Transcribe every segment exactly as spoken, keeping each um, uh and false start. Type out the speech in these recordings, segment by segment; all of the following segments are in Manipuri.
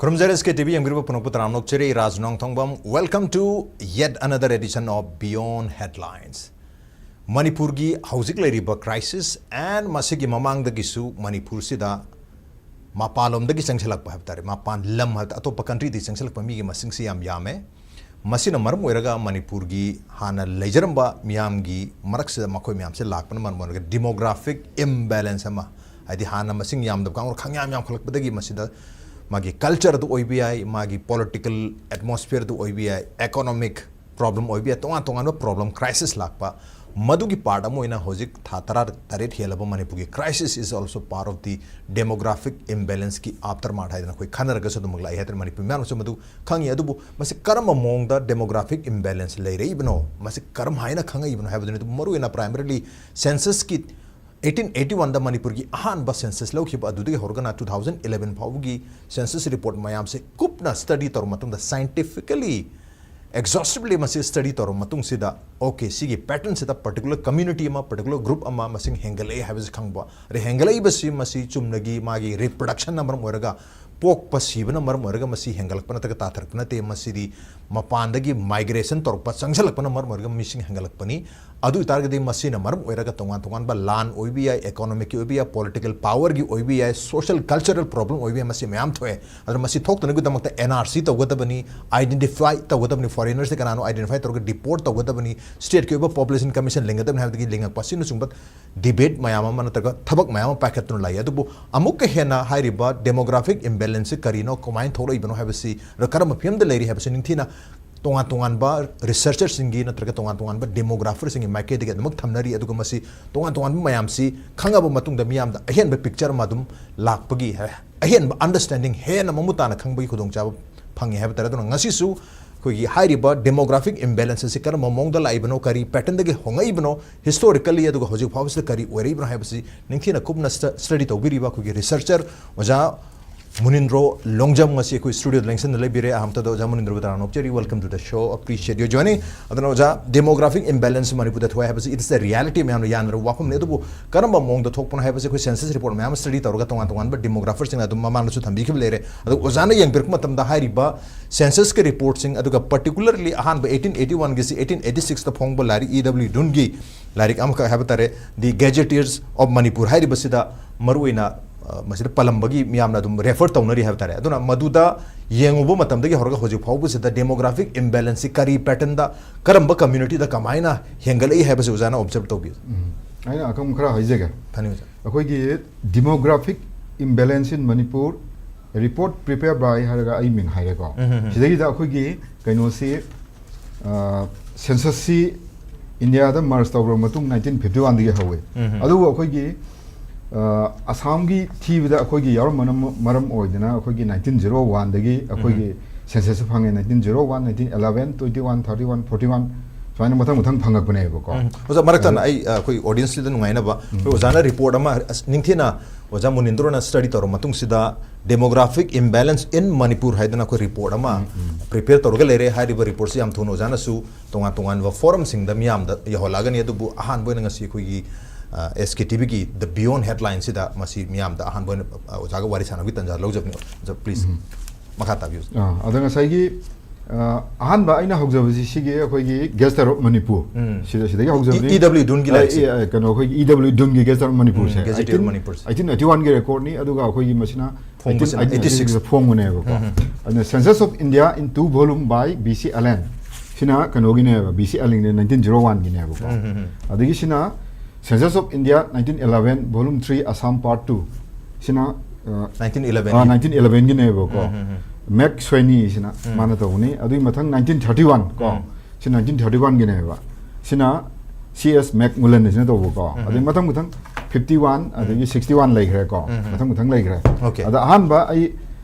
From Z S K T V ꯌꯦꯡꯕꯤꯔꯤꯕ ꯄꯨꯝꯅꯃꯛꯄꯨ ꯇꯔꯥꯝꯅ ꯑꯣꯛꯆꯔꯤ꯫ ꯔꯥꯖ ꯅꯣꯡꯊꯣꯡꯕꯝ, welcome to yet another edition of Beyond Headlines. ꯃꯅꯤꯄꯨꯔꯒꯤ ꯍꯧꯖꯤꯛ ꯂꯩꯔꯤꯕ crisis and ꯃꯁꯤꯒꯤ ꯃꯃꯥꯡꯗꯒꯤꯁꯨ ꯃꯅꯤꯄꯨꯔꯁꯤꯗ ꯃꯄꯥꯟꯂꯣꯝꯗꯒꯤ ꯆꯪꯁꯤꯜꯂꯛꯄ ꯍꯥꯏꯕ ꯇꯥꯔꯦ, ꯃꯄꯥꯟ ꯂꯝ ꯍꯥꯏꯕ ꯇꯥꯔꯦ, ꯑꯇꯣꯞꯄ countryꯗꯒꯤ ꯆꯪꯁꯤꯜꯂꯛꯄ ꯃꯤꯒꯤ ꯃꯁꯤꯡꯁꯤ ꯌꯥꯝ ꯌꯥꯝꯃꯦ꯫ ꯃꯁꯤꯅ ꯃꯔꯝ ꯑꯣꯏꯔꯒ ꯃꯅꯤꯄꯨꯔꯒꯤ ꯍꯥꯟꯅ ꯂꯩꯖꯔꯝꯕ ꯃꯤꯌꯥꯝꯒꯤ ꯃꯔꯛꯁꯤꯗ ꯃꯈꯣꯏ ꯃꯌꯥꯝꯁꯦ ꯂꯥꯛꯄꯅ ꯃꯔꯝ ꯑꯣꯏꯔꯒ demographic imbalance ꯑꯃ, ꯍꯥꯏꯗꯤ ꯍꯥꯟꯅ ꯃꯁꯤꯡ ꯌꯥꯝꯗꯕ ꯀꯥꯡꯕꯨ ꯈꯪꯌꯥꯝ ꯌꯥꯝꯈꯠꯂꯛꯄꯗꯒꯤ ꯃꯁꯤꯗ ꯃꯥꯒꯤ cultureꯗꯨ ꯑꯣꯏꯕ ꯌꯥꯏ, ꯃꯥꯒꯤ political atmosphereꯗꯨ ꯑꯣꯏꯕ ꯌꯥꯏ, economic problem ꯑꯣꯏꯕ ꯌꯥꯏ, ꯇꯣꯉꯥꯟ ꯇꯣꯉꯥꯟꯕ problem crisis ꯂꯥꯛꯄ, ꯃꯗꯨꯒꯤ part ꯑꯃ ꯑꯣꯏꯅ ꯍꯧꯖꯤꯛ ꯊꯥ ꯇꯔꯥ ꯇꯔꯦꯠ ꯍꯦꯜꯂꯕ ꯃꯅꯤꯄꯨꯔꯒꯤ crisis is also part of the demographic imbalanceꯀꯤ aftermath ꯍꯥꯏꯗꯅ ꯑꯩꯈꯣꯏ ꯈꯟꯅꯔꯒꯁꯨ ꯑꯗꯨꯃꯛ ꯂꯥꯛꯏ ꯍꯥꯏꯗꯅ ꯃꯅꯤꯄꯨꯔ ꯃꯤꯌꯥꯝꯅꯁꯨ ꯃꯗꯨ ꯈꯪꯉꯤ꯫ ꯑꯗꯨꯕꯨ ꯃꯁꯤ ꯀꯔꯝꯕ ꯃꯑꯣꯡꯗ demographic imbalance ꯂꯩꯔꯛꯏꯕꯅꯣ, ꯃꯁꯤ ꯀꯔꯝ ꯍꯥꯏꯅ ꯈꯪꯉꯛꯏꯕꯅꯣ ꯍꯥꯏꯕꯗꯨꯅꯤ꯫ ꯑꯗꯨꯕꯨ ꯃꯔꯨꯑꯣꯏꯅ primarily censusꯀꯤ eighteen eighty oneꯗ ꯃꯅꯤꯄꯨꯔꯒꯤ ꯑꯍꯥꯟꯕ census ꯂꯧꯈꯤꯕ ꯑꯗꯨꯗꯒꯤ ꯍꯧꯔꯒꯅ two thousand eleven ꯐꯥꯎꯕꯒꯤ census report ꯃꯌꯥꯝꯁꯦ ꯀꯨꯞꯅ study ꯇꯧꯔꯕ ꯃꯇꯨꯡꯗ, scientifically exhaustively ꯃꯁꯤ study ꯇꯧꯔꯕ ꯃꯇꯨꯡꯁꯤꯗ, okay, ꯁꯤꯒꯤ patternꯁꯤꯗ particular community ꯑꯃ, particular group ꯑꯃ ꯃꯁꯤꯡ ꯍꯦꯟꯒꯠꯂꯛꯑꯦ ꯍꯥꯏꯕꯁꯤ ꯈꯪꯕ꯫ ꯑꯗꯩ ꯍꯦꯟꯒꯠꯂꯛꯏꯕꯁꯤ ꯃꯁꯤ ꯆꯨꯝꯅꯒꯤ ꯃꯥꯒꯤ reproductionꯅ ꯃꯔꯝ ꯑꯣꯏꯔꯒ, ꯄꯣꯛꯄ ꯁꯤꯕꯅ ꯃꯔꯝ ꯑꯣꯏꯔꯒ ꯃꯁꯤ ꯍꯦꯟꯒꯠꯂꯛꯄ ꯅꯠꯇ꯭ꯔꯒ ꯇꯥꯊꯔꯛꯄ ꯅꯠꯇꯦ꯫ ꯃꯁꯤꯗꯤ ꯃꯄꯥꯟꯗꯒꯤ migration ꯇꯧꯔꯛꯄ, ꯆꯪꯁꯤꯜꯂꯛꯄꯅ ꯃꯔꯝ ꯑꯣꯏꯔꯒ ꯃꯤꯁꯤꯡ ꯍꯦꯟꯒꯠꯂꯛꯄꯅꯤ꯫ ꯑꯗꯨ ꯑꯣꯏꯇꯥꯔꯒꯗꯤ ꯃꯁꯤꯅ ꯃꯔꯝ ꯑꯣꯏꯔꯒ ꯇꯣꯉꯥꯟ ꯇꯣꯉꯥꯟꯕ ꯂꯥꯟ ꯑꯣꯏꯕ ꯌꯥꯏ, economicꯀꯤ ꯑꯣꯏꯕ ꯌꯥꯏ, political powerꯒꯤ ꯑꯣꯏꯕ ꯌꯥꯏ, social cultural problem ꯑꯣꯏꯕ ꯌꯥꯏ, ꯃꯁꯤ ꯃꯌꯥꯝ ꯊꯣꯛꯑꯦ꯫ ꯑꯗꯨꯅ ꯃꯁꯤ ꯊꯣꯛꯇꯅꯕꯒꯤꯗꯃꯛꯇ N R C ꯇꯧꯒꯗꯕꯅꯤ, identify ꯇꯧꯒꯗꯕꯅꯤ, foreigners ꯁꯦ ꯀꯅꯥꯅꯣ identify ꯇꯧꯔꯒ deport ꯇꯧꯒꯗꯕꯅꯤ, stateꯀꯤ ꯑꯣꯏꯕ population commission ꯂꯤꯡꯒꯗꯕꯅꯤ ꯍꯥꯏꯕꯗꯒꯤ ꯂꯤꯡꯉꯛꯄ ꯑꯁꯤꯅꯆꯤꯡꯕ debate ꯃꯌꯥꯝ ꯑꯃ ꯅꯠꯇ꯭ꯔꯒ ꯊꯕꯛ ꯃꯌꯥꯝ ꯑꯃ ꯄꯥꯏꯈꯠꯇꯨꯅ ꯂꯥꯛꯏ꯫ ꯑꯗꯨꯕꯨ ꯑꯃꯨꯛꯀ ꯍꯦꯟꯅ ꯍꯥꯏꯔꯤꯕ demographic imbalanceꯁꯤ ꯀꯔꯤꯅꯣ, ꯀꯃꯥꯏꯅ ꯊꯣꯛꯂꯛꯏꯕꯅꯣ ꯍꯥꯏꯕꯁꯤ, ꯀꯔꯝꯕ ꯐꯤꯕꯝꯗ ꯂꯩꯔꯤ ꯍꯥꯏꯕꯁꯤ ꯅꯤꯡꯊꯤꯅ ꯇꯣꯉꯥꯟ ꯇꯣꯉꯥꯟꯕ researcherꯁꯤꯡꯒꯤ ꯅꯠꯇ꯭ꯔꯒ ꯇꯣꯉꯥꯟ ꯇꯣꯉꯥꯟꯕ demographerꯁꯤꯡꯒꯤ ꯃꯥꯏꯀꯩꯗꯒꯤ ꯑꯗꯨꯃꯛ ꯊꯝꯅꯔꯤ꯫ ꯑꯗꯨꯒ ꯃꯁꯤ ꯇꯣꯉꯥꯟ ꯇꯣꯉꯥꯟꯕ ꯃꯌꯥꯝꯁꯤ ꯈꯪꯉꯕ ꯃꯇꯨꯡꯗ ꯃꯤꯌꯥꯝꯗ ꯑꯍꯦꯟꯕ picture ꯑꯃ ꯑꯗꯨꯝ ꯂꯥꯛꯄꯒꯤ, ꯑꯍꯦꯟꯕ understanding ꯍꯦꯟꯅ ꯃꯃꯨꯠ ꯇꯥꯅ ꯈꯪꯕꯒꯤ ꯈꯨꯗꯣꯡꯆꯥꯕ ꯐꯪꯉꯦ ꯍꯥꯏꯕ ꯇꯥꯔꯦ꯫ ꯑꯗꯨꯅ ꯉꯁꯤꯁꯨ ꯑꯩꯈꯣꯏꯒꯤ ꯍꯥꯏꯔꯤꯕ demographic imbalance ꯑꯁꯤ ꯀꯔꯝꯕ ꯃꯑꯣꯡꯗ ꯂꯥꯛꯏꯕꯅꯣ, ꯀꯔꯤ patternꯗꯒꯤ ꯍꯣꯡꯉꯛꯏꯕꯅꯣ, historically ꯑꯗꯨꯒ ꯍꯧꯖꯤꯛ ꯐꯥꯎꯕꯁꯤꯗ ꯀꯔꯤ ꯑꯣꯏꯔꯛꯏꯕꯅꯣ ꯍꯥꯏꯕꯁꯤ ꯅꯤꯡꯊꯤꯅ ꯀꯨꯞꯅ ꯁ꯭ꯇ-, study ꯇꯧꯕꯤꯔꯤꯕ ꯑꯩꯈꯣꯏꯒꯤ researcher ꯑꯣꯖꯥ ꯃꯨꯅꯤꯟꯗ꯭ꯔꯣ ꯂꯣꯡꯖꯝ ꯉꯁꯤ ꯑꯩꯈꯣꯏ ꯁ꯭ꯇꯨꯗꯤꯑꯣꯗ ꯂꯦꯡꯁꯤꯟꯗ ꯂꯩꯕꯤꯔꯦ꯫ ꯑꯍꯥꯟꯕꯗ ꯑꯣꯖꯥ ꯃꯨꯅꯤꯟꯗ꯭ꯔꯣꯕꯨ ꯇꯔꯥꯝꯅ ꯑꯣꯛꯆꯔꯤ꯫ Welcome to the show, appreciate your joining. ꯑꯗꯨꯅ ꯑꯣꯖꯥ, demographic imbalance ꯃꯅꯤꯄꯨꯔꯗ ꯊꯣꯛꯑꯦ ꯍꯥꯏꯕꯁꯤ it's the reality, ꯃꯌꯥꯝꯅ ꯌꯥꯅꯔꯕ ꯋꯥꯐꯝꯅꯤ꯫ ꯑꯗꯨꯕꯨ ꯀꯔꯝꯕ ꯃꯑꯣꯡꯗ ꯊꯣꯛꯄꯅꯣ ꯍꯥꯏꯕꯁꯤ ꯑꯩꯈꯣꯏ census report ꯃꯌꯥꯝ study ꯇꯧꯔꯒ ꯇꯣꯉꯥꯟ ꯇꯣꯉꯥꯟꯕ demographerꯁꯤꯡꯅ ꯑꯗꯨꯝ ꯃꯃꯥꯡꯗꯁꯨ ꯊꯝꯕꯤꯈꯤꯕ ꯂꯩꯔꯦ꯫ ꯑꯗꯨ ꯑꯣꯖꯥꯅ ꯌꯦꯡꯕꯤꯔꯛꯄ ꯃꯇꯝꯗ ꯍꯥꯏꯔꯤꯕ censusꯀꯤ reportꯁꯤꯡ, ꯑꯗꯨꯒ particularly ꯑꯍꯥꯟꯕ eighteen eighty-oneꯒꯤꯁꯤ eighteen eighty-sixꯇ ꯐꯣꯡꯕ ꯂꯥꯏꯔꯤꯛ E W Dunꯒꯤ ꯂꯥꯏꯔꯤꯛ ꯑꯃꯈꯛ ꯍꯥꯏꯕ ꯇꯥꯔꯦ, The Gazetteers of Manipur ꯍꯥꯏꯔꯤꯕꯁꯤꯗ ꯃꯔꯨꯑꯣꯏꯅ, ꯑ, ꯃꯁꯤꯗ ꯄꯜꯂꯝꯕꯒꯤ ꯃꯤꯌꯥꯝꯅ ꯑꯗꯨꯝ refer ꯇꯧꯅꯔꯤ ꯍꯥꯏꯕ ꯇꯥꯔꯦ꯫ ꯑꯗꯨꯅ ꯃꯗꯨꯗ ꯌꯦꯡꯉꯨꯕ ꯃꯇꯝꯗꯒꯤ ꯍꯧꯔꯒ ꯍꯧꯖꯤꯛ ꯐꯥꯎꯕꯁꯤꯗ demographic imbalanceꯁꯤ ꯀꯔꯤ patternꯗ, ꯀꯔꯝꯕ communityꯗ ꯀꯃꯥꯏꯅ ꯍꯦꯟꯒꯠꯂꯛꯏ ꯍꯥꯏꯕꯁꯤ ꯑꯣꯖꯥꯅ observe ꯇꯧꯕꯤꯌꯨ꯫ ꯎꯝ꯫ ꯑꯩꯅ ꯑꯈꯪ ꯈꯔ ꯍꯥꯏꯖꯒꯦ꯫ ꯐꯅꯤ ꯑꯣꯖꯥ꯫ ꯑꯩꯈꯣꯏꯒꯤ demographic imbalance in Manipur report prepared by ꯍꯥꯏꯔꯒ ꯑꯩ ꯃꯤꯡ ꯍꯥꯏꯔꯦꯀꯣ꯫ ꯎꯝ, ꯎꯝ, ꯎꯝ꯫ ꯁꯤꯗꯩꯗ ꯑꯩꯈꯣꯏꯒꯤ ꯀꯩꯅꯣꯁꯤ, ꯑ, censusꯁꯤ ꯏꯟꯗꯤꯌꯥꯗ merge ꯇꯧꯔꯕ ꯃꯇꯨꯡ nineteen fifty-oneꯗꯒꯤ ꯍꯧꯋꯤ꯫ ꯎꯝ, ꯎꯝ꯫ ꯑꯗꯨꯕꯨ ꯑꯩꯈꯣꯏꯒꯤ, ꯑ, ꯑꯁꯥꯝꯒꯤ ꯊꯤꯕꯗ ꯑꯩꯈꯣꯏꯒꯤ ꯌꯥꯎꯔꯝꯕꯅ ꯃ-, ꯃꯔꯝ ꯑꯣꯏꯗꯅ ꯑꯩꯈꯣꯏꯒꯤ nineteen zero oneꯗꯒꯤ ꯑꯩꯈꯣꯏꯒꯤ ꯎꯝ꯫ Censusꯁꯤ ꯐꯪꯉꯦ꯫ Nineteen zero one, nineteen eleven, twenty-one, thirty-one, forty-one ꯁꯨꯃꯥꯏꯅ ꯃꯊꯪ ꯃꯊꯪ ꯐꯪꯉꯛꯄꯅꯦꯕꯀꯣ꯫ ꯎꯝ꯫ ꯑꯣꯖꯥ, ꯃꯔꯛꯇ ꯑꯗꯨ ꯑꯩ, ꯑ, ꯑꯩꯈꯣꯏ audienceꯁꯤꯗ ꯅꯨꯡꯉꯥꯏꯅꯕ, ꯎꯝ꯫ ꯑꯩꯈꯣꯏ ꯑꯣꯖꯥꯅ report ꯑꯃ ꯑꯁ ꯅꯤꯡꯊꯤꯅ ꯑꯣꯖꯥ ꯃꯨꯅꯤꯟꯗ꯭ꯔꯣꯅ study ꯇꯧꯔꯕ ꯃꯇꯨꯡꯁꯤꯗ demographic imbalance in Manipur ꯍꯥꯏꯗꯅ ꯑꯩꯈꯣꯏ report ꯑꯃ ꯎꯝ, ꯎꯝ꯫ Prepare ꯇꯧꯔꯒ ꯂꯩꯔꯦ꯫ ꯍꯥꯏꯔꯤꯕ reportꯁꯤ ꯌꯥꯝ ꯊꯨꯅ ꯑꯣꯖꯥꯅꯁꯨ ꯇꯣꯉꯥꯟ ꯇꯣꯉꯥꯟꯕ forumꯁꯤꯡꯗ ꯃꯤꯌꯥꯝꯗ ꯌꯧꯍꯜꯂꯛꯑꯒꯅꯤ꯫ ꯑꯗꯨꯕꯨ ꯑꯍꯥꯟꯕ ꯑꯣꯏꯅ ꯉꯁꯤ ꯑꯩꯈꯣꯏꯒꯤ, ꯑ, SKTVꯒꯤ The Beyond Headlineꯁꯤꯗ ꯃꯁꯤ ꯃꯤꯌꯥꯝꯗ ꯑꯍꯥꯟꯕ ꯑꯣꯏꯅ, ꯑ, ꯑꯣꯖꯥꯒ ꯋꯥꯔꯤ ꯁꯥꯟꯅꯕꯒꯤ ꯇꯥꯟꯖꯥ ꯂꯧꯖꯕꯅꯤ꯫ ꯑꯣꯖꯥ, please, ꯎꯝ꯫ ꯃꯈꯥ ꯇꯥꯕꯤꯌꯨ꯫ ꯑꯥ, ꯑꯗ ꯉꯁꯥꯏꯒꯤ, ꯑ, ꯑꯍꯥꯟꯕ ꯑꯩꯅ ꯍꯧꯖꯕꯁꯤ ꯁꯤꯒꯤ ꯑꯩꯈꯣꯏꯒꯤ Gazette of Manipur꯫ ꯎꯝ꯫ ꯁꯤꯗ, ꯁꯤꯗꯒꯤ ꯍꯧꯖꯕꯅꯤ꯫ E W Dunꯒꯤ ꯑ, ꯂꯥꯏꯔꯤꯛꯁꯦ꯫ ꯑ, ꯀꯩꯅꯣ, ꯑꯩꯈꯣꯏꯒꯤ E W Dunꯒꯤ Gazette of Manipurꯁꯦ꯫ Um, Gazette of Manipurꯁꯦ꯫ Eighteen eighty-oneꯒꯤ recordꯅꯤ, ꯑꯗꯨꯒ ꯑꯩꯈꯣꯏꯒꯤ ꯃꯁꯤꯅ ꯐꯣꯡꯕꯁꯤꯅ eighteen eighty-six꯫ Eighteen eighty-sixꯇ ꯐꯣꯡꯕꯅꯦꯕꯀꯣ꯫ ꯎꯝ, ꯎꯝ꯫ ꯑꯗꯨꯅ Census of India in two volume by B C Allen꯫ ꯁꯤꯅ ꯀꯩꯅꯣꯒꯤꯅꯦꯕ, B C Allingꯅꯦ, nineteen zero oneꯒꯤꯅꯦꯕꯀꯣ꯫ ꯎꯝ, ꯎꯝ, ꯎꯝ꯫ ꯑꯗꯒꯤ ꯁꯤꯅ Census of India nineteen eleven, Volume three, Assam Part two꯫ ꯁꯤꯅ, ꯑ, Nineteen eleven꯫ ꯑ, nineteen elevenꯒꯤꯅꯦꯕꯀꯣ꯫ ꯎꯝ, ꯎꯝ, ꯎꯝ꯫ Mac Sweeney ꯁꯤꯅ ꯎꯝ꯫ ꯃꯥꯅ ꯇꯧꯕꯅꯤ꯫ ꯑꯗꯨꯒꯤ ꯃꯊꯪ nineteen thirty-one ꯀꯣ꯫ ꯎꯝ꯫ ꯁꯤ nineteen thirty-oneꯒꯤꯅꯦꯕ꯫ ꯁꯤꯅ C S McMullen ꯁꯤꯅ ꯇꯧꯕꯀꯣ꯫ ꯎꯝ꯫ ꯑꯗꯩ ꯃꯊꯪ ꯃꯊꯪ fifty-one, ꯎꯝ꯫ ꯑꯗꯒꯤ sixty-one ꯂꯩꯈ꯭ꯔꯦꯀꯣ꯫ ꯎꯝ, ꯎꯝ꯫ ꯃꯊꯪ ꯃꯊꯪ ꯂꯩꯈ꯭ꯔꯦ꯫ Okay꯫ ꯑꯗ ꯑꯍꯥꯟꯕ ꯑꯩ,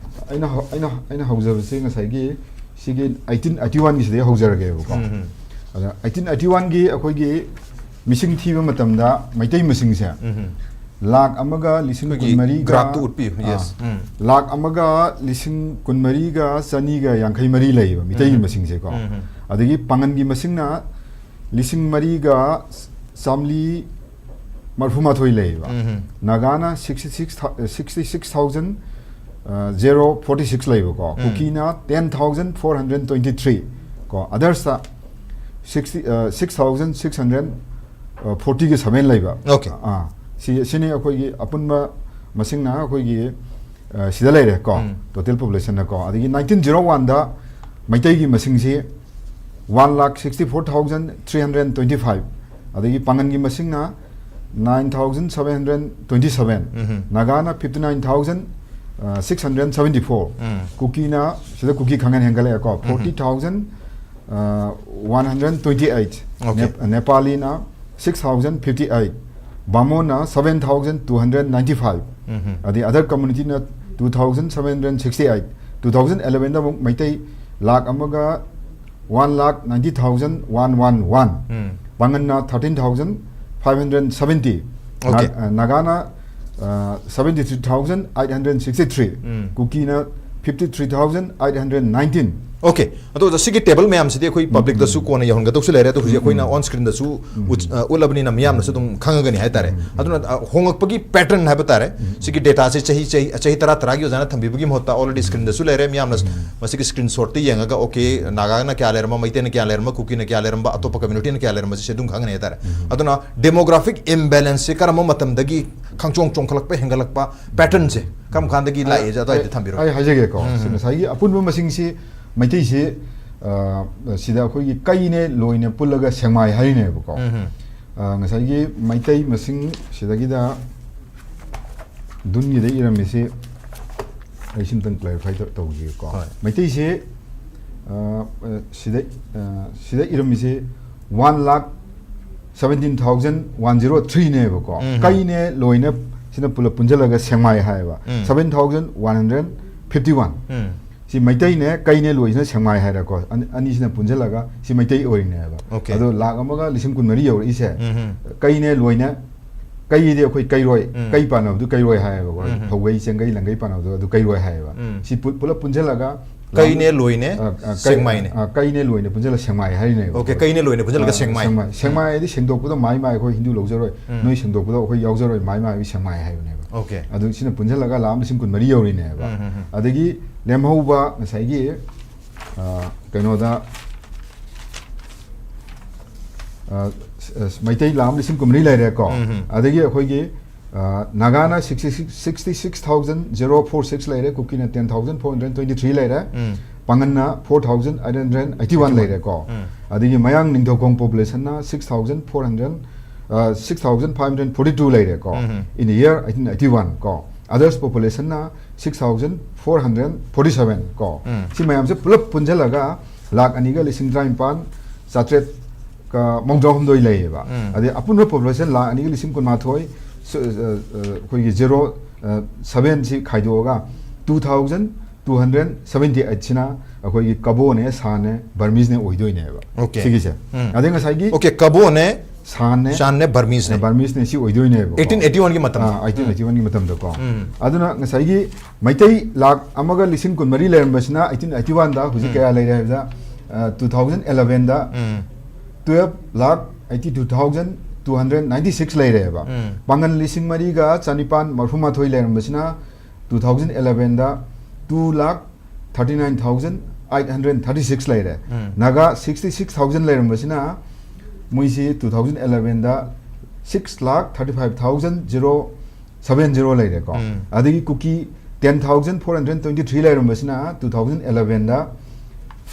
ꯑꯩꯅ ꯍꯧ-, ꯑꯩꯅ, ꯑꯩꯅ ꯍꯧꯖꯕꯁꯤ ꯉꯁꯥꯏꯒꯤ ꯁꯤꯒꯤ eighteen eighty-oneꯒꯤꯁꯤꯗꯒꯤ ꯍꯧꯖꯔꯒꯦꯕꯀꯣ꯫ ꯎꯝ, ꯎꯝ꯫ ꯑꯗ eighteen eighty-oneꯒꯤ ꯑꯩꯈꯣꯏꯒꯤ ꯃꯤꯁꯤꯡ ꯊꯤꯕ ꯃꯇꯝꯗ ꯃꯩꯇꯩ ꯃꯁꯤꯡꯁꯦ ꯎꯝ, ꯎꯝ꯫ ꯂꯥꯈ ꯑꯃꯒ ꯂꯤꯁꯤꯡ ꯑꯩꯈꯣꯏꯒꯤ ꯀꯨꯟꯃꯔꯤꯒ graph ꯇꯨ ꯎꯠꯄꯤꯌꯨ꯫ ꯑꯥ, Yes. ꯎꯝ. ꯂꯥꯈ ꯑꯃꯒ ꯂꯤꯁꯤꯡ ꯀꯨꯟꯃꯔꯤꯒ ꯆꯅꯤꯒ ꯌꯥꯡꯈꯩ ꯃꯔꯤ ꯂꯩꯌꯦꯕ ꯃꯤꯇꯩꯒꯤ ꯎꯝ. ꯃꯁꯤꯡꯁꯦꯀꯣ꯫ ꯎꯝ. ꯑꯗꯒꯤ ꯄꯥꯉꯟꯒꯤ ꯃꯁꯤꯡꯅ ꯂꯤꯁꯤꯡ ꯃꯔꯤꯒ ꯆꯥꯝꯃꯔꯤ ꯃꯔꯐꯨ ꯃꯥꯊꯣꯏ ꯂꯩꯌꯦꯕ꯫ ꯎꯝ. ꯅꯥꯒꯥꯅ sixty six thou-, sixty six thousand, ꯑ, zero forty six ꯂꯩꯕꯀꯣ꯫ ꯎꯝ. ꯀꯨꯀꯤꯅ ten thousand four hundred twenty three ꯀꯣ꯫ Others ꯇ sixty, ꯑ, six thousand six hundred forty ꯒ seven ꯂꯩꯕ꯫ Okay. ꯑꯥ, ꯁꯤ, ꯁꯤꯅꯤ ꯑꯩꯈꯣꯏꯒꯤ ꯑꯄꯨꯟꯕ ꯃꯁꯤꯡꯅ ꯑꯩꯈꯣꯏꯒꯤ, ꯑ, ꯁꯤꯗ ꯂꯩꯔꯦ ꯀꯣ꯫ ꯎꯝ. Total population ꯅꯀꯣ꯫ ꯑꯗꯒꯤ nineteen zero one ꯗ ꯃꯩꯇꯩꯒꯤ ꯃꯁꯤꯡꯁꯤ one lakh sixty four thousand three hundred twenty five, ꯑꯗꯒꯤ ꯄꯥꯉꯟꯒꯤ ꯃꯁꯤꯡꯅ nine thousand seven hundred twenty seven, ꯎꯝ. ꯅꯥꯒꯥꯅ fifty nine thousand six hundred seventy four, ꯎꯝ. ꯀꯨꯀꯤꯅ, ꯁꯤꯗ ꯀꯨꯀꯤ ꯈꯪꯍꯟ ꯍꯦꯟꯒꯠꯂꯛꯑꯦꯀꯣ, forty thousand one hundred twenty eight, Okay. ꯅꯦꯞ-, ꯅꯦꯄꯥꯂꯤꯅ six thousand fifty eight, ꯕꯥꯃꯣꯟꯅ seven thousand two hundred ninety five, ꯎꯝ. ꯑꯗꯩ other community ꯅ two thousand seven hundred sixty eight, two thousand eleven ꯗ ꯑꯃꯨꯛ ꯃꯩꯇꯩ ꯂꯥꯈ ꯑꯃꯒ one lakh ninety thousand one one one, ꯎꯝ. ꯄꯥꯉꯟꯅ thirteen thousand five hundred seventy, Okay. ꯅꯥ-, ꯅꯥꯒꯥꯅ, ꯑ, seventy three thousand eight hundred sixty three, ꯎꯝ. ꯀꯨꯀꯤꯅ fifty three thousand eight hundred nineteen. Okay. ꯑꯗꯣ ꯑꯣꯖꯥ, ꯁꯤꯒꯤ table ꯃꯌꯥꯝꯁꯤꯗꯤ ꯑꯩꯈꯣꯏ public ꯇꯁꯨ ꯎꯝ. ꯀꯣꯟꯅ ꯌꯧꯍꯟꯒꯗꯧꯁꯨ ꯂꯩꯔꯦ, ꯑꯗꯨ ꯍꯧꯖꯤꯛ ꯎꯝ. ꯑꯩꯈꯣꯏꯅ on screen ꯗꯁꯨ ꯎꯝ. ꯎꯠ-, ꯑ, ꯎꯠꯂꯕꯅꯤꯅ ꯃꯤꯌꯥꯝꯅꯁꯨ ꯑꯗꯨꯝ ꯈꯪꯉꯒꯅꯤ ꯍꯥꯏꯇꯥꯔꯦ꯫ ꯎꯝ. ꯑꯗꯨꯅ, ꯑ, ꯍꯣꯡꯂꯛꯄꯒꯤ pattern ꯍꯥꯏꯕ ꯇꯥꯔꯦ꯫ ꯎꯝ. ꯁꯤꯒꯤ data ꯁꯦ ꯆꯍꯤ, ꯆꯍꯤ, ꯆꯍꯤ ꯇꯔꯥ ꯇꯔꯥꯒꯤ ꯑꯣꯖꯥꯅ ꯊꯝꯕꯤꯕꯒꯤ ꯃꯍꯨꯠꯇ already screen ꯗꯁꯨ ꯂꯩꯔꯦ, ꯃꯤꯌꯥꯝꯅ ꯎꯝ. ꯃꯁꯤꯒꯤ screenshot ꯇ ꯌꯦꯡꯉꯒ, okay, ꯅꯥꯒꯥꯅ ꯀꯌꯥ ꯂꯩꯔꯝꯕ, ꯃꯩꯇꯩꯅ ꯀꯌꯥ ꯂꯩꯔꯝꯕ, ꯀꯨꯀꯤꯅ ꯀꯌꯥ ꯂꯩꯔꯝꯕ, ꯑꯇꯣꯞꯄ community ꯅ ꯀꯌꯥ ꯂꯩꯔꯝꯕ, ꯁꯤꯁꯦ ꯑꯗꯨꯝ ꯈꯪꯒꯅꯤ ꯍꯥꯏꯇꯥꯔꯦ꯫ ꯎꯝ. ꯑꯗꯨꯅ demographic imbalance ꯁꯦ ꯀꯔꯝꯕ ꯃꯇꯝꯗꯒꯤ ꯈꯪꯆꯣꯡ ꯆꯣꯡꯈꯠꯂꯛꯄ, ꯍꯦꯟꯒꯠꯂꯛꯄ pattern ꯁꯦ ꯀꯔꯝ ꯀꯥꯟꯗꯒꯤ ꯂꯥꯛꯑꯦꯁꯦ ꯑꯗꯨꯋꯥꯏꯗ ꯑꯩ, ꯊꯝꯕꯤꯔꯣ꯫ ꯑꯩ ꯍꯥꯏꯖꯒꯦꯀꯣ꯫ ꯎꯝ. ꯁꯤ ꯉꯁꯥꯏꯒꯤ ꯑꯄꯨꯟꯕ ꯃꯁꯤꯡꯁꯤ ꯃꯩꯇꯩꯁꯤ, ꯑ, ꯁꯤꯗ ꯑꯩꯈꯣꯏꯒꯤ ꯀꯩꯅꯦ ꯂꯣꯏꯅ ꯄꯨꯜꯂꯒ ꯁꯦꯛꯃꯥꯏ ꯍꯥꯏꯔꯤꯅꯦꯕꯀꯣ꯫ ꯎꯝ. ꯑ, ꯉꯁꯥꯏꯒꯤ ꯃꯩꯇꯩ ꯃꯁꯤꯡ ꯁꯤꯗꯒꯤꯗ ꯗꯨꯟꯒꯤꯗ ꯏꯔꯝꯃꯤꯁꯤ ꯑꯩ ꯁꯤꯝꯇꯪ clarify ꯇꯧ-, ꯇꯧꯈꯤꯒꯦꯀꯣ꯫ ꯍꯣꯏ. ꯃꯩꯇꯩꯁꯤ, ꯑ, ꯑ, ꯁꯤꯗ, ꯑ, ꯁꯤꯗ ꯏꯔꯝꯃꯤꯁꯤ one lakh seventeen thousand one zero three ꯅꯦꯕꯀꯣ꯫ ꯎꯝ. ꯀꯩꯅꯦ ꯂꯣꯏꯅ ꯁꯤꯅ ꯄꯨꯂꯞ ꯄꯨꯟꯁꯤꯜꯂꯒ ꯁꯦꯛꯃꯥꯏ ꯍꯥꯏꯌꯦꯕ꯫ ꯎꯝ. Seven thousand one hundred fifty one꯫ ꯎꯝ. ꯁꯤ ꯃꯩꯇꯩꯅꯦ, ꯀꯩꯅꯦ ꯂꯣꯏꯁꯤꯅ ꯁꯦꯛꯃꯥꯏ ꯍꯥꯏꯔꯦꯀꯣ꯫ ꯑꯅꯤ-, ꯑꯅꯤꯁꯤꯅ ꯄꯨꯟꯁꯤꯜꯂꯒ ꯁꯤ ꯃꯩꯇꯩ ꯑꯣꯏꯔꯤꯅꯦꯕ꯫ Okay. ꯑꯗꯣ ꯂꯥꯈ ꯑꯃꯒ ꯂꯤꯁꯤꯡ ꯀꯨꯟꯃꯔꯤ ꯌꯧꯔꯛꯏꯁꯦ꯫ ꯎꯝ. ꯀꯩꯅꯦ ꯂꯣꯏꯅ ꯀꯩꯗꯤ ꯑꯩꯈꯣꯏ ꯀꯩꯔꯣꯏ, ꯎꯝ꯫ ꯀꯩ ꯄꯥꯟꯅꯕꯗꯨ ꯀꯩꯔꯣꯏ ꯍꯥꯏꯌꯦꯕꯀꯣ꯫ ꯎꯝ꯫ ꯐꯧꯒꯩ, ꯆꯦꯡꯒꯩ, ꯂꯪꯒꯩ ꯄꯥꯟꯅꯕꯗꯣ ꯑꯗꯨ ꯀꯩꯔꯣꯏ ꯍꯥꯏꯌꯦꯕ꯫ ꯎꯝ꯫ ꯁꯤ ꯄꯨ-, ꯄꯨꯂꯞ ꯄꯨꯟꯁꯤꯜꯂꯒ ꯀꯩꯅꯦ, ꯂꯥꯝ-, ꯂꯣꯏꯅꯦ, ꯑ, ꯑ, ꯀꯩ-, ꯁꯦꯡꯃꯥꯏꯅꯦ꯫ ꯑ, ꯀꯩꯅꯦ, ꯂꯣꯏꯅꯦ ꯄꯨꯟꯁꯤꯜꯂꯒ ꯁꯦꯡꯃꯥꯏ ꯍꯥꯏꯔꯤꯅꯦꯕ꯫ Okay, ꯀꯩꯅꯦ, ꯂꯣꯏꯅꯦ ꯄꯨꯟꯁꯤꯜꯂꯒ ꯑ, ꯁꯦꯡꯃꯥꯏ꯫ ꯁꯦꯡꯃꯥꯏ꯫ ꯁꯦꯡꯃꯥꯏ ꯍꯥꯏꯗꯤ ꯁꯦꯡꯗꯣꯛꯄꯗꯣ ꯃꯥꯏ ꯃꯥꯏ ꯑꯩꯈꯣꯏ ꯍꯤꯟꯗꯨ ꯂꯧꯖꯔꯣꯏ, ꯎꯝ꯫ ꯅꯣꯏ ꯁꯦꯡꯗꯣꯛꯄꯗꯣ ꯑꯩꯈꯣꯏ ꯌꯥꯎꯖꯔꯣꯏ, ꯃꯥꯏ ꯃꯥꯏ ꯁꯦꯡꯃꯥꯏ ꯍꯥꯏꯕꯅꯦꯕ꯫ Okay꯫ ꯑꯗꯨ ꯁꯤꯅ ꯄꯨꯟꯁꯤꯜꯂꯒ ꯂꯥꯈ ꯑꯃ ꯂꯤꯁꯤꯡ ꯀꯨꯟꯃꯔꯤ ꯌꯧꯔꯤꯅꯦꯕ꯫ ꯎꯝ, ꯎꯝ, ꯎꯝ꯫ ꯑꯗꯒꯤ ꯂꯦꯝꯍꯧꯕ ꯉꯁꯥꯏꯒꯤ, ꯑ, ꯀꯩꯅꯣꯗ, ꯑ, ꯁ-, ꯑ, ꯃꯩꯇꯩ ꯂꯥꯈ ꯑꯃ ꯂꯤꯁꯤꯡ ꯀꯨꯟꯃꯔꯤ ꯂꯩꯔꯦꯀꯣ꯫ ꯎꯝ, ꯎꯝ꯫ ꯑꯗꯒꯤ ꯑꯩꯈꯣꯏꯒꯤ, ꯑ, ꯅꯥꯒꯥꯅ sixty six, sixty six thousand zero four six ꯂꯩꯔꯦ, ꯀꯨꯀꯤꯅ ten thousand four hundred twenty three ꯂꯩꯔꯦ, ꯎꯝ꯫ ꯄꯥꯉꯟꯅ four thousand eight hundred eighty one ꯂꯩꯔꯦꯀꯣ꯫ ꯎꯝ꯫ ꯑꯗꯒꯤ ꯃꯌꯥꯡ Ningthoukhong populationꯅ six thousand four hundred, ꯑ, six thousand five hundred forty two ꯂꯩꯔꯦꯀꯣ꯫ ꯎꯝ, ꯎꯝ꯫ In the year eighteen eighty one ꯀꯣ꯫ Others populationꯅ six thousand four hundred forty seven ꯀꯣ꯫ ꯎꯝ꯫ ꯁꯤ ꯃꯌꯥꯝꯁꯦ ꯄꯨꯂꯞ ꯄꯨꯟꯁꯤꯜꯂꯒ ꯂꯥꯈ ꯑꯅꯤꯒ ꯂꯤꯁꯤꯡ ꯇꯔꯥꯅꯤꯄꯥꯟ ꯆꯥꯇ꯭ꯔꯦꯠꯀ ꯃꯧꯗ꯭ꯔꯥ ꯍꯨꯝꯗꯣꯏ ꯂꯩꯌꯦꯕ꯫ ꯎꯝ꯫ ꯑꯗꯩ ꯑꯄꯨꯟꯕ population ꯂꯥꯈ ꯑꯅꯤꯒ ꯂꯤꯁꯤꯡ ꯀꯨꯟꯃꯥꯊꯣꯏ, ꯁ-, ꯑ, ꯑ, ꯑꯩꯈꯣꯏꯒꯤ zero, ꯑ, seven ꯁꯤ ꯈꯥꯏꯗꯣꯛꯑꯒ two thousand two hundred seventy eight ꯁꯤꯅ ꯑꯩꯈꯣꯏꯒꯤ ꯀꯕꯣꯅꯦ, ꯁꯥꯟꯅꯦ, ꯕꯔꯃꯤꯁꯅꯦ ꯑꯣꯏꯗꯣꯏꯅꯦꯕ꯫ Okay꯫ ꯁꯤꯒꯤꯁꯦ꯫ ꯎꯝ꯫ ꯑꯗꯩ ꯉꯁꯥꯏꯒꯤ Okay, ꯀꯕꯣꯅꯦ, ꯁꯥꯟꯅꯦ, ꯁꯥꯟꯅꯦ, ꯕꯔꯃꯤꯁꯅꯦ꯫ ꯕꯔꯃꯤꯁꯅꯦ ꯁꯤ ꯑꯣꯏꯗꯣꯏꯅꯦꯕꯀꯣ꯫ eighteen eighty one ꯒꯤ ꯃꯇꯝꯗ꯫ ꯑꯥ, eighteen eighty one ꯒꯤ ꯃꯇꯝꯗꯀꯣ꯫ ꯎꯝ꯫ ꯑꯗꯨꯅ ꯉꯁꯥꯏꯒꯤ ꯃꯩꯇꯩ ꯂꯥꯈ ꯑꯃꯒ ꯂꯤꯁꯤꯡ ꯀꯨꯟꯃꯔꯤ ꯂꯩꯔꯝꯕꯁꯤꯅ eighteen eighty one ꯗ ꯍꯧꯖꯤꯛ ꯎꯝ꯫ ꯀꯌꯥ ꯂꯩꯔꯦ ꯍꯥꯏꯕꯗ, ꯑ, two thousand eleven ꯗ ꯎꯝ꯫ twelve lakh eighty two thousand two hundred ninety six ꯂꯩꯔꯦꯕ꯫ ꯎꯝ꯫ ꯄꯥꯉꯟ ꯂꯤꯁꯤꯡ ꯃꯔꯤꯒ ꯆꯅꯤꯄꯥꯟ ꯃꯔꯐꯨ ꯃꯥꯊꯣꯏ ꯂꯩꯔꯝꯕꯁꯤꯅ two thousand eleven ꯗ two lakh thirty nine thousand eight hundred thirty six ꯂꯩꯔꯦ꯫ ꯎꯝ꯫ ꯅꯥꯒꯥ sixty six thousand ꯂꯩꯔꯝꯕꯁꯤꯅ ꯃꯣꯏꯁꯤ two thousand eleven ꯗ six lakh thirty five thousand zero seven zero ꯂꯩꯔꯦꯀꯣ꯫ ꯎꯝ꯫ ꯑꯗꯒꯤ ꯀꯨꯀꯤ ten thousand four hundred twenty three ꯂꯩꯔꯝꯕꯁꯤꯅ two thousand eleven ꯗ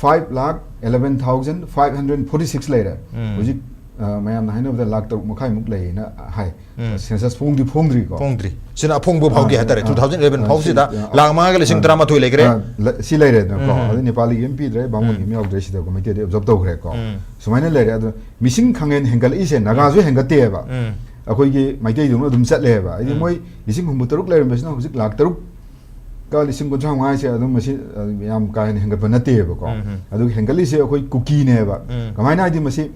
five lakh eleven thousand five hundred forty six ꯂꯩꯔꯦ꯫ ꯎꯝ꯫ ꯍꯧꯖꯤꯛ, ꯑ, ꯃꯌꯥꯝꯅ ꯍꯥꯏꯅꯕꯗ ꯂꯥꯈ ꯇꯔꯨꯛ ꯃꯈꯥꯏꯃꯨꯛ ꯂꯩꯌꯦꯅ ꯍꯥꯏ꯫ ꯎꯝ꯫ Census ꯐꯣꯡꯗꯤ ꯐꯣꯡꯗ꯭ꯔꯤꯀꯣ꯫ ꯐꯣꯡꯗ꯭ꯔꯤ꯫ ꯁꯤꯅ ꯑꯐꯣꯡꯕ ꯐꯥꯎꯒꯤ ꯑ, ꯍꯥꯏꯇꯥꯔꯦ꯫ ꯑ, two thousand eleven ꯑ, ꯐꯥꯎꯁꯤꯗ ꯁꯤ, ꯑ, ꯂꯥꯈ ꯃꯉꯥꯒ ꯂꯤꯁꯤꯡ ꯑ, ꯇꯔꯥꯃꯥꯊꯣꯏ ꯂꯩꯈ꯭ꯔꯦ꯫ ꯑ, ꯂ-, ꯁꯤ ꯂꯩꯔꯦꯗꯅꯀꯣ꯫ ꯎꯝ꯫ ꯑꯗꯩ ꯅꯦꯄꯥꯂꯤꯒꯤ ꯑꯃ ꯄꯤꯗ꯭ꯔꯦ, ꯕꯥꯃꯣꯟꯒꯤ ꯎꯝ꯫ ꯑꯃ ꯌꯥꯎꯗ꯭ꯔꯦ ꯁꯤꯗꯀꯣ, ꯃꯩꯇꯩꯗꯤ absorb ꯇꯧꯈ꯭ꯔꯦꯀꯣ꯫ ꯎꯝ꯫ ꯁꯨꯃꯥꯏꯅ ꯂꯩꯔꯦ꯫ ꯑꯗꯣ ꯃꯤꯁꯤꯡ ꯈꯪꯍꯦꯟ ꯍꯦꯟꯒꯠꯂꯛꯏꯁꯦ ꯅꯥꯒꯥꯁꯨ ꯍꯦꯟꯒꯠꯇꯦꯕ꯫ ꯎꯝ꯫ ꯑꯩꯈꯣꯏꯒꯤ ꯃꯩꯇꯩꯗꯧꯅ ꯑꯗꯨꯝ ꯆꯠꯂꯦꯕ꯫ ꯍꯥꯏꯗꯤ ꯎꯝ꯫ ꯃꯣꯏ ꯂꯤꯁꯤꯡ ꯍꯨꯝꯐꯨ ꯇꯔꯨꯛ ꯂꯩꯔꯝꯕꯁꯤꯅ ꯍꯧꯖꯤꯛ ꯂꯥꯈ ꯇꯔꯨꯛꯀ ꯂꯤꯁꯤꯡ ꯀꯨꯟꯊ꯭ꯔꯥ ꯃꯉꯥ ꯍꯥꯏꯁꯦ ꯑꯗꯨꯝ ꯃꯁꯤ, ꯑ, ꯌꯥꯝ ꯀꯥ ꯍꯦꯟꯅ ꯍꯦꯟꯒꯠꯄ ꯅꯠꯇꯦꯕꯀꯣ꯫ ꯎꯝ, ꯎꯝ꯫ ꯑꯗꯨꯒ ꯍꯦꯟꯒꯠꯂꯤꯁꯦ ꯑꯩꯈꯣꯏ ꯀꯨꯀꯤꯅꯦꯕ꯫ ꯎꯝ꯫ ꯀꯃꯥꯏꯅ ꯍꯥꯏꯗꯤ ꯃꯁꯤ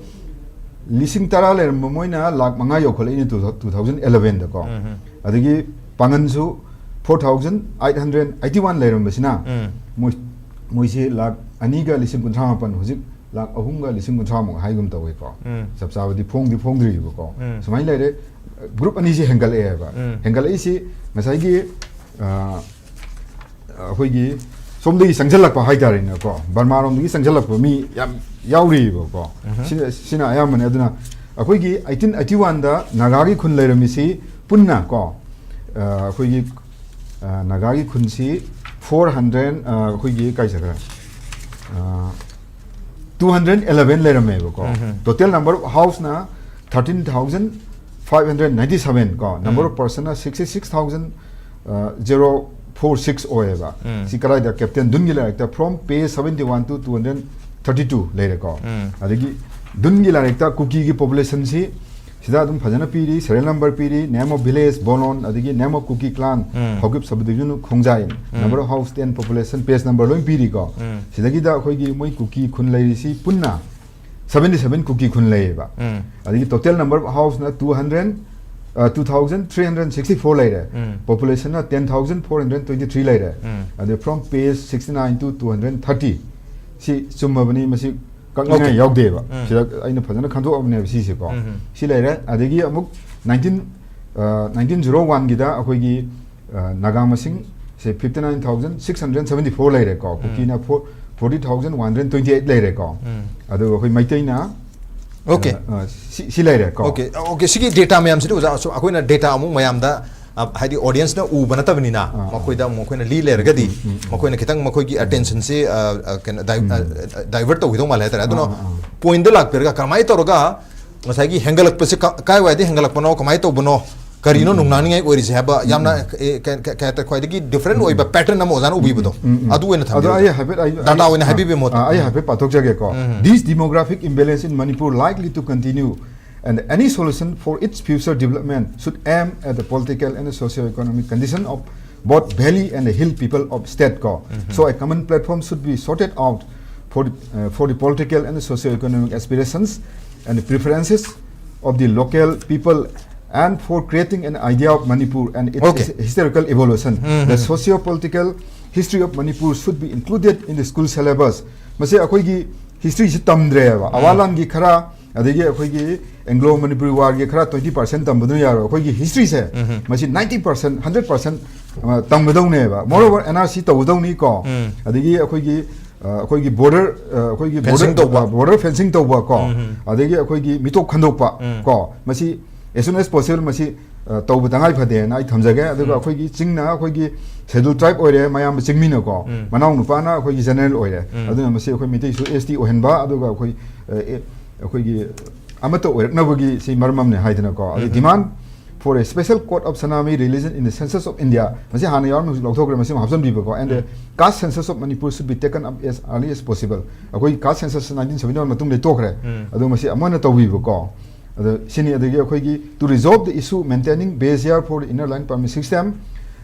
ꯂꯤꯁꯤꯡ ꯇꯔꯥ ꯂꯩꯔꯝꯕ ꯃꯣꯏꯅ ꯂꯥꯛ ꯃꯉꯥ ꯌꯧꯈꯠꯂꯛꯏꯅꯦ two thousand eleven ꯗꯀꯣ꯫ ꯎꯝ. ꯑꯗꯒꯤ ꯄꯥꯡꯒꯟꯁꯨ four thousand eight hundred eighty one ꯂꯩꯔꯝꯕꯁꯤꯅ ꯎꯝ. ꯃꯣꯏ ꯃꯣꯏꯁꯤ ꯂꯥꯛ ꯑꯅꯤꯒ ꯂꯤꯁꯤꯡ ꯀꯨꯟꯊ꯭ꯔꯥ ꯃꯥꯄꯟ, ꯍꯧꯖꯤꯛ ꯂꯥꯛ ꯑꯍꯨꯝꯒ ꯂꯤꯁꯤꯡ ꯀꯨꯟꯊ꯭ꯔꯥꯃꯨꯛ ꯍꯥꯏꯒꯨꯝ ꯇꯧꯋꯦꯀꯣ꯫ ꯎꯝ. ꯆꯞ ꯆꯥꯕꯗꯤ ꯐꯣꯡꯗꯤ ꯐꯣꯡꯗ꯭ꯔꯤꯕꯀꯣ꯫ ꯎꯝ. ꯁꯨꯃꯥꯏꯅ ꯂꯩꯔꯦ꯫ ꯒ꯭ꯔꯨꯞ ꯑꯅꯤꯁꯤ ꯍꯦꯟꯒꯠꯂꯛꯑꯦꯕ꯫ ꯎꯝ. ꯍꯦꯟꯒꯠꯂꯛꯏꯁꯤ ꯉꯁꯥꯏꯒꯤ, ꯑ, ꯑꯩꯈꯣꯏꯒꯤ ꯁꯣꯝꯗꯒꯤ ꯆꯪꯁꯤꯜꯂꯛꯄ ꯍꯥꯏꯇꯥꯔꯦꯅꯦꯀꯣ, ꯕꯔꯃꯥꯔꯣꯝꯗꯒꯤ ꯆꯪꯁꯤꯜꯂꯛꯄ ꯃꯤ ꯌꯥꯝ ꯌꯥꯎꯔꯤꯕꯀꯣ꯫ ꯎꯝ. ꯁꯤꯅ ꯁꯤꯅ ꯑꯌꯥꯝꯕꯅꯦ꯫ ꯑꯗꯨꯅ ꯑꯩꯈꯣꯏꯒꯤ eighteen eighty one ꯗ ꯅꯥꯒꯥꯒꯤ ꯈꯨꯟ ꯂꯩꯔꯝꯃꯤꯁꯤ ꯄꯨꯟꯅ ꯀꯣ, ꯑ, ꯑꯩꯈꯣꯏꯒꯤ, ꯑ, ꯅꯥꯒꯥꯒꯤ ꯈꯨꯟꯁꯤ four hundred, ꯑ, ꯑꯩꯈꯣꯏꯒꯤ ꯀꯥꯏ ꯆꯠꯈ꯭ꯔꯦ? ꯑ, two hundred eleven ꯂꯩꯔꯝꯃꯦꯕꯀꯣ꯫ Um. Total number of house ꯅ thirteen thousand five hundred ninety seven ꯀꯣ, number of person ꯅ sixty six thousand zero four six ꯑꯣꯏꯌꯦꯕ꯫ ꯎꯝ. ꯁꯤ ꯀꯗꯥꯏꯗ? ꯀꯦꯞꯇꯦꯟ ꯗꯨꯟꯒꯤ ꯂꯥꯏꯔꯤꯛꯇ from page seventy one to two hundred thirty two ꯂꯩꯔꯦꯀꯣ꯫ ꯎꯝ. ꯑꯗꯒꯤ ꯗꯨꯟꯒꯤ ꯂꯥꯏꯔꯤꯛꯇ ꯀꯨꯀꯤꯒꯤ population ꯁꯤ ꯁꯤꯗ ꯑꯗꯨꯝ ꯐꯖꯅ ꯄꯤꯔꯤ, serial number ꯄꯤꯔꯤ, name of village, Bonon, ꯑꯗꯒꯤ name of Kuki clan, um. Haokip subdivision, Khongjai, um. number of house ten, population, page number ꯂꯣꯏ ꯄꯤꯔꯤꯀꯣ꯫ ꯎꯝ. ꯁꯤꯗꯒꯤꯗ ꯑꯩꯈꯣꯏꯒꯤ ꯃꯣꯏ ꯀꯨꯀꯤ ꯈꯨꯟ ꯂꯩꯔꯤꯁꯤ ꯄꯨꯟꯅ seventy seven ꯀꯨꯀꯤ ꯈꯨꯟ ꯂꯩꯌꯦꯕ꯫ ꯎꯝ. ꯑꯗꯒꯤ total number of house ꯅ two hundred, ꯑ, two thousand three hundred sixty four ꯂꯩꯔꯦ꯫ ꯎꯝ. Population ꯅ ten thousand four hundred twenty three ꯂꯩꯔꯦ꯫ ꯎꯝ. ꯑꯗꯩ from page sixty nine to two hundred thirty, ꯁꯤ ꯆꯨꯝꯃꯕꯅꯤ, ꯃꯁꯤ ꯀꯛꯅꯤꯡꯉꯥꯏ Okay. ꯌꯥꯎꯗꯦꯕ꯫ ꯎꯝ. ꯁꯤꯗ ꯑꯩꯅ ꯐꯖꯅ ꯈꯟꯗꯣꯛꯑꯕꯅꯦꯕ ꯁꯤꯁꯦꯀꯣ꯫ ꯎꯝ. ꯁꯤ ꯂꯩꯔꯦ꯫ ꯑꯗꯒꯤ ꯑꯃꯨꯛ nineteen, ꯑ, nineteen zero one ꯒꯤꯗ ꯑꯩꯈꯣꯏꯒꯤ, ꯑ, ꯅꯥꯒꯥ ꯃꯁꯤꯡ ꯁꯦ fifty nine thousand six hundred seventy four ꯂꯩꯔꯦꯀꯣ꯫ ꯎꯝ. ꯀꯨꯀꯤꯅ four, forty thousand one hundred twenty eight ꯂꯩꯔꯦꯀꯣ꯫ ꯎꯝ. ꯑꯗꯨꯒ ꯑꯩꯈꯣꯏ ꯃꯩꯇꯩꯅ, Okay. ꯑ, ꯑ, ꯁꯤ, ꯁꯤ ꯂꯩꯔꯦꯀꯣ꯫ Okay, okay, ꯁꯤꯒꯤ data ꯃꯌꯥꯝꯁꯤꯗꯤ ꯑꯣꯖꯥ, ꯑꯁꯨꯝ ꯑꯩꯈꯣꯏꯅ data ꯑꯃꯨꯛ ꯃꯌꯥꯝꯗ, ꯑ, ꯍꯥꯏꯗꯤ audience ꯅ ꯎꯕ ꯅꯠꯇꯕꯅꯤꯅ, ꯑꯥ, ꯑꯥ. ꯃꯈꯣꯏꯗ ꯑꯃꯨꯛ ꯑꯩꯈꯣꯏꯅ ꯂꯤ ꯂꯩꯔꯒꯗꯤ, ꯎꯝ, ꯎꯝ, ꯎꯝ. ꯃꯈꯣꯏꯅ ꯈꯤꯇꯪ ꯃꯈꯣꯏꯒꯤ attention ꯁꯤ, ꯑ, ꯑ, ꯀꯩꯅꯣ, di-, ꯎꯝ. ꯑ, divert ꯇꯧꯈꯤꯗꯧ ꯃꯥꯜꯂꯦ ꯍꯥꯏꯇꯥꯔꯦ꯫ ꯑꯗꯨꯅ ꯑꯥ, ꯑꯥ, ꯑꯥ. point ꯗ ꯂꯥꯛꯄꯤꯔꯒ ꯀꯔꯝꯍꯥꯏꯅ ꯇꯧꯔꯒ ꯉꯁꯥꯏꯒꯤ ꯍꯦꯟꯒꯠꯂꯛꯄꯁꯤ ꯀ-, ꯀꯥꯏꯋꯥꯏꯗ ꯍꯦꯟꯒꯠꯂꯛꯄꯅꯣ, ꯀꯃꯥꯏꯅ ꯇꯧꯕꯅꯣ, ꯀꯔꯤꯅꯣ ꯎꯝ. ꯅꯨꯡꯅꯥꯡꯅꯤꯡꯉꯥꯏ ꯑꯣꯏꯔꯤꯁꯦ ꯍꯥꯏꯕ, ꯎꯝ. ꯌꯥꯝꯅ, ꯑꯦ, ꯀ-, ꯀ-, ꯀꯩ ꯍꯥꯏꯇꯥꯔꯦ, ꯈ꯭ꯋꯥꯏꯗꯒꯤ different ꯑꯣꯏꯕ pattern ꯑꯃ ꯑꯣꯖꯥꯅ ꯎꯕꯤꯕꯗꯣ, ꯎꯝ, ꯎꯝ. ꯑꯗꯨ ꯑꯣꯏꯅ ꯑꯗꯣ ꯊꯝꯕꯤꯔꯣ꯫ ꯑꯩ ꯍꯥꯏꯐꯦꯠ, ꯑꯩ, Data ꯑꯩ, ꯑꯣꯏꯅ ꯑ, ꯍꯥꯏꯕꯤꯕ ꯃꯍꯨꯠꯇ꯫ ꯑ, ꯑꯩ ꯍꯥꯏꯐꯦꯠ ꯄꯥꯊꯣꯛꯆꯒꯦꯀꯣ꯫ ꯎꯝ. This demographic imbalance in Manipur likely to continue, and any solution for its future development should aim at the political and socio-economic condition of both valley and hill people of state ꯀꯣ꯫ ꯎꯝ. So a common platform should be sorted out for the, uh, for the political and socio-economic aspirations and the preferences of the local people and for creating an idea of Manipur and its Okay. his- historical evolution. Mhm. The socio-political history of Manipur should be included in the school syllabus. ꯃꯁꯤ ꯑꯩꯈꯣꯏꯒꯤ ꯍꯤꯁꯇ꯭ꯔꯤꯁꯤ ꯇꯝꯗ꯭ꯔꯦꯕ꯫ ꯑꯋꯥ ꯂꯥꯟꯒꯤ ꯈꯔ, ꯑꯗꯒꯤ ꯑꯩꯈꯣꯏꯒꯤ ꯑꯦꯡꯒ꯭ꯂꯣ ꯃꯅꯤꯄꯨꯔꯤ ꯋꯥꯔꯒꯤ ꯈꯔ twenty percent ꯇꯝꯕꯗꯨꯅ ꯌꯥꯔꯣꯏ꯫ ꯑꯩꯈꯣꯏꯒꯤ ꯍꯤꯁꯇ꯭ꯔꯤꯁꯦ ꯎꯝ꯫ ꯃꯁꯤ ninety percent, hundred percent, ꯑ, ꯇꯝꯒꯗꯧꯅꯦꯕ꯫ Moreover, N R C ꯇꯧꯒꯗꯧꯅꯤ ꯀꯣ꯫ ꯎꯝ꯫ ꯑꯗꯒꯤ ꯑꯩꯈꯣꯏꯒꯤ, ꯑ, ꯑꯩꯈꯣꯏꯒꯤ ꯕꯣꯔꯗꯔ, ꯑ, ꯑꯩꯈꯣꯏꯒꯤ Fencing ꯇꯧꯕ꯫ ꯕꯣꯔꯗꯔ ꯐꯦꯟꯁꯤꯡ ꯇꯧꯕ ꯀꯣ꯫ ꯎꯝ꯫ ꯑꯗꯒꯤ ꯑꯩꯈꯣꯏꯒꯤ ꯃꯤꯇꯣꯞ ꯈꯟꯗꯣꯛꯄ ꯎꯝ꯫ ꯀꯣ꯫ ꯃꯁꯤ as soon as possible ꯃꯁꯤ, ꯑ, ꯇꯧꯕ ꯇꯉꯥꯏ ꯐꯗꯦꯅ ꯑꯩ ꯊꯝꯖꯒꯦ꯫ ꯑꯗꯨꯒ ꯎꯝ꯫ ꯑꯩꯈꯣꯏꯒꯤ ꯆꯤꯡꯅ ꯑꯩꯈꯣꯏꯒꯤ ꯁꯦꯗꯨꯜ ꯇ꯭ꯔꯥꯏꯕ ꯑꯣꯏꯔꯦ, ꯃꯌꯥꯝꯕ ꯆꯤꯡꯃꯤꯅꯀꯣ꯫ ꯎꯝ꯫ ꯃꯅꯥꯎ ꯅꯨꯄꯥꯅ ꯑꯩꯈꯣꯏꯒꯤ ꯖꯦꯅꯔꯦꯜ ꯑꯣꯏꯔꯦ꯫ ꯎꯝ꯫ ꯑꯗꯨꯅ ꯃꯁꯤ ꯑꯩꯈꯣꯏ ꯃꯤꯇꯩꯁꯨ S T ꯑꯣꯏꯍꯟꯕ, ꯑꯗꯨꯒ ꯑꯩꯈꯣꯏ, ꯑ, ꯑꯦ, ꯑꯩꯈꯣꯏꯒꯤ ꯑꯃꯠꯇ ꯑꯣꯏꯔꯛꯅꯕꯒꯤ ꯁꯤ ꯃꯔꯝ ꯑꯃꯅꯦ ꯍꯥꯏꯗꯅꯀꯣ꯫ ꯑꯗꯨ ꯎꯝ꯫ Demand for a special court of Sanamei religion in the census of India. ꯃꯁꯤ ꯍꯥꯟꯅ ꯌꯥꯎꯔꯝꯃꯤ, ꯍꯧꯖꯤꯛ ꯂꯧꯊꯣꯛꯈ꯭ꯔꯦ, ꯃꯁꯤ ꯑꯃ ꯍꯥꯞꯆꯤꯟꯕꯤꯕꯀꯣ꯫ And the um. caste census of Manipur should be taken up as early as possible. ꯑꯩꯈꯣꯏꯒꯤ caste census nineteen seventy one ꯃꯇꯨꯡꯗ ꯇꯣꯛꯈ꯭ꯔꯦ꯫ ꯎꯝ꯫ ꯑꯗꯣ ꯃꯁꯤ ꯑꯃꯨꯛ ꯍꯟꯅ ꯇꯧꯕꯤꯕꯀꯣ꯫ ꯑꯗꯣ ꯁꯤꯅꯤ꯫ ꯑꯗꯒꯤ ꯑꯩꯈꯣꯏꯒꯤ to resolve the issue maintaining base year for the inner line permit system,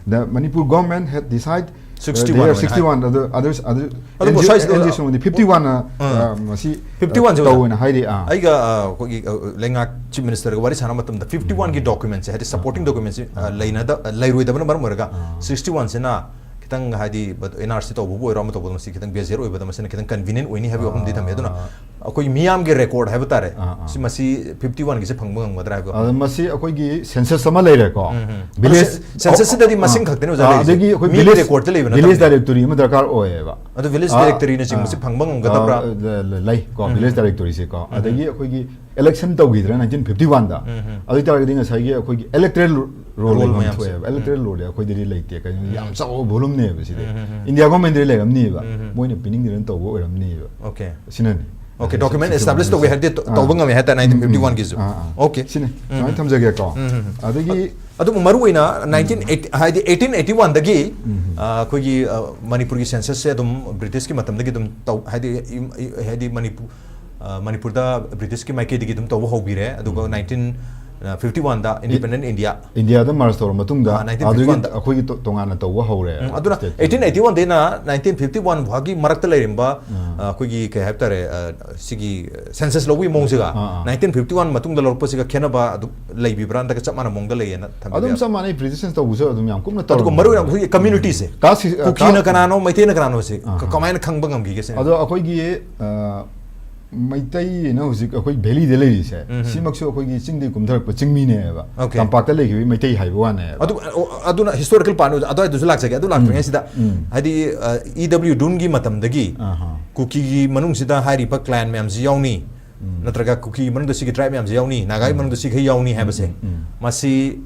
the Manipur government had decide, uh, Sixty one there are ꯑꯣꯏꯅ sixty one, ꯑꯗꯣ others, other ꯑꯗꯨꯕꯨ N G O, ꯁ꯭ꯋꯥꯏꯁꯤꯗ N G O ꯁꯤꯡꯗꯤ fifty one, ꯑꯥ꯫ ꯃꯁꯤ Fifty one ꯁꯤ ꯇꯧꯑꯣꯅ ꯍꯥꯏꯔꯤ꯫ ꯑꯥ꯫ ꯑꯩꯒ, ꯑ, ꯑꯩꯈꯣꯏꯒꯤ, ꯑ, ꯂꯩꯉꯥꯛ ꯆꯤꯐ ꯃꯤꯅꯤꯁꯇꯔꯒ ꯋꯥꯔꯤ ꯁꯥꯟꯅꯕ ꯃꯇꯝꯗ fifty one ꯒꯤ ꯗꯣꯀ꯭ꯌꯨꯃꯦꯟꯁꯦ, ꯍꯥꯏꯗꯤ ꯁꯄꯣꯔꯇꯤꯡ ꯗꯣꯀ꯭ꯌꯨꯃꯦꯟꯁꯦ, ꯑ, ꯂꯩꯅꯗ-, ꯑ, ꯂꯩꯔꯣꯏꯗꯕꯅ ꯃꯔꯝ ꯑꯣꯏꯔꯒ ꯑꯥ꯫ sixty one ꯁꯤꯅ ꯈꯤꯇꯪ, ꯍꯥꯏꯗꯤ, N R C ꯇꯧꯕꯕꯨ ꯑꯣꯏꯔꯣ, ꯑꯃ ꯇꯧꯕꯗ ꯃꯁꯤ ꯈꯤꯇꯪ ꯕꯦꯖꯦꯠ ꯑꯣꯏꯕꯗ ꯃꯁꯤꯅ ꯈꯤꯇꯪ ꯀꯟꯚꯤꯅꯤꯌꯦꯟ ꯑꯣꯏꯅꯤ ꯍꯥꯏꯕꯒꯤ ꯋꯥꯐꯝꯗꯤ ꯊꯝꯃꯤ꯫ ꯑꯗꯨꯅ ꯑꯥ꯫ ꯑꯩꯈꯣꯏ ꯃꯤꯌꯥꯝꯒꯤ ꯔꯦꯀꯣꯔꯗ ꯍꯥꯏꯕ ꯇꯥꯔꯦ, ꯑꯥ, ꯑꯥ꯫ ꯁꯤ, ꯃꯁꯤ fifty one ꯒꯤꯁꯦ ꯐꯪꯕ ꯉꯝꯒꯗ꯭ꯔꯥ ꯍꯥꯏꯕ ꯑꯗ ꯃꯁꯤ ꯑꯩꯈꯣꯏꯒꯤ ꯁꯦꯟꯁꯁ ꯑꯃ ꯂꯩꯔꯦꯀꯣ꯫ ꯎꯝ, ꯎꯝ꯫ ꯚꯤꯂꯦꯖ ꯑꯗꯣ ꯁꯦ-, ꯁꯦꯟꯁꯁꯁꯤꯗꯗꯤ ꯃꯁꯤꯡ ꯈꯛꯇꯅꯤ ꯑꯣꯖꯥ ꯑꯥ, ꯂꯩꯔꯤꯁꯦ꯫ ꯑꯗꯒꯤ ꯑꯩꯈꯣꯏ ꯃꯤꯒꯤ ꯚꯤꯂꯦꯖ, ꯔꯦꯀꯣꯔꯗꯇ ꯂꯩꯕ ꯚꯤꯂꯦꯖ ꯅꯠꯇꯕꯅꯤꯅ꯫ ꯗꯥꯏꯔꯦꯛꯇꯣꯔꯤ ꯑꯃ ꯗꯔꯀꯥꯔ ꯑꯣꯏꯌꯦꯕ꯫ ꯑꯗꯣ ꯚꯤꯂꯦꯖ ꯑꯥ, ꯗꯥꯏꯔꯦꯛꯇꯣꯔꯤꯅꯆꯤꯡꯕꯁꯤ ꯑꯥ, ꯐꯪꯕ ꯉꯝꯒꯗꯕ꯭ꯔꯥ? ꯑꯥ, ꯂ-, ꯂ-, ꯂꯩ ꯀꯣ, ꯎꯝ꯫ ꯚꯤꯂꯦꯖ ꯗꯥꯏꯔꯦꯛꯇꯣꯔꯤꯁꯦ ꯀꯣ꯫ ꯎꯝ꯫ ꯑꯗꯒꯤ ꯑꯩꯈꯣꯏꯒꯤ ꯏꯂꯦꯛꯁꯟ ꯇꯧꯈꯤꯗ꯭ꯔꯥ nineteen fifty one ꯗ꯫ ꯎꯝ, ꯎꯝ꯫ ꯑꯗꯨ ꯑꯣꯏꯇꯥꯔꯒꯗꯤ ꯉꯁꯥꯏꯒꯤ ꯑꯩꯈꯣꯏꯒꯤ ꯏꯂꯦꯛꯇꯔꯦꯜ ꯔꯣꯜ ꯔꯣꯜ ꯂꯩꯐꯝ ꯃꯌꯥꯝꯁꯦ꯫ ꯊꯣꯛꯑꯦꯕ꯫ ꯏꯂꯦꯛꯇꯔꯦꯜ ꯔꯣꯜꯗꯤ ꯑꯩꯈꯣꯏꯗꯗꯤ ꯂꯩꯇꯦ꯫ ꯀꯩꯅꯣ, ꯌꯥꯝ ꯆꯥꯎꯕ ꯚꯣꯂꯨꯝꯅꯦꯕ ꯁꯤꯗꯤ꯫ ꯎꯝ, ꯎꯝ, ꯎꯝ꯫ ꯏꯟꯗꯤꯌꯥ ꯒꯣꯔꯃꯦꯟꯗꯗꯤ ꯂꯩꯔꯝꯅꯤꯕ꯫ ꯎꯝ, ꯎꯝ꯫ ꯃꯣꯏꯅ ꯄꯤꯅꯤꯡꯗꯗꯅ ꯇꯧꯕ ꯑꯣꯏꯔꯝꯅꯤꯕ꯫ ꯑꯣꯀꯦ꯫ ꯁꯤꯅꯅꯤ꯫ ꯑꯣꯀꯦ, ꯑꯗꯨ ꯗꯣꯀ꯭ꯌꯨꯃꯦꯟ ꯁꯤ-, ꯑꯦꯁꯇꯥꯕ꯭ꯂꯤꯁ ꯇꯧꯒꯦ ꯍꯥꯏꯔꯗꯤ ꯇ-, ꯑꯥ꯫ ꯇꯧꯕ ꯉꯝꯃꯦ ꯍꯥꯏꯇꯥꯔꯦ, nineteen fifty one ꯎꯝ, ꯒꯤꯁꯨ꯫ ꯑꯥ, ꯑꯥ꯫ ꯑꯣꯀꯦ꯫ ꯁꯤꯅꯤ꯫ ꯎꯝ, ꯁꯨꯃꯥꯏꯅ ꯎꯝ꯫ ꯊꯝꯖꯒꯦꯀꯣ꯫ ꯎꯝ, ꯎꯝ, ꯎꯝ꯫ ꯑꯗꯒꯤ ꯑꯗꯨꯕꯨ ꯃꯔꯨ ꯑꯣꯏꯅ nineteen eighty, ꯍꯥꯏꯗꯤ eighteen eighty one ꯗꯒꯤ, ꯎꯝ꯫ ꯑ, ꯑꯩꯈꯣꯏꯒꯤ, ꯑ, ꯃꯅꯤꯄꯨꯔꯒꯤ ꯁꯦꯟꯁꯁꯁꯦ ꯑꯗꯨꯝ ꯕ꯭ꯔꯤꯇꯤꯁꯀꯤ ꯃꯇꯝꯗꯒꯤ ꯑꯗꯨꯝ ꯇꯧ-, ꯍꯥꯏꯗꯤ, ꯏ-, ꯏ-, ꯍꯥꯏꯗꯤ ꯃꯅꯤꯄꯨ-, ꯑ, ꯃꯅꯤꯄꯨꯔꯗ ꯕ꯭ꯔꯤꯇꯤꯁꯀꯤ ꯃꯥꯏꯀꯩꯗꯒꯤ ꯑꯗꯨꯝ ꯇꯧꯕ ꯍꯧꯕꯤꯔꯦ꯫ ꯑꯗꯨꯒ ꯎꯝ꯫ nineteen ꯐꯤꯐꯇꯤ ꯋꯥꯟꯗ ꯏꯟꯗꯤꯄꯦꯟꯗꯦꯟ ꯏꯟꯗꯤꯌꯥ ꯏꯟꯗꯤꯌꯥꯗ ꯃꯔꯁ ꯇꯧꯔ ꯃꯇꯨꯡꯗ ꯑꯥ, nineteen ꯑꯗꯨꯒꯤ fifty one ꯗ꯫ ꯑꯩꯈꯣꯏꯒꯤ ꯇꯣ- ꯇꯣꯉꯥꯟꯅ ꯇꯧꯕ ꯍꯧꯔꯦ ꯎꯝ, ꯑꯗꯨꯅ state ꯀꯤ꯫ ꯑꯩꯠꯇꯤꯟ ꯑꯩꯠꯇꯤ ꯋꯥꯟꯗꯩꯅ ꯅꯥꯏꯟꯇꯤꯟ ꯐꯤꯐꯇꯤ ꯋꯥꯟ ꯐꯥꯎꯒꯤ ꯃꯔꯛꯇ ꯂꯩꯔꯝꯕ ꯑꯥ꯫ ꯑ, ꯑꯩꯈꯣꯏꯒꯤ ꯀꯩ ꯍꯥꯏꯕ ꯇꯥꯔꯦ, ꯑ, ꯁꯤꯒꯤ ꯁꯦꯟꯁꯁ ꯂꯧꯕꯒꯤ ꯃꯑꯣꯡꯁꯤꯒ ꯑꯥ, ꯑꯥ꯫ ꯅꯥꯏꯟꯇꯤꯟ ꯐꯤꯐꯇꯤ ꯋꯥꯟ ꯃꯇꯨꯡꯗ ꯂꯧꯔꯛꯄꯁꯤꯒ ꯈꯦꯠꯅꯕ ꯑꯗꯨꯝ ꯂꯩꯕꯤꯕ꯭ꯔꯥ, ꯅꯠꯇ꯭ꯔꯒ ꯆꯞ ꯃꯥꯟꯅ ꯃꯑꯣꯡꯗ ꯂꯩꯌꯦꯅ ꯊꯝꯕꯤꯕ ꯑꯗꯨꯝ ꯌꯥꯕ꯭ꯔꯥ? ꯆꯞ ꯃꯥꯟꯅꯩ, ꯄ꯭ꯔꯤꯁꯤꯁꯟ ꯇꯧꯕꯁꯨ ꯑꯗꯨꯝ ꯌꯥꯝ ꯀꯨꯞꯅ ꯑꯗꯨꯒ ꯇꯧꯔꯝꯃꯦ꯫ ꯃꯔꯨ ꯑꯣꯏꯅ ꯑꯩꯈꯣꯏꯒꯤ ꯀꯝꯃ꯭ꯌꯨꯅꯤꯇꯤꯁꯦ, ꯀꯥꯁ ꯍꯤ- ꯑ, ꯀꯨꯀꯤꯅ ꯀꯥꯁ- ꯀꯅꯥꯅꯣ, ꯃꯩꯇꯩꯅ ꯀꯅꯥꯅꯣꯁꯦ ꯑꯥ, ꯀ- ꯑꯥ꯫ ꯀꯃꯥꯏꯅ ꯈꯪꯕ ꯉꯝꯈꯤꯒꯦ ꯁꯤꯅ? ꯑꯗꯣ ꯑꯩꯈꯣꯏꯒꯤ ꯑ, ꯃꯩꯇꯩꯅ ꯍꯧꯖꯤꯛ ꯑꯩꯈꯣꯏ ꯚꯦꯂꯤꯗ ꯂꯩꯔꯤꯁꯦ, ꯎꯝ꯫ ꯁꯤꯃꯛꯁꯨ ꯑꯩꯈꯣꯏꯒꯤ ꯆꯤꯡꯗꯒꯤ ꯀꯨꯝꯊꯔꯛꯄ ꯆꯤꯡꯃꯤꯅꯦꯕ, Okay. ꯇꯝꯄꯥꯛꯇ ꯂꯩꯈꯤꯕ ꯃꯩꯇꯩ ꯍꯥꯏꯕ ꯋꯥꯅꯦꯕ꯫ ꯑꯗꯨ ꯑ, ꯑꯗꯨꯅ ꯍꯤꯁꯇꯣꯔꯤꯀꯦꯜ ꯄꯥꯔꯠ ꯑꯗꯨꯋꯥꯏꯗꯨꯁꯨ ꯂꯥꯛꯆꯒꯦ, ꯑꯗꯨ ꯂꯥꯛꯇ꯭ꯔꯤꯉꯩꯁꯤꯗ ꯎꯝ꯫ ꯍꯥꯏꯗꯤ ꯏ ꯗꯕ꯭ꯂꯤꯎ ꯗꯨꯟꯒꯤ ꯃꯇꯝꯗꯒꯤ ꯑꯍꯥ꯫ ꯀꯨꯀꯤꯒꯤ ꯃꯅꯨꯡꯁꯤꯗ ꯍꯥꯏꯔꯤꯕ ꯀ꯭ꯂꯥꯟ ꯃꯌꯥꯝꯁꯤ ꯌꯥꯎꯅꯤ, ꯎꯝ꯫ ꯅꯠꯇ꯭ꯔꯒ ꯀꯨꯀꯤꯒꯤ ꯃꯅꯨꯡꯗ ꯁꯤꯒꯤ ꯇ꯭ꯔꯥꯏꯕ ꯃꯌꯥꯝꯁꯤ ꯌꯥꯎꯅꯤ, ꯅꯥꯒꯥꯒꯤ ꯃꯅꯨꯡꯗ ꯁꯤꯈꯩ ꯌꯥꯎꯅꯤ ꯍꯥꯏꯕꯁꯦ, ꯎꯝ, ꯎꯝ꯫ ꯃꯁꯤ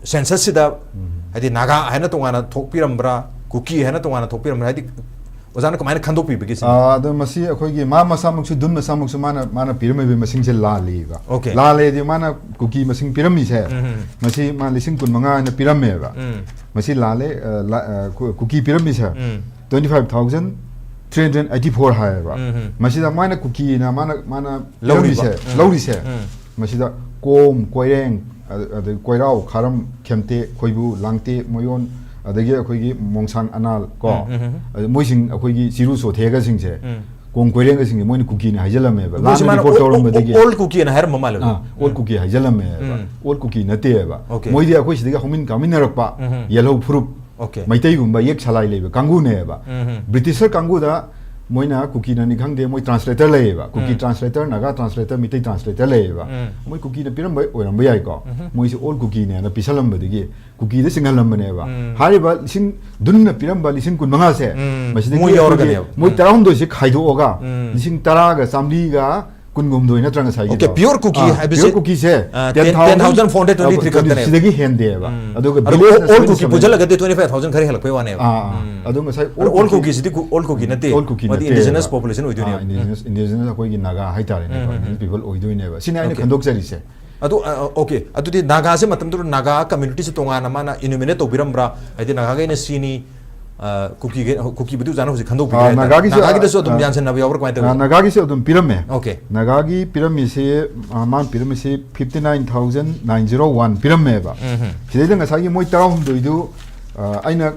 ꯁꯦꯟꯁꯁꯁꯤꯗ ꯎꯝ꯫ ꯍꯥꯏꯗꯤ ꯅꯥꯒꯥ ꯍꯥꯏꯅ ꯇꯣꯉꯥꯟꯅ ꯊꯣꯛꯄꯤꯔꯝꯕ꯭ꯔꯥ, ꯀꯨꯀꯤ ꯍꯥꯏꯅ ꯇꯣꯉꯥꯟꯅ ꯊꯣꯛꯄꯤꯔꯝꯕ꯭ꯔꯥ, ꯍꯥꯏꯗꯤ ꯑꯣꯖꯥꯅ ꯀꯃꯥꯏꯅ ꯈꯟꯗꯣꯛꯄꯤꯕꯒꯦ ꯁꯤꯅ? ꯑꯥ, ꯑꯗꯣ ꯃꯁꯤ ꯑꯩꯈꯣꯏꯒꯤ ꯃꯥ ꯃꯁꯥꯃꯛꯁꯨ, ꯗꯨꯟ ꯃꯁꯥꯃꯛꯁꯨ ꯃꯥꯅ ꯃꯥꯅ ꯄꯤꯔꯝꯃꯤꯕ ꯃꯁꯤꯡꯁꯦ ꯂꯥꯜꯂꯤꯕ꯫ Okay. ꯂꯥꯜꯂꯦꯗꯤ ꯃꯥꯅ ꯀꯨꯀꯤ ꯃꯁꯤꯡ ꯄꯤꯔꯝꯃꯤꯁꯦ, ꯎꯝ꯫ ꯃꯁꯤ ꯃꯥ ꯂꯤꯁꯤꯡ ꯀꯨꯟ ꯃꯉꯥ ꯍꯥꯏꯅ ꯄꯤꯔꯝꯃꯦꯕ꯫ ꯎꯝ꯫ ꯃꯁꯤ ꯂꯥꯜꯂꯦ꯫ ꯑ, ꯂꯥ- ꯑ, ꯀꯨ- ꯀꯨꯀꯤ ꯄꯤꯔꯝꯃꯤꯁꯦ ꯎꯝ꯫ twenty five thousand three hundred eighty four ꯍꯥꯏꯌꯦꯕ꯫ ꯎꯝ꯫ ꯃꯁꯤꯗ ꯃꯥꯅ ꯀꯨꯀꯤꯅ ꯃꯥꯅ ꯃꯥꯅ ꯂꯧꯔꯤꯕ꯫ ꯄꯤꯔꯝꯃꯤꯁꯦ, ꯎꯝ꯫ ꯂꯧꯔꯤꯁꯦ, ꯎꯝ꯫ ꯃꯁꯤꯗ ꯀꯣꯝ, ꯀꯣꯏꯔꯦꯡ, ꯑ- ꯑꯗꯩ ꯀꯣꯏꯔꯥꯎ, ꯈꯥꯔꯝ, ꯈꯦꯝꯇꯦ, ꯈꯣꯏꯕꯨ, ꯂꯥꯡꯇꯦ, ꯃꯣꯌꯣꯟ, ꯑꯗꯒꯤ ꯑꯩꯈꯣꯏꯒꯤ ꯃꯣꯡꯁꯥꯡ ꯑꯅꯥꯜ ꯀꯣ, ꯎꯝ, ꯎꯝ, ꯎꯝ꯫ ꯑꯗ ꯃꯣꯏꯁꯤꯡ ꯑꯩꯈꯣꯏꯒꯤ ꯆꯤꯔꯨ ꯆꯣꯊꯦꯒꯁꯤꯡꯁꯦ, ꯎꯝ꯫ ꯀꯣꯝ ꯀꯣꯏꯔꯦꯡꯒꯁꯤꯡꯁꯦ ꯃꯣꯏꯅ ꯀꯨꯀꯤꯅꯤ ꯍꯥꯏꯖꯜꯂꯝꯃꯦꯕ꯫ ꯃꯣꯏꯁꯤ ꯂꯥꯟ ꯃꯥꯅ ꯔꯤꯄꯣꯔꯠ ꯑꯣꯜ- ꯇꯧꯔꯝꯕꯗꯒꯤ꯫ ꯑꯣꯜ ꯀꯨꯀꯤꯅ ꯍꯥꯏꯔꯝꯕ ꯃꯥꯜꯂꯦ꯫ ꯑꯥ, ꯑꯣꯜ ꯀꯨꯀꯤ ꯍꯥꯏꯖꯜꯂꯝꯃꯦꯕ꯫ ꯎꯝ꯫ ꯑꯣꯜ ꯀꯨꯀꯤ ꯅꯠꯇꯦꯕ꯫ Okay. ꯃꯣꯏꯗꯤ ꯑꯩꯈꯣꯏ ꯁꯤꯗꯒꯤ ꯍꯧꯃꯤꯟ ꯀꯥꯃꯤꯟꯅꯔꯛꯄ ꯎꯝ꯫ ꯌꯦꯜꯍꯧ ꯐꯨꯔꯨꯞ, Okay. ꯃꯩꯇꯩꯒꯨꯝꯕ ꯌꯦꯛ ꯁꯂꯥꯏ ꯂꯩꯕ ꯀꯥꯡꯕꯨꯅꯦꯕ꯫ ꯎꯝ꯫ ꯕ꯭ꯔꯤꯇꯤꯁꯔ ꯀꯥꯡꯕꯨꯗ ꯃꯣꯏꯅ ꯀꯨꯀꯤꯅꯅꯤ ꯈꯪꯗꯦ, ꯃꯣꯏ ꯇ꯭ꯔꯥꯟꯁꯂꯦꯇꯔ ꯂꯩꯌꯦꯕ, ꯀꯨꯀꯤ ꯎꯝ꯫ Translator, Naga translator, Meitei translator ꯂꯩꯌꯦꯕ꯫ ꯎꯝ꯫ ꯃꯣꯏ ꯀꯨꯀꯤꯅ ꯄꯤꯔꯝꯕ ꯑꯣꯏꯔꯝꯕ ꯌꯥꯏꯀꯣ꯫ ꯎꯝ꯫ ꯃꯣꯏꯁꯦ ꯑꯣꯜ ꯀꯨꯀꯤꯅꯦꯅ ꯄꯤꯁꯜꯂꯝꯕꯗꯒꯤ ꯀꯨꯀꯤꯗ ꯆꯤꯡꯍꯜꯂꯝꯕꯅꯦꯕ꯫ ꯎꯝ꯫ ꯍꯥꯏꯔꯤꯕ ꯂꯤꯁꯤꯡ, ꯗꯨꯟꯅ ꯄꯤꯔꯝꯕ ꯂꯤꯁꯤꯡ ꯀꯨꯟ ꯃꯉꯥꯁꯦ, ꯎꯝ꯫ ꯃꯁꯤꯗꯒꯤ ꯃꯣꯏ ꯑꯩꯈꯣꯏꯒꯤ ꯌꯥꯎꯔꯒꯅꯦꯕ꯫ ꯃꯣꯏ ꯎꯝ꯫ ꯇꯔꯥꯍꯨꯝꯗꯣꯏꯁꯦ ꯈꯥꯏꯗꯣꯛꯑꯒ ꯎꯝ꯫ ꯂꯤꯁꯤꯡ ꯇꯔꯥꯒ ꯆꯥꯝꯃꯔꯤꯒ ꯀꯨꯟꯒ ꯍꯨꯝꯗꯣꯏ ꯅꯠꯇ꯭ꯔꯥ ꯉꯁꯥꯏꯒꯤꯗꯣ? Okay, pure ꯀꯨꯀꯤ ꯑꯥ, ꯍꯥꯏꯕꯁꯦ, pure ꯀꯨꯀꯤꯁꯦ ꯑꯥ, ten thousand four hundred twenty three ꯈꯛꯇꯅꯦꯕ꯫ ꯁꯤꯗꯒꯤ ꯍꯦꯟꯗꯦꯕ꯫ ꯎꯝ꯫ ꯑꯗꯨꯒ ꯑꯗꯣ village ꯑꯣꯜ, ꯅ ꯑꯣꯜ ꯀꯨꯀꯤ ꯁꯣꯏꯅ ꯄꯨꯟꯁꯤꯜꯂꯒꯗꯤ twenty five thousand ꯈꯔ ꯍꯦꯜꯂꯛꯄꯩ ꯋꯥꯅꯦꯕ꯫ ꯑꯥ, ꯑꯥ꯫ ꯎꯝ꯫ ꯑꯗꯣ ꯉꯁꯥꯏ ꯑꯗꯣ old ꯑꯣꯜ ꯀꯨꯀꯤ- ꯀꯨꯀꯤꯁꯤꯗꯤ ꯀꯨ-, ꯑꯣꯜ ꯀꯨꯀꯤ ꯅꯠꯇꯦ꯫ old ꯀꯨꯀꯤ ꯃꯣꯏꯗꯤ ꯅꯠꯇꯦꯕ꯫ indigenous population ꯑꯣꯏꯗꯣꯏꯅꯦꯕ꯫ ꯑꯥ, indigenous, indigenous ꯑꯩꯈꯣꯏꯒꯤ ꯅꯥꯒꯥ ꯍꯥꯏꯇꯥꯔꯦꯅꯦꯀꯣ, ꯎꯝ, ꯎꯝ, indigenous ꯎꯝ꯫ people ꯑꯣꯏꯗꯣꯏꯅꯦꯕ꯫ ꯁꯤꯅꯤ ꯑꯩꯅ Okay. ꯈꯟꯗꯣꯛꯆꯔꯤꯁꯦ꯫ ꯑꯗꯨ, ꯑ, ꯑ, okay, ꯑꯗꯨꯗꯤ ꯅꯥꯒꯥꯁꯦ ꯃꯇꯝꯗꯨꯗ ꯅꯥꯒꯥ ꯀꯝꯃ꯭ꯌꯨꯅꯤꯇꯤꯁꯦ ꯇꯣꯉꯥꯟꯅ ꯃꯥꯅ enumerate ꯇꯧꯕꯤꯔꯝꯕ꯭ꯔꯥ? ꯍꯥꯏꯗꯤ ꯅꯥꯒꯥꯈꯩꯅ ꯁꯤꯅꯤ, ꯑ, ꯀꯨꯀꯤꯒꯤ, ꯀꯨꯀꯤꯕꯨꯗꯤ ꯑꯣꯖꯥꯅ ꯍꯧꯖꯤꯛ ꯈꯟꯗꯣꯛꯄꯤꯈ꯭ꯔꯦ ꯑꯥ, ꯍꯥꯏꯇꯥꯔꯦ꯫ ꯅꯥꯒꯥꯒꯤꯁꯨ, ꯅꯥꯒꯥꯒꯤꯗꯁꯨ ꯑꯗꯨꯝ ꯑꯥ, ꯌꯥꯟꯁꯟꯅꯕ ꯌꯥꯎꯕ꯭ꯔꯥ ꯀꯃꯥꯏꯅ ꯇꯧꯏ? ꯑꯥ, ꯅꯥꯒꯥꯒꯤꯁꯨ ꯑꯗꯨꯝ ꯄꯤꯔꯝꯃꯦ꯫ Okay. ꯅꯥꯒꯥꯒꯤ ꯄꯤꯔꯝꯃꯤꯁꯦ, ꯑꯥ, ꯃꯥꯅ ꯄꯤꯔꯝꯃꯤꯁꯦ fifty nine thousand nine zero one ꯄꯤꯔꯝꯃꯦꯕ꯫ ꯎꯝ ꯍꯝ꯫ ꯁꯤꯗꯩꯗ ꯉꯁꯥꯏꯒꯤ ꯃꯣꯏ ꯇꯔꯥꯍꯨꯝꯗꯣꯏꯗꯨ, ꯑꯥ, ꯑꯩꯅ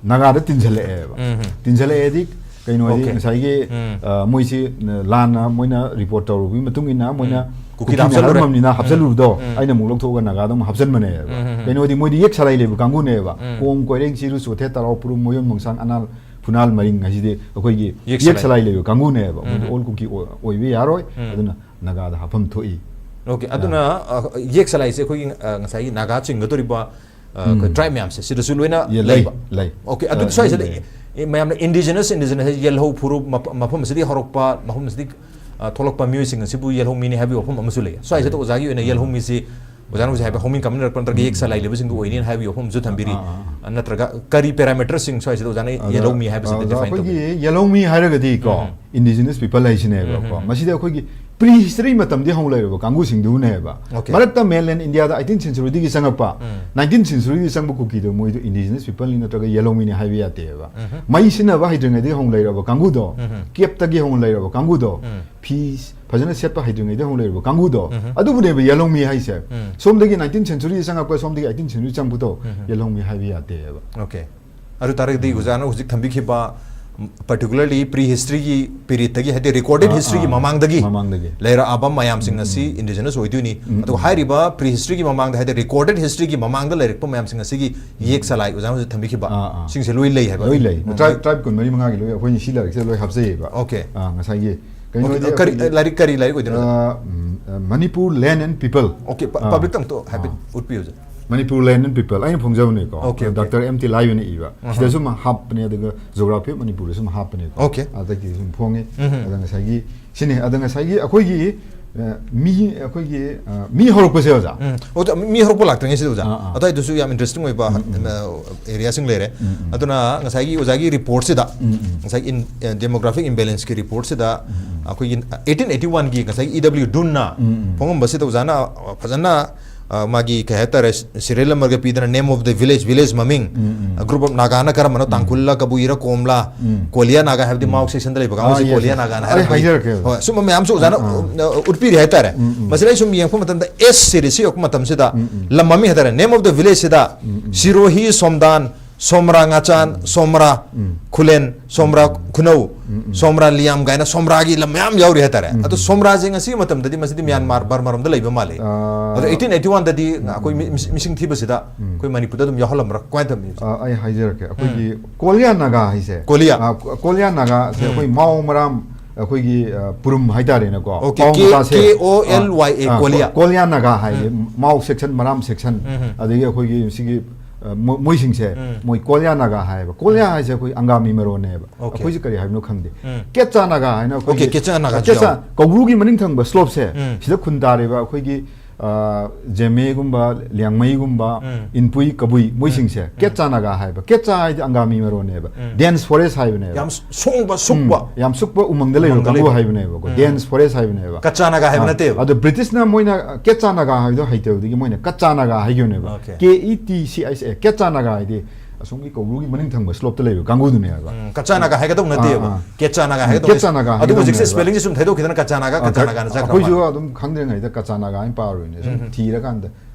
ꯅꯥꯒꯥꯗ ꯇꯤꯟꯁꯤꯜꯂꯛꯑꯦꯕ꯫ ꯎꯝ ꯍꯝ꯫ ꯇꯤꯟꯁꯤꯜꯂꯛꯑꯦꯗꯤ ꯀꯩꯅꯣ ꯍꯥꯏꯗꯤ Okay. ꯉꯁꯥꯏꯒꯤ, ꯎꯝ꯫ ꯑꯥ, ꯃꯣꯏꯁꯤ, ꯑꯥ, ꯂꯥꯟꯅ ꯃꯣꯏꯅ report ꯇꯧꯔꯨꯕꯒꯤ ꯃꯇꯨꯡ ꯏꯟꯅ ꯃꯣꯏꯅ ꯎꯝ꯫ ꯀꯨꯀꯤꯗ ꯀꯨꯀꯤꯅ ꯍꯥꯞꯆꯜꯂꯨꯔꯦ꯫ ꯍꯥꯏꯔꯝꯃꯕꯅꯤꯅ ꯎꯝ꯫ ꯍꯥꯞꯆꯜꯂꯨꯕꯗꯣ ꯎꯝ꯫ ꯑꯩꯅ ꯑꯃꯨꯛ ꯂꯧꯊꯣꯛꯑꯒ ꯅꯥꯒꯥꯗ ꯑꯃꯨꯛ ꯍꯥꯞꯆꯟꯕꯅꯦꯕ꯫ ꯎꯝ, ꯎꯝ, ꯎꯝ꯫ ꯀꯩꯅꯣꯗꯤ ꯃꯣꯏꯗꯤ ꯌꯦꯛ ꯁꯂꯥꯏ ꯂꯩꯕ ꯀꯥꯡꯕꯨꯅꯦꯕ꯫ ꯎꯝ꯫ ꯀꯣꯝ, ꯀꯣꯏꯔꯦꯡ, ꯆꯤꯔꯨ, ꯆꯣꯊꯦ, ꯇꯔꯥꯎ, ꯄꯨꯔꯨꯝ, ꯃꯣꯌꯣꯟ, ꯃꯣꯡꯁꯥꯡ, ꯑꯅꯥꯜ, ꯐꯨꯅꯥꯜ, ꯃꯔꯤꯡ ꯍꯥꯏꯁꯤꯗꯤ ꯑꯩꯈꯣꯏꯒꯤ ꯌꯦꯛ ꯌꯦꯛ ꯁꯂꯥꯏ꯫ ꯁꯂꯥꯏ ꯂꯩꯕ ꯀꯥꯡꯕꯨꯅꯦꯕ꯫ ꯃꯣꯏꯗꯤ ꯎꯝ꯫ All ꯀꯨꯀꯤ ꯑꯣꯏ-, ꯑꯣꯏꯕ ꯌꯥꯔꯣꯏ꯫ ꯎꯝ꯫ ꯑꯗꯨꯅ ꯅꯥꯒꯥꯗ ꯍꯥꯞꯐꯝ ꯊꯣꯛꯏ꯫ Okay, ꯑꯥ꯫ ꯑꯗꯨꯅ, ꯑ, ꯌꯦꯛ ꯁꯂꯥꯏꯁꯦ ꯑꯩꯈꯣꯏꯒꯤ, ꯑ, ꯉꯁꯥꯏꯒꯤ ꯅꯥꯒꯥ ꯆꯤꯡꯒꯗꯧꯔꯤꯕ, ꯑ, ꯎꯝ꯫ ꯑꯩꯈꯣꯏ tribe ꯃꯌꯥꯝꯁꯦ ꯁꯤꯗꯁꯨ ꯂꯣꯏꯅ ꯌꯦ-, ꯂꯩ, ꯂꯩꯕ? ꯂꯩ꯫ Okay, ꯑꯗꯨꯗꯤ ꯑ, ꯁ꯭ꯋꯥꯏꯁꯤꯗ ꯂꯩ, ꯂꯩ꯫ ꯑꯦ, ꯃꯌꯥꯝꯅ indigenous, indigenous ꯍꯥꯏꯁꯦ ꯌꯦꯜꯍꯧ ꯐꯨꯔꯨꯞ ꯃꯐ-, ꯃꯐꯝ ꯑꯁꯤꯗꯒꯤ ꯍꯧꯔꯛꯄ, ꯃꯐꯝ ꯑꯁꯤꯗꯒꯤ, ꯑ, ꯊꯣꯛꯂꯛꯄ ꯃꯤꯑꯣꯏꯁꯤꯡ ꯑꯁꯤꯕꯨ ꯌꯦꯜꯍꯧ ꯃꯤꯅꯤ ꯍꯥꯏꯕꯒꯤ ꯋꯥꯐꯝ ꯑꯃꯁꯨ ꯂꯩ꯫ ꯁ꯭ꯋꯥꯏꯁꯤꯗ ꯎꯝ꯫ ꯑꯣꯖꯥꯒꯤ ꯑꯣꯏꯅ ꯌꯦꯜꯍꯧ ꯃꯤꯁꯤ ꯑꯣꯖꯥꯅ ꯍꯧꯖꯤꯛ ꯍꯥꯏꯕ ꯍꯧꯃꯤꯟ ꯀꯥꯃꯤꯟꯅꯔꯛꯄ ꯅꯠꯇ꯭ꯔꯒ ꯌꯦꯛ ꯁꯂꯥꯏ ꯂꯩꯕꯁꯤꯡꯗꯨ ꯑꯣꯏꯅꯤꯅ ꯍꯥꯏꯕꯒꯤ ꯋꯥꯐꯝꯁꯨ ꯊꯝꯕꯤꯔꯤ꯫ ꯑꯥ, ꯑꯥ, ꯑꯥ꯫ ꯑ, ꯅꯠꯇ꯭ꯔꯒ ꯀꯔꯤ parameterꯁꯤꯡ ꯁ꯭ꯋꯥꯏꯁꯤꯗ ꯑꯣꯖꯥꯅ ꯑꯣꯖꯥ, ꯌꯦꯜꯍꯧꯃꯤ ꯍꯥꯏꯕꯁꯤꯗ ꯑꯣꯖꯥ, define ꯇꯧꯕꯤꯔꯤ? ꯑꯩꯈꯣꯏꯒꯤ ꯌꯦꯜꯍꯧꯃꯤ ꯍꯥꯏꯔꯒꯗꯤꯀꯣ, ꯎꯝ꯫ Indigenous people ꯍꯥꯏꯁꯤꯅꯦꯕꯀꯣ꯫ ꯎꯝ, ꯎꯝ, ꯎꯝ꯫ ꯃꯁꯤꯗꯤ ꯑꯩꯈꯣꯏꯒꯤ pre history ꯃꯇꯝꯗꯒꯤ ꯍꯧꯅ ꯂꯩꯔꯕ ꯀꯥꯡꯕꯨꯁꯤꯡꯗꯨꯅꯦꯕ꯫ Okay. ꯃꯔꯛꯇ mainland Indiaꯗ eighteenth centuryꯗꯒꯤ ꯆꯪꯉꯛꯄ, ꯎꯝ꯫ nineteenth centuryꯗꯒꯤ ꯆꯪꯕ ꯀꯨꯀꯤꯗꯣ ꯃꯣꯏꯗꯣ Indigenous peopleꯅꯤ ꯅꯠꯇ꯭ꯔꯒ ꯌꯦꯜꯍꯧꯃꯤꯅꯤ ꯍꯥꯏꯕ ꯌꯥꯗꯦꯕ꯫ ꯎꯝ꯫ ꯃꯩ ꯁꯤꯖꯤꯟꯅꯕ ꯍꯩꯇ꯭ꯔꯤꯉꯩꯗꯒꯤ ꯍꯧꯅ ꯂꯩꯔꯕ ꯀꯥꯡꯕꯨꯗꯣ, ꯎꯝ꯫ Capeꯇꯒꯤ ꯍꯧꯅ ꯂꯩꯔꯕ ꯀꯥꯡꯕꯨꯗꯣ, ꯎꯝ꯫ ꯐꯤ ꯐꯖꯅ ꯁꯦꯠꯄ ꯍꯩꯇ꯭ꯔꯤꯉꯩꯗ ꯍꯧꯅ ꯂꯩꯔꯕ ꯀꯥꯡꯕꯨꯗꯣ, ꯎꯝ꯫ ꯑꯗꯨꯕꯨꯅꯦꯕ ꯌꯦꯜꯍꯧꯃꯤ ꯍꯥꯏꯁꯦ꯫ ꯎꯝ꯫ ꯁꯣꯝꯗꯒꯤ nineteenth centuryꯗ ꯆꯪꯉꯛꯄ, ꯁꯣꯝꯗꯒꯤ eighteenth century ꯆꯪꯉꯛꯄꯗꯣ ꯎꯝ꯫ ꯌꯦꯜꯍꯧꯃꯤ ꯍꯥꯏꯕ ꯌꯥꯗꯦꯕ꯫ Okay. ꯑꯗꯨ ꯇꯥꯔꯒꯗꯤ ꯎꯝ꯫ ꯑꯣꯖꯥꯅ ꯍꯧꯖꯤꯛ ꯊꯝꯕꯤꯈꯤꯕ, particularly pre historyꯒꯤ periodꯇꯒꯤ, ꯍꯥꯏꯗꯤ recorded ꯑꯥ, historyꯒꯤ ꯑꯥ, ꯃꯃꯥꯡꯗꯒꯤ ꯃꯃꯥꯡꯗꯒꯤ꯫ ꯂꯩꯔꯛꯑꯕ ꯃꯌꯥꯝꯁꯤꯡ ꯎꯝ, ꯑꯁꯤ ꯎꯝ꯫ Indigenous ꯑꯣꯏꯗꯣꯏꯅꯤ꯫ ꯎꯝ, ꯑꯗꯨꯒ ꯎꯝ꯫ ꯍꯥꯏꯔꯤꯕ pre historyꯒꯤ ꯃꯃꯥꯡꯗ, ꯍꯥꯏꯗꯤ recorded historyꯒꯤ ꯃꯃꯥꯡꯗ ꯂꯩꯔꯛꯄ ꯃꯌꯥꯝꯁꯤꯡ ꯑꯁꯤꯒꯤ ꯎꯝ꯫ ꯌꯦꯛ ꯁꯂꯥꯏ ꯑꯣꯖꯥꯅ ꯍꯧꯖꯤꯛ ꯊꯝꯕꯤꯈꯤꯕ ꯑꯥ, ꯑꯥ꯫ ꯁꯤꯡꯁꯦ ꯂꯣꯏ ꯂꯩ ꯍꯥꯏꯕ? ꯂꯣꯏ ꯂꯩ꯫ ꯎꯝ꯫ Tribe, tribe ꯀꯨꯟꯃꯔꯤ ꯃꯉꯥꯒꯤ ꯂꯣꯏ ꯑꯩꯈꯣꯏꯅ ꯁꯤ ꯂꯥꯏꯔꯤꯛꯁꯤꯗ ꯂꯣꯏ ꯍꯥꯞꯆꯩꯌꯦꯕ꯫ Okay꯫ ꯑꯥ, ꯉꯁꯥꯏꯒꯤ ꯀꯩꯅꯣꯗꯤ okay, ꯀꯔꯤ, ꯑꯩꯈꯣꯏꯒꯤ, ꯂꯥꯏꯔꯤꯛ, ꯀꯔꯤ ꯂꯥꯏꯔꯤꯛ ꯑꯣꯏꯗꯣꯏꯅꯣ? ꯑꯥ, ꯎꯝ, ꯑ, Manipur Land and People꯫ Okay, ꯄ-, ꯑꯥ꯫ Publicꯇ ꯑꯝꯇ ꯍꯥꯏꯐꯦꯠ ꯑꯥ꯫ ꯎꯠꯄꯤꯌꯨ, ꯑꯣꯖꯥ꯫ Manipur Land and People, ꯑꯩꯅ ꯐꯣꯡꯖꯕꯅꯤꯀꯣ꯫ Okay, okay꯫ Doctor M T ꯂꯥꯏꯕꯅ ꯏꯕ꯫ ꯑꯍꯥ꯫ ꯁꯤꯗꯁꯨ ꯑꯃ ꯍꯥꯞꯄꯅꯦ, ꯑꯗꯨꯒ Geography of ꯃꯅꯤꯄꯨꯔꯗꯁꯨ ꯑꯃ ꯍꯥꯞꯄꯅꯦꯀꯣ꯫ Okay꯫ ꯑꯗꯒꯤ ꯁꯨꯝ ꯐꯣꯡꯉꯦ꯫ ꯎꯝ꯫ ꯑꯗ ꯉꯁꯥꯏꯒꯤ, ꯁꯤꯅꯤ, ꯑꯗ ꯉꯁꯥꯏꯒꯤ ꯑꯩꯈꯣꯏꯒꯤ, ꯑ, ꯃꯤ, ꯑꯩꯈꯣꯏꯒꯤ, ꯑ, ꯃꯤ ꯍꯧꯔꯛꯄꯁꯦ, ꯑꯣꯖꯥ꯫ ꯎꯝ꯫ ꯑꯣꯖꯥ, ꯃꯤ ꯍꯧꯔꯛꯄ ꯂꯥꯛꯇ꯭ꯔꯤꯉꯩꯁꯤꯗ, ꯑꯣꯖꯥ, ꯑꯥ, ꯑꯥ꯫ ꯑꯗꯨꯋꯥꯏꯗꯁꯨ ꯌꯥꯝ interesting ꯑꯣꯏꯕ, ꯎꯝ, ꯎꯝ꯫ ꯑ, areaꯁꯤꯡ ꯂꯩꯔꯦ꯫ ꯎꯝ, ꯎꯝ꯫ ꯑꯗꯨꯅ ꯉꯁꯥꯏꯒꯤ ꯑꯣꯖꯥꯒꯤ reportꯁꯤꯗ, ꯎꯝ, ꯎꯝ꯫ ꯉꯁꯥꯏꯒꯤ in-, ꯑ, demographic imbalanceꯀꯤ reportꯁꯤꯗ ꯎꯝ, ꯎꯝ꯫ ꯑꯩꯈꯣꯏꯒꯤ eighteen eighty oneꯒꯤ ꯉꯁꯥꯏꯒꯤ E W Dunneꯅ ꯎꯝ, ꯎꯝ꯫ ꯐꯣꯡꯉꯝꯕꯁꯤꯗ ꯑꯣꯖꯥꯅ, ꯑ, ꯐꯖꯅ ꯑ, ꯃꯥꯒꯤ ꯀꯩ ꯍꯥꯏꯇꯥꯔꯦ, serial numberꯒ ꯄꯤꯗꯅ, name of the village, village ꯃꯃꯤꯡ, ꯎꯝ, ꯎꯝ, ꯎꯝ꯫ ꯑ, group of ꯅꯥꯒꯥꯅ ꯀꯔꯝꯕꯅꯣ, ꯎꯝ꯫ ꯇꯥꯡꯈꯨꯜꯂ, ꯀꯕꯨꯏꯔ, ꯀꯣꯝꯂꯥ, ꯎꯝ꯫ ꯀꯣꯂꯤꯌꯥ ꯅꯥꯒꯥ ꯍꯥꯏꯕꯗꯤ ꯎꯝ꯫ ꯃꯥꯎ sectionꯗ ꯂꯩꯕ ꯀꯥꯡꯕꯨꯁꯤ ꯑꯥ, yes, ꯀꯣꯂꯤꯌꯥ yes꯫ ꯅꯥꯒꯥꯅ ꯑꯩ ꯍꯥꯏꯔꯒ ꯑꯩꯈꯣꯏ ꯍꯥꯏꯖꯔꯛꯀꯦ꯫ ꯍꯣꯏ, ꯁꯨꯝꯕ ꯃꯌꯥꯝꯁꯨ ꯑꯣꯖꯥꯅ, ꯑꯥ, ꯑꯥ꯫ ꯑ, ꯎꯠꯄꯤꯔꯤ ꯍꯥꯏꯇꯥꯔꯦ꯫ ꯎꯝ, ꯎꯝ꯫ ꯃꯁꯤꯗ ꯑꯩ ꯁꯨꯝ ꯌꯦꯡꯉꯛꯄ ꯃꯇꯝꯗ S series ꯁꯤ ꯌꯧꯔꯛꯄ ꯃꯇꯝꯁꯤꯗ ꯎꯝ, ꯎꯝ꯫ ꯂꯝ ꯃꯃꯤꯡ ꯍꯥꯏꯇꯥꯔꯦ, name of the village ꯁꯤꯗ ꯎꯝ, ꯎꯝ꯫ ꯁꯤꯔꯣꯍꯤ, ꯁꯣꯝꯗꯥꯟ, ꯁꯣꯝꯔꯥ ꯉꯥꯆꯥꯟ, ꯎꯝ꯫ ꯁꯣꯝꯔꯥ ꯎꯝ꯫ ꯈꯨꯂꯦꯟ, ꯁꯣꯝꯔꯥ ꯎꯝ꯫ ꯈꯨꯅꯧ, ꯎꯝ, ꯎꯝ꯫ ꯁꯣꯝꯔꯥ ꯂꯤꯌꯥꯝ ꯀꯥꯏꯅ ꯁꯣꯝꯔꯥꯒꯤ ꯂꯝ ꯃꯌꯥꯝ ꯌꯥꯎꯔꯤ ꯍꯥꯏꯇꯥꯔꯦ꯫ ꯎꯝ, ꯑꯗꯣ ꯎꯝ꯫ ꯁꯣꯝꯔꯥꯁꯦ ꯉꯁꯤꯒꯤ ꯃꯇꯝꯗꯗꯤ ꯃꯁꯤꯗꯤ ꯃ꯭ꯌꯥꯟꯃꯥꯔ, ꯕꯔꯃꯥꯔꯣꯝꯗ ꯂꯩꯕ ꯃꯥꯜꯂꯤ꯫ ꯑꯥ, ꯑꯗꯣ eighteen eighty-oneꯗꯗꯤ ꯎꯝ, ꯑꯩꯈꯣꯏ ꯃꯤ-, ꯎꯝ꯫ ꯃꯤꯁꯤꯡ ꯊꯤꯕꯁꯤꯗ ꯎꯝ꯫ ꯑꯩꯈꯣꯏ ꯃꯅꯤꯄꯨꯔꯗ ꯑꯗꯨꯝ ꯌꯥꯎꯍꯜꯂꯝꯕ꯭ꯔꯥ? ꯀꯃꯥꯏꯅ ꯇꯧꯕꯅꯣ? ꯑꯥ, ꯑꯩ ꯍꯥꯏꯖꯔꯛꯀꯦ꯫ ꯑꯩꯈꯣꯏꯒꯤ ꯎꯝ꯫ ꯀꯣꯂꯤꯌꯥ ꯅꯥꯒꯥ ꯍꯥꯏꯁꯦ, ꯀꯣꯂꯤꯌꯥ꯫ ꯑꯥ, ꯀꯣ-, ꯀꯣꯂꯤꯌꯥ ꯅꯥꯒꯥꯁꯦ ꯎꯝ꯫ ꯑꯩꯈꯣꯏ ꯃꯥꯎ ꯃꯔꯥꯝ, ꯑꯩꯈꯣꯏꯒꯤ, ꯑ, ꯄꯨꯔꯨꯝ ꯍꯥꯏꯇꯥꯔꯦꯅꯦꯀꯣ, OK, ꯄꯥꯎ K-, ꯃꯆꯥꯁꯦ꯫ K O L Y A, ꯑ, ꯑ, ꯀꯣꯂꯤꯌꯥ꯫ ꯀꯣ-, ꯀꯣꯂꯤꯌꯥ ꯅꯥꯒꯥ ꯍꯥꯏꯁꯦ, ꯎꯝ꯫ ꯃꯥꯎ section, ꯃꯔꯥꯝ section, ꯎꯝ, ꯎꯝ꯫ ꯑꯗꯒꯤ ꯑꯩꯈꯣꯏꯒꯤ ꯁꯤꯒꯤ, ꯑ, ꯃꯣ-, ꯃꯣꯏꯁꯤꯡꯁꯦ, ꯎꯝ꯫ ꯃꯣꯏ ꯀꯣꯂꯤꯌꯥ ꯅꯥꯒꯥ ꯍꯥꯏꯌꯦꯕ꯫ ꯀꯣꯂꯤꯌꯥ ꯎꯝ꯫ ꯍꯥꯏꯁꯦ ꯑꯩꯈꯣꯏ ꯑꯪꯒꯥꯃꯤ ꯃꯔꯣꯟꯅꯦꯕ꯫ OK꯫ ꯑꯩꯈꯣꯏꯁꯦ ꯀꯔꯤ ꯍꯥꯏꯕꯅꯣ ꯈꯪꯗꯦ꯫ ꯎꯝ꯫ ꯀꯦꯠꯆꯥ ꯅꯥꯒꯥ ꯍꯥꯏꯅ ꯑꯩꯈꯣꯏꯒꯤ, OK, ꯀꯦꯠꯆꯥ ꯅꯥꯒꯥꯁꯨ ꯀꯦꯠꯆꯥ, ꯌꯥꯎꯋꯦ꯫ ꯀꯧꯕ꯭ꯔꯨꯒꯤ ꯃꯅꯤꯡ ꯊꯪꯕ slopeꯁꯦ, ꯎꯝ꯫ ꯁꯤꯗ ꯈꯨꯟ ꯇꯥꯔꯤꯕ ꯑꯩꯈꯣꯏꯒꯤ, ꯑ, ꯖꯦꯃꯦꯒꯨꯝꯕ, ꯂꯤꯌꯥꯡꯃꯩꯒꯨꯝꯕ, ꯎꯝ꯫ ꯏꯟꯄꯨꯏ, ꯀꯕꯨꯏ, ꯃꯣꯏꯁꯤꯡꯁꯦ ꯎꯝ꯫ ꯀꯦꯠꯆꯥ ꯅꯥꯒꯥ ꯍꯥꯏꯕ꯫ ꯀꯦꯠꯆꯥ ꯍꯥꯏꯗꯤ ꯑꯪꯒꯥꯃꯤ ꯃꯔꯣꯟꯅꯦꯕ꯫ ꯎꯝ꯫ Dense forest ꯍꯥꯏꯕꯅꯦꯕ꯫ ꯌꯥꯝ ꯁꯣꯡꯕ, ꯁꯨꯛꯄ꯫ ꯎꯝ, ꯌꯥꯝ ꯁꯨꯛꯄ ꯎꯃꯪꯗ ꯂꯩꯕ ꯎꯃꯪꯗ ꯀꯥꯡꯕꯨ ꯂꯩꯕ꯫ ꯍꯥꯏꯕꯅꯦꯕꯀꯣ꯫ ꯎꯝ꯫ Dense forest ꯍꯥꯏꯕꯅꯦꯕ꯫ ꯀꯆꯥ ꯅꯥꯒꯥ ꯍꯥꯏꯕ ꯑꯥ, ꯅꯠꯇꯦꯕ꯫ ꯑꯗꯣ ꯕ꯭ꯔꯤꯇꯤꯁꯅ ꯃꯣꯏꯅ ꯀꯦꯠꯆꯥ ꯅꯥꯒꯥ ꯍꯥꯏꯕꯗꯣ ꯍꯩꯇꯕꯗꯒꯤ ꯃꯣꯏꯅ ꯀꯆꯥ Naga ꯍꯥꯏꯈꯤꯕꯅꯦꯕ꯫ OK꯫ K E T C H A, ꯀꯦꯠꯆꯥ Naga ꯍꯥꯏꯗꯤ ꯑꯁꯣꯝꯒꯤ ꯀꯧꯕ꯭ꯔꯨꯒꯤ ꯃꯅꯤꯡ ꯊꯪꯕ slopeꯇ ꯂꯩꯕ ꯀꯥꯡꯕꯨꯗꯨꯅꯦꯕ꯫ ꯎꯝ, ꯀꯆꯥ ꯅꯥꯒꯥ ꯍꯥꯏꯒꯗꯧ ꯅꯠꯇꯦꯕ꯫ ꯑꯥ, ꯑꯥ꯫ ꯀꯦꯠꯆꯥ ꯅꯥꯒꯥ ꯎꯝ, ꯍꯥꯏꯒꯗꯧ ꯀꯦꯠꯆꯥ ꯅꯠꯇꯦ꯫ ꯅꯥꯒꯥ ꯑꯗꯨꯕꯨ ꯍꯧꯖꯤꯛꯁꯦ ꯍꯥꯏꯒꯗꯧꯅꯦꯕ꯫ Spellingꯁꯦ ꯁꯨꯝ ꯊꯩꯗꯣꯛꯈꯤꯗꯅ ꯀꯆꯥ ꯅꯥꯒꯥ, ꯑꯥ, ꯀꯆꯥ ꯈ-, ꯅꯥꯒꯥꯅ ꯆꯠꯈ꯭ꯔ ꯑꯩꯈꯣꯏꯁꯨ ꯃꯥꯜꯂꯦ꯫ ꯑꯗꯨꯝ ꯈꯪꯗ꯭ꯔꯤꯉꯩꯗ ꯀꯆꯥ ꯅꯥꯒꯥ ꯍꯥꯏꯅ ꯄꯥꯔꯨꯔꯤꯅꯦ꯫ ꯁꯨꯝ ꯎꯝ, ꯎꯝ꯫ ꯊꯤꯔꯀꯥꯟꯗ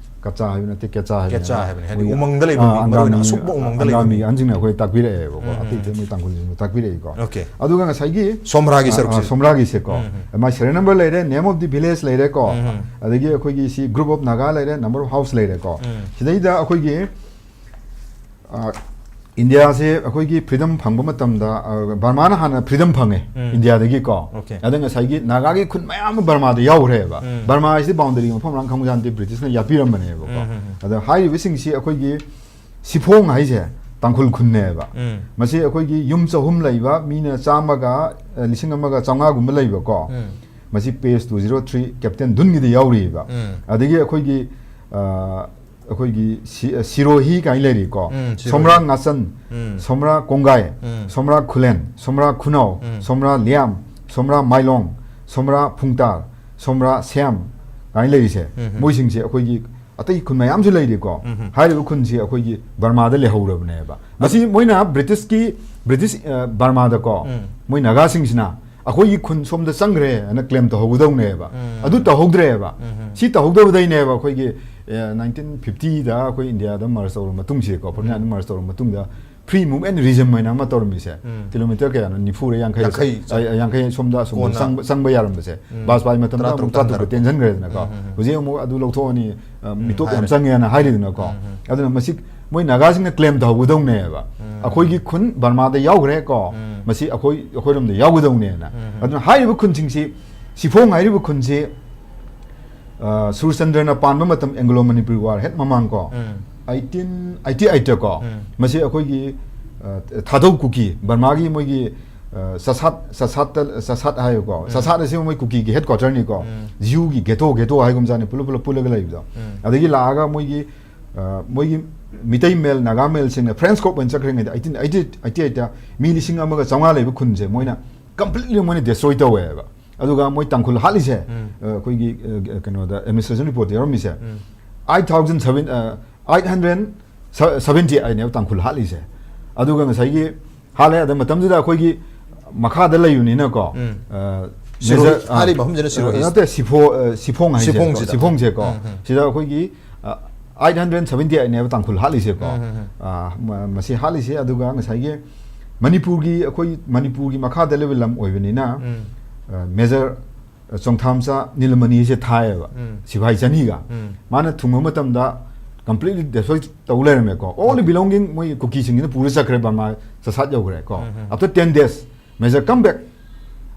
ꯀꯆꯥ ꯍꯥꯏꯕ ꯅꯠꯇꯦ, ꯀꯦꯠꯆꯥ ꯍꯥꯏꯕꯅꯦꯕ꯫ ꯀꯦꯠꯆꯥ ꯍꯥꯏꯕꯅꯦ꯫ ꯍꯥꯏꯗꯤ ꯃꯣꯏ, ꯎꯃꯪꯗ ꯂꯩꯕ ꯑꯥ, ꯃꯤ, ꯃꯔꯨ ꯑꯣꯏꯅ ꯑꯪꯒꯥꯃꯤ, ꯑꯁꯨꯛꯄ ꯎꯃꯪꯗ ꯂꯩꯕ ꯑꯪꯒꯥꯃꯤ ꯃꯤ꯫ ꯑꯍꯟꯁꯤꯡꯅ ꯑꯩꯈꯣꯏ ꯇꯥꯛꯄꯤꯔꯛꯑꯦꯕꯀꯣ꯫ ꯎꯝ, ꯎꯝ꯫ ꯑꯇꯩ ꯑꯇꯩ ꯃꯣꯏ ꯇꯥꯡꯈꯨꯜꯁꯤꯡꯁꯨ ꯇꯥꯛꯄꯤꯔꯛꯏꯀꯣ꯫ OK꯫ ꯑꯗꯨꯒ ꯉꯁꯥꯏꯒꯤ ꯁꯣꯝꯔꯥꯒꯤ ꯑꯥ, ꯑꯥ, ꯁꯔꯨꯛꯁꯦ꯫ ꯁꯣꯝꯔꯥꯒꯤꯁꯦꯀꯣ꯫ ꯎꯝ, ꯎꯝ꯫ ꯃꯥꯏ serial number ꯂꯩꯔꯦ, name of the village ꯂꯩꯔꯦꯀꯣ꯫ ꯎꯝ, ꯎꯝ꯫ ꯑꯗꯒꯤ ꯑꯩꯈꯣꯏꯒꯤ ꯁꯤ group of ꯅꯥꯒꯥ ꯂꯩꯔꯦ, number of house ꯂꯩꯔꯦꯀꯣ꯫ ꯎꯝ꯫ ꯁꯤꯗꯩꯗ ꯑꯩꯈꯣꯏꯒꯤ ꯑ, ꯏꯟꯗꯤꯌꯥꯁꯦ ꯑꯩꯈꯣꯏꯒꯤ freedom ꯐꯪꯕ ꯃꯇꯝꯗ, ꯑ, ꯕꯔꯃꯥꯅ ꯍꯥꯟꯅ freedom ꯐꯪꯉꯦ, ꯎꯝ꯫ ꯏꯟꯗꯤꯌꯥꯗꯒꯤꯀꯣ꯫ OK꯫ ꯑꯗ ꯉꯁꯥꯏꯒꯤ ꯅꯥꯒꯥꯒꯤ ꯈꯨꯟ ꯃꯌꯥꯝ ꯑꯃ ꯕꯔꯃꯥꯗ ꯌꯥꯎꯈ꯭ꯔꯦꯕ꯫ ꯎꯝ꯫ ꯕꯔꯃꯥ ꯍꯥꯏꯁꯤꯗꯤ boundaryꯒꯤ ꯃꯐꯝ ꯃꯔꯥꯡ ꯈꯪꯕꯖꯥꯠ ꯅꯠꯇꯦ, ꯕ꯭ꯔꯤꯇꯤꯁꯅ ꯌꯥꯄꯤꯔꯝꯕꯅꯦꯕꯀꯣ꯫ ꯎꯝ, ꯎꯝ, ꯎꯝ꯫ ꯑꯗ ꯍꯥꯏꯔꯤꯕꯁꯤꯡꯁꯤ ꯑꯩꯈꯣꯏꯒꯤ ꯁꯤꯐꯣꯡ ꯍꯥꯏꯁꯦ ꯇꯥꯡꯈꯨꯜ ꯈꯨꯟꯅꯦꯕ꯫ ꯎꯝ꯫ ꯃꯁꯤ ꯑꯩꯈꯣꯏꯒꯤ ꯌꯨꯝ ꯆꯍꯨꯝ ꯂꯩꯕ, ꯃꯤꯅ ꯆꯥꯝꯃꯒ, ꯑ, ꯂꯤꯁꯤꯡ ꯑꯃꯒ ꯆꯥꯝꯃꯉꯥꯒꯨꯝꯕ ꯂꯩꯕꯀꯣ꯫ ꯎꯝ꯫ ꯃꯁꯤ page two zero three, Captain ꯙꯨꯟꯒꯤꯗ ꯌꯥꯎꯔꯤꯕ꯫ ꯎꯝ꯫ ꯑꯗꯒꯤ ꯑꯩꯈꯣꯏꯒꯤ, ꯑ, ꯑꯩꯈꯣꯏꯒꯤ ꯁꯤ-, ꯁꯤꯔꯣꯍꯤ ꯀꯥꯏꯅ ꯂꯩꯔꯤꯀꯣ꯫ ꯎꯝ, ꯁꯤꯔꯣꯍꯤ꯫ ꯁꯣꯝꯔꯥ ꯉꯥꯆꯟ, ꯎꯝ꯫ ꯁꯣꯝꯔꯥ ꯀꯣꯡꯒꯥꯏ, ꯎꯝ꯫ ꯁꯣꯝꯔꯥ ꯈꯨꯂꯦꯟ, ꯁꯣꯝꯔꯥ ꯈꯨꯅꯥꯎ, ꯎꯝ꯫ ꯁꯣꯝꯔꯥ ꯂꯤꯌꯥꯝ, ꯁꯣꯝꯔꯥ ꯃꯥꯏꯂꯣꯡ, ꯁꯣꯝꯔꯥ ꯐꯨꯡꯇꯥꯔ, ꯁꯣꯝꯔꯥ ꯁꯦꯝ ꯀꯥꯏꯅ ꯂꯩꯔꯤꯁꯦ, ꯎꯝ, ꯎꯝ꯫ ꯃꯣꯏꯁꯤꯡꯁꯦ ꯑꯩꯈꯣꯏꯒꯤ ꯑꯇꯩ ꯈꯨꯟ ꯃꯌꯥꯝꯁꯨ ꯂꯩꯔꯤꯀꯣ꯫ ꯎꯝ꯫ ꯍꯥꯏꯔꯤꯕ ꯈꯨꯟꯁꯤ ꯑꯩꯈꯣꯏꯒꯤ ꯕꯔꯃꯥꯗ ꯂꯩꯍꯧꯔꯕꯅꯦꯕ꯫ ꯃꯁꯤ ꯃꯣꯏꯅ ꯕ꯭ꯔꯤꯇꯤꯁꯀꯤ, ꯕ꯭ꯔꯤꯇꯤꯁ, ꯑ, ꯕꯔꯃꯥꯗꯀꯣ, ꯎꯝ꯫ ꯃꯣꯏ ꯅꯥꯒꯥꯁꯤꯡꯁꯤꯅ ꯑꯩꯈꯣꯏꯒꯤ ꯈꯨꯟ ꯁꯣꯝꯗ ꯆꯪꯈ꯭ꯔꯦ ꯍꯥꯏꯅ ꯀ꯭ꯂꯦꯝ ꯇꯧꯍꯧꯒꯗꯧꯅꯦꯕ꯫ ꯎꯝ꯫ ꯑꯗꯨ ꯇꯧꯍꯧꯗ꯭ꯔꯦꯕ꯫ ꯎꯝ꯫ ꯁꯤ ꯇꯧꯍꯧꯗꯕꯗꯩꯅꯦꯕ ꯑꯩꯈꯣꯏꯒꯤ, ꯑ, ꯅꯥꯏꯟꯇꯤꯟ ꯐꯤꯐꯇꯤꯗ ꯑꯩꯈꯣꯏ ꯏꯟꯗꯤꯌꯥꯗ ꯃꯔꯁ ꯇꯧꯔꯕ ꯃꯇꯨꯡꯁꯤꯀꯣ, ꯐꯣꯔꯇꯤ ꯅꯥꯏꯟꯗ ꯎꯝ꯫ ꯃꯔꯁ ꯇꯧꯔꯕ ꯃꯇꯨꯡꯗ free move and regime ꯍꯥꯏꯅ ꯑꯃ ꯇꯧꯔꯝꯃꯤꯁꯦ꯫ ꯎꯝ꯫ ꯀꯤꯂꯣꯃꯤꯇꯔ ꯀꯌꯥꯅꯣ? ꯅꯤꯐꯨꯔ ꯌꯥꯡꯈꯩꯔ? ꯌꯥꯡꯈꯩ꯫ ꯑ, ꯌꯥꯡꯈꯩ ꯁꯣꯝꯗ ꯑꯁꯣꯝꯗ ꯀꯣꯟꯅ ꯆꯪꯕ, ꯆꯪꯕ ꯌꯥꯔꯝꯕꯁꯦ꯫ ꯎꯝ꯫ ꯕꯥꯖꯄꯥꯏ ꯃꯇꯝꯗ ꯑꯃꯨꯛ ꯇꯔꯥꯇꯔꯨꯛ ꯇꯔꯥꯇꯔꯨꯛꯇ ꯇꯦꯟꯁꯤꯟꯈ꯭ꯔꯦꯗꯅꯀꯣ꯫ ꯎꯝ, ꯎꯝ, ꯎꯝ꯫ ꯍꯧꯖꯤꯛ ꯑꯃꯨꯛ ꯑꯗꯨ ꯂꯧꯊꯣꯛꯑꯅꯤ, ꯑ, ꯎꯝ, ꯃꯤꯇꯣꯞ ꯌꯥꯝ ꯍꯥꯏꯔꯦ꯫ ꯆꯪꯉꯦꯅ ꯍꯥꯏꯔꯤꯗꯅꯀꯣ꯫ ꯎꯝ, ꯎꯝ꯫ ꯑꯗꯨꯅ ꯃꯁꯤ ꯃꯣꯏ ꯅꯥꯒꯥꯁꯤꯡꯅ ꯀ꯭ꯂꯦꯝ ꯇꯧꯍꯧꯒꯗꯧꯅꯦꯕ꯫ ꯎꯝ꯫ ꯑꯩꯈꯣꯏꯒꯤ ꯈꯨꯟ ꯕꯔꯃꯥꯗ ꯌꯥꯎꯈ꯭ꯔꯦ ꯀꯣ, ꯎꯝ꯫ ꯃꯁꯤ ꯑꯩꯈꯣꯏ, ꯑꯩꯈꯣꯏꯔꯣꯝꯗ ꯌꯥꯎꯒꯗꯧꯅꯦꯅ꯫ ꯎꯝ, ꯎꯝ꯫ ꯑꯗꯨꯅ ꯍꯥꯏꯔꯤꯕ ꯈꯨꯟꯁꯤꯡꯁꯤ, ꯁꯤꯐꯣꯡ ꯍꯥꯏꯔꯤꯕ ꯈꯨꯟꯁꯤ, ꯑ, ꯁꯨꯔꯆꯟꯗ꯭ꯔꯅ ꯄꯥꯟꯕ ꯃꯇꯝ, ꯑꯦꯡꯒ꯭ꯂꯣ ꯃꯅꯤꯄꯨꯔꯤ ꯋꯥꯔ ꯍꯦꯛ ꯃꯃꯥꯡ ꯀꯣ, ꯎꯝ꯫ ꯑꯩꯠꯇꯤꯟ ꯑꯩꯠꯇꯤ ꯑꯩꯠꯇ ꯀꯣ, ꯎꯝ꯫ ꯃꯁꯤ ꯑꯩꯈꯣꯏꯒꯤ, ꯑ, ꯊꯥꯗꯧ ꯀꯨꯀꯤ, ꯕꯔꯃꯥꯒꯤ ꯃꯣꯏꯒꯤ, ꯑ, ꯆꯁꯥꯠ, ꯆꯁꯥꯠꯇ, ꯆꯁꯥꯠ ꯍꯥꯏꯌꯦꯀꯣ꯫ ꯎꯝ꯫ ꯆꯁꯥꯠ ꯑꯁꯤ ꯃꯣꯏ ꯀꯨꯀꯤꯒꯤ headquarter ꯅꯤꯀꯣ꯫ ꯎꯝ꯫ ꯖꯤꯌꯨꯒꯤ ghetto, ghetto ꯍꯥꯏꯒꯨꯝꯖꯥꯠꯅꯤ, ꯄꯨꯂꯞ, ꯄꯨꯂꯞ ꯄꯨꯜꯂꯒ ꯂꯩꯕꯗꯣ꯫ ꯎꯝ꯫ ꯑꯗꯒꯤ ꯂꯥꯛꯑꯒ ꯃꯣꯏꯒꯤ, ꯑ, ꯃꯣꯏꯒꯤ ꯃꯤꯇꯩ ꯃꯦꯜ, ꯅꯥꯒꯥ ꯃꯦꯜꯁꯤꯡꯅ French ꯀꯣꯞ ꯑꯣꯏꯅ ꯆꯠꯈ꯭ꯔꯤꯉꯩꯗ, ꯑꯩꯠꯇꯤꯟ ꯑꯩꯠꯇꯤ ꯑꯩꯠꯇ ꯃꯤ ꯂꯤꯁꯤꯡ ꯑꯃꯒ ꯆꯥꯝꯃꯉꯥ ꯂꯩꯕ ꯈꯨꯟꯁꯦ ꯃꯣꯏꯅ completely ꯃꯣꯏꯅ destroy ꯇꯧꯋꯦꯕ꯫ ꯑꯗꯨꯒ ꯃꯣꯏ ꯇꯥꯡꯈꯨꯜ ꯍꯥꯠꯂꯤꯁꯦ, ꯎꯝ꯫ ꯑ, ꯑꯩꯈꯣꯏꯒꯤ, ꯑ, ꯀꯩꯅꯣꯗ, administration report ꯇ ꯌꯥꯎꯔꯝꯃꯤꯁꯦ, ꯎꯝ꯫ ꯑꯩꯠ ꯊꯥꯎꯖꯟ ꯁꯚꯦꯟ, ꯑ, ꯑꯩꯠ ꯍꯟꯗ꯭ꯔꯦꯠ ꯁꯚꯦꯟꯇꯤ ꯑꯩꯠꯅꯦꯕ ꯇꯥꯡꯈꯨꯜ ꯍꯥꯠꯂꯤꯁꯦ꯫ ꯑꯗꯨꯒ ꯉꯁꯥꯏꯒꯤ ꯍꯥꯠꯂꯦ, ꯑꯗ ꯃꯇꯝꯗꯨꯗ ꯑꯩꯈꯣꯏꯒꯤ ꯃꯈꯥꯗ ꯂꯩꯕꯅꯤꯅꯀꯣ, ꯎꯝ꯫ ꯑ, ꯁꯤꯔꯣꯏ, major, ꯑ, ꯍꯥꯏꯔꯤꯕ ꯃꯐꯝꯁꯤꯅ ꯁꯤꯔꯣꯏ ꯑ, ꯍꯤꯜꯁ꯫ ꯅꯠꯇꯦ, ꯁꯤꯐꯣ-, ꯑ, ꯁꯤꯐꯣꯡ ꯍꯥꯏꯁꯦ, ꯁꯤꯐꯣꯡꯁꯤꯗ꯫ ꯁꯤꯐꯣꯡꯁꯦꯀꯣ, ꯎꯝ, ꯎꯝ꯫ ꯁꯤꯗ ꯑꯩꯈꯣꯏꯒꯤ, ꯑ, ꯑꯩꯠ ꯍꯟꯗ꯭ꯔꯦꯠ ꯁꯚꯦꯟꯇꯤ ꯑꯩꯠꯅꯦꯕ ꯇꯥꯡꯈꯨꯜ ꯍꯥꯠꯂꯤꯁꯦꯀꯣ꯫ ꯎꯝ, ꯎꯝ, ꯎꯝ꯫ ꯑ, ꯃ-, ꯃꯁꯤ ꯍꯥꯠꯂꯤꯁꯦ꯫ ꯑꯗꯨꯒ ꯉꯁꯥꯏꯒꯤ ꯃꯅꯤꯄꯨꯔꯒꯤ, ꯑꯩꯈꯣꯏ ꯃꯅꯤꯄꯨꯔꯒꯤ ꯃꯈꯥꯗ ꯂꯩꯕ ꯂꯝ ꯑꯣꯏꯕꯅꯤꯅ, ꯎꯝ꯫ ꯑ, major ꯆꯣꯡꯊꯥꯝꯆꯥ ꯅꯤꯂꯃꯅꯤꯁꯦ ꯊꯥꯏꯌꯦꯕ, ꯎꯝ꯫ ꯁꯤꯐꯥꯏ ꯆꯅꯤꯒ꯫ ꯎꯝ꯫ ꯃꯥꯅ ꯊꯨꯡꯕ ꯃꯇꯝꯗ completely destroy ꯇꯧ ꯂꯩꯔꯝꯃꯦꯀꯣ꯫ All the um. belonging ꯃꯣꯏ ꯀꯨꯀꯤꯁꯤꯡꯁꯤꯅ ꯄꯨꯔ ꯆꯠꯈ꯭ꯔꯦ, ꯕꯔꯃꯥ ꯆꯁꯥꯠ ꯌꯧꯈ꯭ꯔꯦꯀꯣ꯫ ꯎꯝ, ꯎꯝ꯫ After ten days, major come back.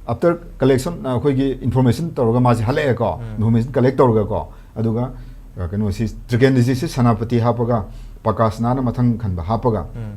After collection, ꯑ, ꯑꯩꯈꯣꯏꯒꯤ information ꯇꯧꯔꯒ ꯃꯥꯁꯦ ꯍꯜꯂꯛꯑꯦꯀꯣ, ꯎꯝ꯫ Information collect ꯇꯧꯔꯒꯀꯣ꯫ ꯑꯗꯨꯒ, ꯑ, ꯀꯩꯅꯣꯁꯤ, ꯇ꯭ꯔꯤꯀꯦꯟꯗ꯭ꯔꯖꯤꯠꯁꯤ ꯁꯦꯅꯥꯄꯇꯤ ꯍꯥꯞꯄꯒ, ꯄ꯭ꯔꯀꯥꯁꯅꯥꯅ ꯃꯊꯪ ꯈꯟꯕ ꯍꯥꯞꯄꯒ, ꯎꯝ꯫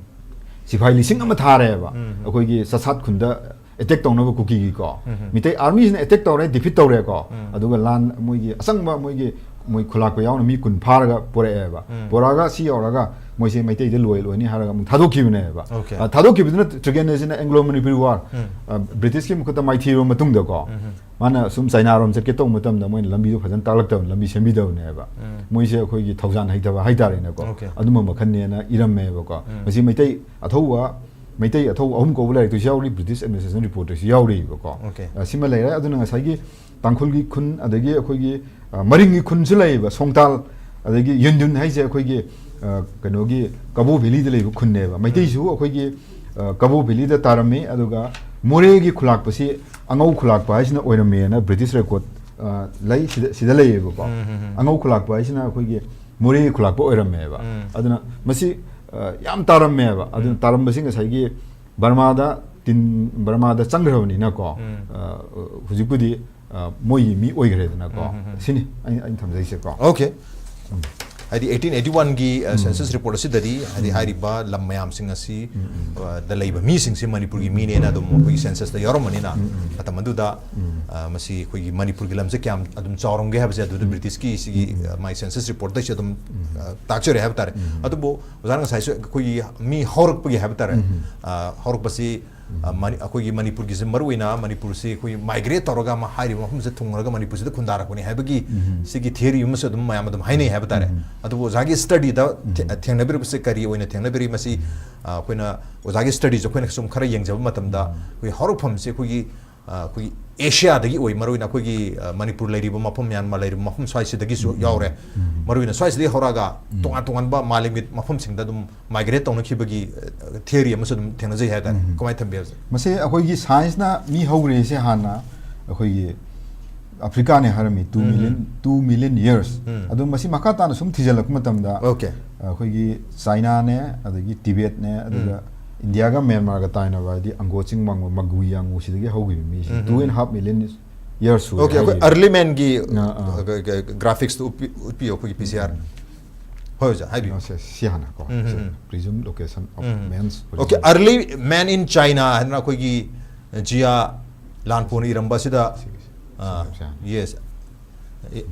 ꯁꯤꯐꯥꯏ ꯂꯤꯁꯤꯡ ꯑꯃ ꯊꯥꯔꯦꯕ, ꯎꯝ꯫ ꯑꯩꯈꯣꯏꯒꯤ ꯆꯁꯥꯠ ꯈꯨꯟꯗ attack ꯇꯧꯅꯕ ꯀꯨꯀꯤꯒꯤꯀꯣ꯫ ꯎꯝ꯫ ꯃꯤꯇꯩ army ꯁꯤꯅ attack ꯇꯧꯔꯦ, defeat ꯇꯧꯔꯦꯀꯣ꯫ ꯎꯝ꯫ ꯑꯗꯨꯒ ꯂꯥꯟ, ꯃꯣꯏꯒꯤ ꯑꯁꯪꯕ, ꯃꯣꯏꯒꯤ, ꯃꯣꯏ ꯈꯨꯂꯥꯛꯄ ꯌꯥꯎꯅ ꯃꯤ ꯀꯨꯟ ꯐꯥꯔꯒ ꯄꯨꯔꯛꯑꯦꯕ꯫ ꯎꯝ꯫ ꯄꯨꯔꯛꯑꯒ ꯁꯤ ꯌꯧꯔꯒ ꯃꯣꯏꯁꯦ ꯃꯩꯇꯩꯗ ꯂꯣꯏ, ꯂꯣꯏꯅꯤ ꯍꯥꯏꯔꯒ ꯑꯃꯨꯛ ꯊꯥꯗꯣꯛꯈꯤꯕꯅꯦꯕ꯫ Okay꯫ ꯑ, ꯊꯥꯗꯣꯛꯈꯤꯕꯗꯨꯅ ꯇ꯭ꯔꯤꯀꯦꯟꯗ꯭ꯔꯖꯤꯠꯅ Anglo Manipuri War, ꯎꯝ꯫ ꯑ, ꯕ꯭ꯔꯤꯇꯤꯁꯀꯤ ꯃꯈꯨꯠꯇ ꯃꯥꯏꯊꯤꯔꯕ ꯃꯇꯨꯡꯗꯀꯣ, ꯎꯝ꯫ ꯃꯥꯅ ꯁꯨꯝ ꯆꯥꯏꯅꯥꯔꯣꯝ ꯆꯠꯀꯦ ꯇꯧꯕ ꯃꯇꯝꯗ ꯃꯣꯏꯅ ꯂꯝꯕꯤꯗꯣ ꯐꯖꯅ ꯇꯥꯛꯂꯛꯇꯕ, ꯂꯝꯕꯤ ꯁꯦꯝꯕꯤꯗꯕꯅꯦꯕ꯫ ꯎꯝ꯫ ꯃꯣꯏꯁꯦ ꯑꯩꯈꯣꯏꯒꯤ ꯊꯧꯖꯥꯟ ꯍꯩꯇꯕ ꯍꯥꯏꯇꯥꯔꯦꯅꯦꯀꯣ꯫ Okay. ꯑꯗꯨꯝꯕ ꯃꯈꯜꯅꯦꯅ ꯏꯔꯝꯃꯦꯕꯀꯣ꯫ ꯎꯝ꯫ ꯃꯁꯤ ꯃꯩꯇꯩ ꯑꯊꯧꯕ, ꯃꯩꯇꯩ ꯑꯊꯧꯕ ꯑꯍꯨꯝ ꯀꯧꯕ ꯂꯥꯏꯔꯤꯛꯇꯁꯨ ꯌꯥꯎꯔꯤ, British Administration Reportꯇꯁꯨ ꯌꯥꯎꯔꯤꯕꯀꯣ꯫ Okay. ꯑ, ꯁꯤꯃ ꯂꯩꯔꯦ꯫ ꯑꯗꯨꯅ ꯉꯁꯥꯏꯒꯤ ꯇꯥꯡꯈꯨꯜꯒꯤ ꯈꯨꯟ, ꯑꯗꯒꯤ ꯑꯩꯈꯣꯏꯒꯤ, ꯑ, ꯃꯔꯤꯡꯒꯤ ꯈꯨꯟꯁꯨ ꯂꯩꯌꯦꯕ, ꯁꯣꯡꯇꯥꯜ, ꯑꯗꯒꯤ ꯌꯨꯟꯗꯨꯟ ꯍꯥꯏꯁꯦ ꯑꯩꯈꯣꯏꯒꯤ, ꯑ, ꯀꯩꯅꯣꯒꯤ ꯀꯕꯣ ꯚꯦꯂꯤꯗ ꯂꯩꯕ ꯈꯨꯟꯅꯦꯕ꯫ ꯃꯩꯇꯩꯁꯨ ꯎꯝ꯫ ꯑꯩꯈꯣꯏꯒꯤ, ꯑ, ꯀꯕꯣ ꯚꯦꯂꯤꯗ ꯇꯥꯔꯝꯃꯤ, ꯑꯗꯨꯒ ꯃꯣꯔꯦꯒꯤ ꯈꯨꯂꯥꯛꯄꯁꯤ ꯑꯉꯧ ꯈꯨꯂꯥꯛꯄ ꯍꯥꯏꯁꯤꯅ ꯑꯣꯏꯔꯝꯃꯦꯅ British record, ꯑ, ꯂꯩ, ꯁꯤꯗ, ꯁꯤꯗ ꯂꯩꯌꯦꯕꯀꯣ꯫ ꯎꯝ, ꯎꯝ, ꯎꯝ꯫ ꯑꯉꯧ ꯈꯨꯂꯥꯛꯄ ꯍꯥꯏꯁꯤꯅ ꯑꯩꯈꯣꯏꯒꯤ ꯃꯣꯔꯦꯒꯤ ꯈꯨꯂꯥꯛꯄ ꯑꯣꯏꯔꯝꯃꯦꯕ꯫ ꯎꯝ꯫ ꯑꯗꯨꯅ ꯃꯁꯤ, ꯑ, ꯌꯥꯝ ꯇꯥꯔꯝꯃꯦꯕ꯫ ꯑꯗꯨꯅ ꯎꯝ꯫ ꯇꯥꯔꯝꯕꯁꯤ ꯉꯁꯥꯏꯒꯤ ꯕꯔꯃꯥꯗ ꯇꯤꯟ, ꯕꯔꯃꯥꯗ ꯆꯪꯈ꯭ꯔꯕꯅꯤꯅꯀꯣ, ꯎꯝ꯫ ꯑ, ꯍꯧꯖꯤꯛꯄꯨꯗꯤ, ꯑ, ꯃꯣꯏꯒꯤ ꯃꯤ ꯑꯣꯏꯈ꯭ꯔꯦꯗꯅꯀꯣ꯫ ꯎꯝ, ꯎꯝ, ꯎꯝ꯫ ꯁꯤꯅꯤ ꯑꯩ, ꯑꯩꯅ ꯊꯝꯖꯩꯁꯦꯀꯣ꯫ Okay. ꯎꯝ꯫ ꯍꯥꯏꯗꯤ eighteen eighty-oneꯒꯤ, ꯑ, ꯎꯝ꯫ Census report ꯑꯁꯤꯗꯗꯤ, ꯍꯥꯏꯗꯤ, ꯎꯝ꯫ ꯍꯥꯏꯔꯤꯕ ꯂꯝ ꯃꯌꯥꯝꯁꯤꯡ ꯑꯁꯤ, ꯎꯝ, ꯎꯝ꯫ ꯑ, ꯗ ꯂꯩꯕ ꯃꯤꯁꯤꯡꯁꯤ ꯃꯅꯤꯄꯨꯔꯒꯤ ꯃꯤꯅꯦꯅ ꯑꯗꯨꯝ ꯑꯩꯈꯣꯏꯒꯤ censusꯇ ꯌꯥꯎꯔꯝꯕꯅꯤꯅ, ꯎꯝ, ꯎꯝ꯫ ꯃꯇꯝ ꯑꯗꯨꯗ, ꯎꯝ꯫ ꯑ, ꯃꯁꯤ ꯑꯩꯈꯣꯏꯒꯤ ꯃꯅꯤꯄꯨꯔꯒꯤ ꯂꯝꯁꯦ ꯀꯌꯥꯝ ꯑꯗꯨꯝ ꯆꯥꯎꯔꯝꯒꯦ ꯍꯥꯏꯕꯁꯦ ꯑꯗꯨꯗ ꯎꯝ꯫ British ꯀꯤ ꯁꯤꯒꯤ, ꯎꯝ, ꯎꯝ꯫ ꯑ, ꯃꯥꯏ census reportꯇꯩꯁꯨ ꯑꯗꯨꯝ, ꯎꯝ꯫ ꯑ, ꯇꯥꯛꯆꯔꯦ ꯍꯥꯏꯕ ꯇꯥꯔꯦ꯫ ꯎꯝ꯫ ꯑꯗꯨꯕꯨ ꯑꯣꯖꯥꯅ ꯉꯁꯥꯏꯁꯨ ꯑꯩꯈꯣꯏꯒꯤ ꯃꯤ ꯍꯧꯔꯛꯄꯒꯤ ꯍꯥꯏꯕ ꯇꯥꯔꯦ꯫ ꯎꯝ꯫ ꯑ, ꯍꯧꯔꯛꯄꯁꯤ, ꯎꯝ꯫ ꯑ, ꯃꯅꯤ-, ꯑꯩꯈꯣꯏꯒꯤ ꯃꯅꯤꯄꯨꯔꯒꯤꯁꯦ ꯃꯔꯨꯑꯣꯏꯅ ꯃꯅꯤꯄꯨꯔꯁꯤ ꯑꯩꯈꯣꯏ migrate ꯇꯧꯔꯒ ꯑꯃ ꯍꯥꯏꯔꯤꯕ ꯃꯐꯝꯁꯤꯗ ꯊꯨꯡꯉꯔꯒ ꯃꯅꯤꯄꯨꯔꯁꯤꯗ ꯈꯨꯟꯗꯥꯔꯛꯄꯅꯤ ꯍꯥꯏꯕꯒꯤ ꯎꯝ꯫ ꯁꯤꯒꯤ theory ꯑꯃꯁꯨ ꯑꯗꯨꯝ ꯃꯌꯥꯝ ꯑꯗꯨꯝ ꯍꯥꯏꯅꯩ ꯍꯥꯏꯕ ꯇꯥꯔꯦ꯫ ꯎꯝ꯫ ꯑꯗꯨꯕꯨ ꯑꯣꯖꯥꯒꯤ studyꯗ ꯊꯦ-, ꯎꯝ꯫ ꯊꯦꯡꯅꯕꯤꯔꯛꯄꯁꯦ ꯀꯔꯤ ꯑꯣꯏꯅ ꯊꯦꯡꯅꯕꯤꯔꯤ? ꯃꯁꯤ, ꯎꯝ꯫ ꯑ, ꯑꯩꯈꯣꯏꯅ ꯑꯣꯖꯥꯒꯤ studyꯁꯦ ꯑꯩꯈꯣꯏꯅ ꯁꯨꯝ ꯈꯔ ꯌꯦꯡꯖꯕ ꯃꯇꯝꯗ ꯎꯝ꯫ ꯑꯩꯈꯣꯏ ꯍꯧꯔꯛꯐꯝꯁꯦ ꯑꯩꯈꯣꯏꯒꯤ ꯑ, ꯑꯩꯈꯣꯏꯒꯤ ꯑꯦꯁꯤꯌꯥꯗꯒꯤ ꯑꯣꯏ, ꯃꯔꯨꯑꯣꯏꯅ ꯑꯩꯈꯣꯏꯒꯤ, ꯑ, ꯃꯅꯤꯄꯨꯔ ꯂꯩꯔꯤꯕ ꯃꯐꯝ, ꯃ꯭ꯌꯥꯟꯃꯥꯔ ꯂꯩꯔꯤꯕ ꯃꯐꯝ ꯁ꯭ꯋꯥꯏꯁꯤꯗꯒꯤꯁꯨ ꯎꯝ꯫ ꯌꯥꯎꯔꯦ꯫ ꯎꯝ꯫ ꯃꯔꯨꯑꯣꯏꯅ ꯁ꯭ꯋꯥꯏꯁꯤꯗꯒꯤ ꯍꯧꯔꯛꯑꯒ ꯎꯝ꯫ ꯇꯣꯉꯥꯟ ꯇꯣꯉꯥꯟꯕ ꯃꯥꯂꯦꯝꯒꯤ ꯃꯐꯝꯁꯤꯡꯗ ꯑꯗꯨꯝ migrate ꯇꯧꯅꯈꯤꯕꯒꯤ, ꯑ, theory ꯑꯃꯁꯨ ꯑꯗꯨꯝ ꯊꯦꯡꯅꯖꯩ ꯍꯥꯏꯇꯥꯔꯦ꯫ ꯎꯝ꯫ ꯀꯃꯥꯏꯅ ꯊꯝꯕꯤ ꯍꯥꯏꯕꯁꯦ? ꯃꯁꯤ ꯑꯩꯈꯣꯏꯒꯤ scienceꯅ ꯃꯤ ꯍꯧꯈ꯭ꯔꯤꯁꯦ ꯍꯥꯟꯅ ꯑꯩꯈꯣꯏꯒꯤ ꯑꯐ꯭ꯔꯤꯀꯥꯅꯦ ꯍꯥꯏꯔꯝꯃꯤ, two million, ꯎꯝ꯫ Two million years꯫ ꯎꯝ꯫ ꯑꯗꯨ ꯃꯁꯤ ꯃꯈꯥ ꯇꯥꯅ ꯁꯨꯝ ꯊꯤꯖꯤꯜꯂꯛꯄ ꯃꯇꯝꯗ, Okay꯫ ꯑꯩꯈꯣꯏꯒꯤ ꯆꯥꯏꯅꯥꯅꯦ, ꯑꯗꯒꯤ ꯇꯤꯕꯦꯠꯅꯦ, ꯑꯗꯨꯒ ꯎꯝ꯫ ꯏꯟꯗꯤꯌꯥꯒ ꯃ꯭ꯌꯥꯟꯃꯥꯔꯒ ꯇꯥꯏꯅꯕ ꯍꯥꯏꯗꯤ ꯑꯪꯒꯣ ꯆꯤꯡ ꯃꯥꯡꯕ ꯃꯒꯨ ꯌꯥꯡꯉꯨ ꯁꯤꯗꯒꯤ ꯍꯧꯈꯤꯕ ꯃꯤꯁꯦ ꯎꯝ꯫ Two and a half million years ꯁꯨꯔꯦ Okay, ꯑꯩꯈꯣꯏ ꯍꯥꯏꯔꯤꯕ꯫ Early manꯒꯤ, ꯑꯥ, ꯑꯥ꯫ ꯑ, ꯒ-, ꯒ-, graphicsꯇꯣ ꯎꯠꯄꯤ-, ꯎꯠꯄꯤꯌꯣ ꯑꯩꯈꯣꯏꯒꯤ P C R꯫ ꯎꯝ꯫ ꯍꯣꯏ ꯑꯣꯖꯥ, ꯍꯥꯏꯕꯤꯌꯨ꯫ ꯑ, ꯁꯦ-, ꯁꯤ ꯍꯥꯟꯅ ꯀꯣ꯫ ꯎꯝ, ꯁꯦ, ꯎꯝ, ꯎꯝ꯫ Presumed location of um, um. Man's Okay, Origin꯫ Early Man in China ꯍꯥꯏꯗꯅ ꯑꯩꯈꯣꯏꯒꯤ ꯖꯤꯌꯥ ꯂꯥꯟꯄꯣꯟ ꯏꯔꯝꯕ ꯑꯁꯤꯗ, ꯁꯤ-, ꯁꯤ-, ꯑ, ꯁꯤ ꯍꯥꯟꯅ꯫ Yes꯫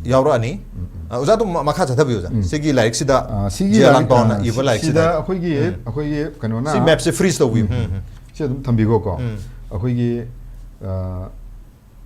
ꯌꯥꯎꯔꯛꯑꯅꯤ꯫ ꯎꯝ, ꯎꯝ꯫ ꯑ, ꯑꯣꯖꯥ ꯑꯗꯨꯝ ꯃꯈꯥ ꯆꯠꯊꯕꯤꯌꯨ, ꯑꯣꯖꯥ꯫ ꯎꯝ꯫ ꯁꯤꯒꯤ ꯂꯥꯏꯔꯤꯛꯁꯤꯗ ꯑ, ꯁꯤꯒꯤ ꯖꯤꯌꯥ ꯂꯥꯏꯔꯤꯛ, ꯂꯥꯟꯄꯥꯎꯅ ꯑ, ꯏꯕ ꯁꯤ-, ꯂꯥꯏꯔꯤꯛꯁꯤꯗ꯫ ꯁꯤꯗ ꯑꯩꯈꯣꯏꯒꯤ, ꯎꯝ꯫ ꯑꯩꯈꯣꯏꯒꯤ ꯀꯩꯅꯣꯅ ꯁꯤ mapꯁꯦ freeze ꯇꯧꯕꯤꯌꯨ꯫ ꯎꯝ꯫ ꯎꯝ, ꯎꯝ, ꯎꯝ꯫ ꯁꯤ ꯑꯗꯨꯝ ꯊꯝꯕꯤꯈꯣꯀꯣ꯫ ꯎꯝ꯫ ꯑꯩꯈꯣꯏꯒꯤ, ꯑ,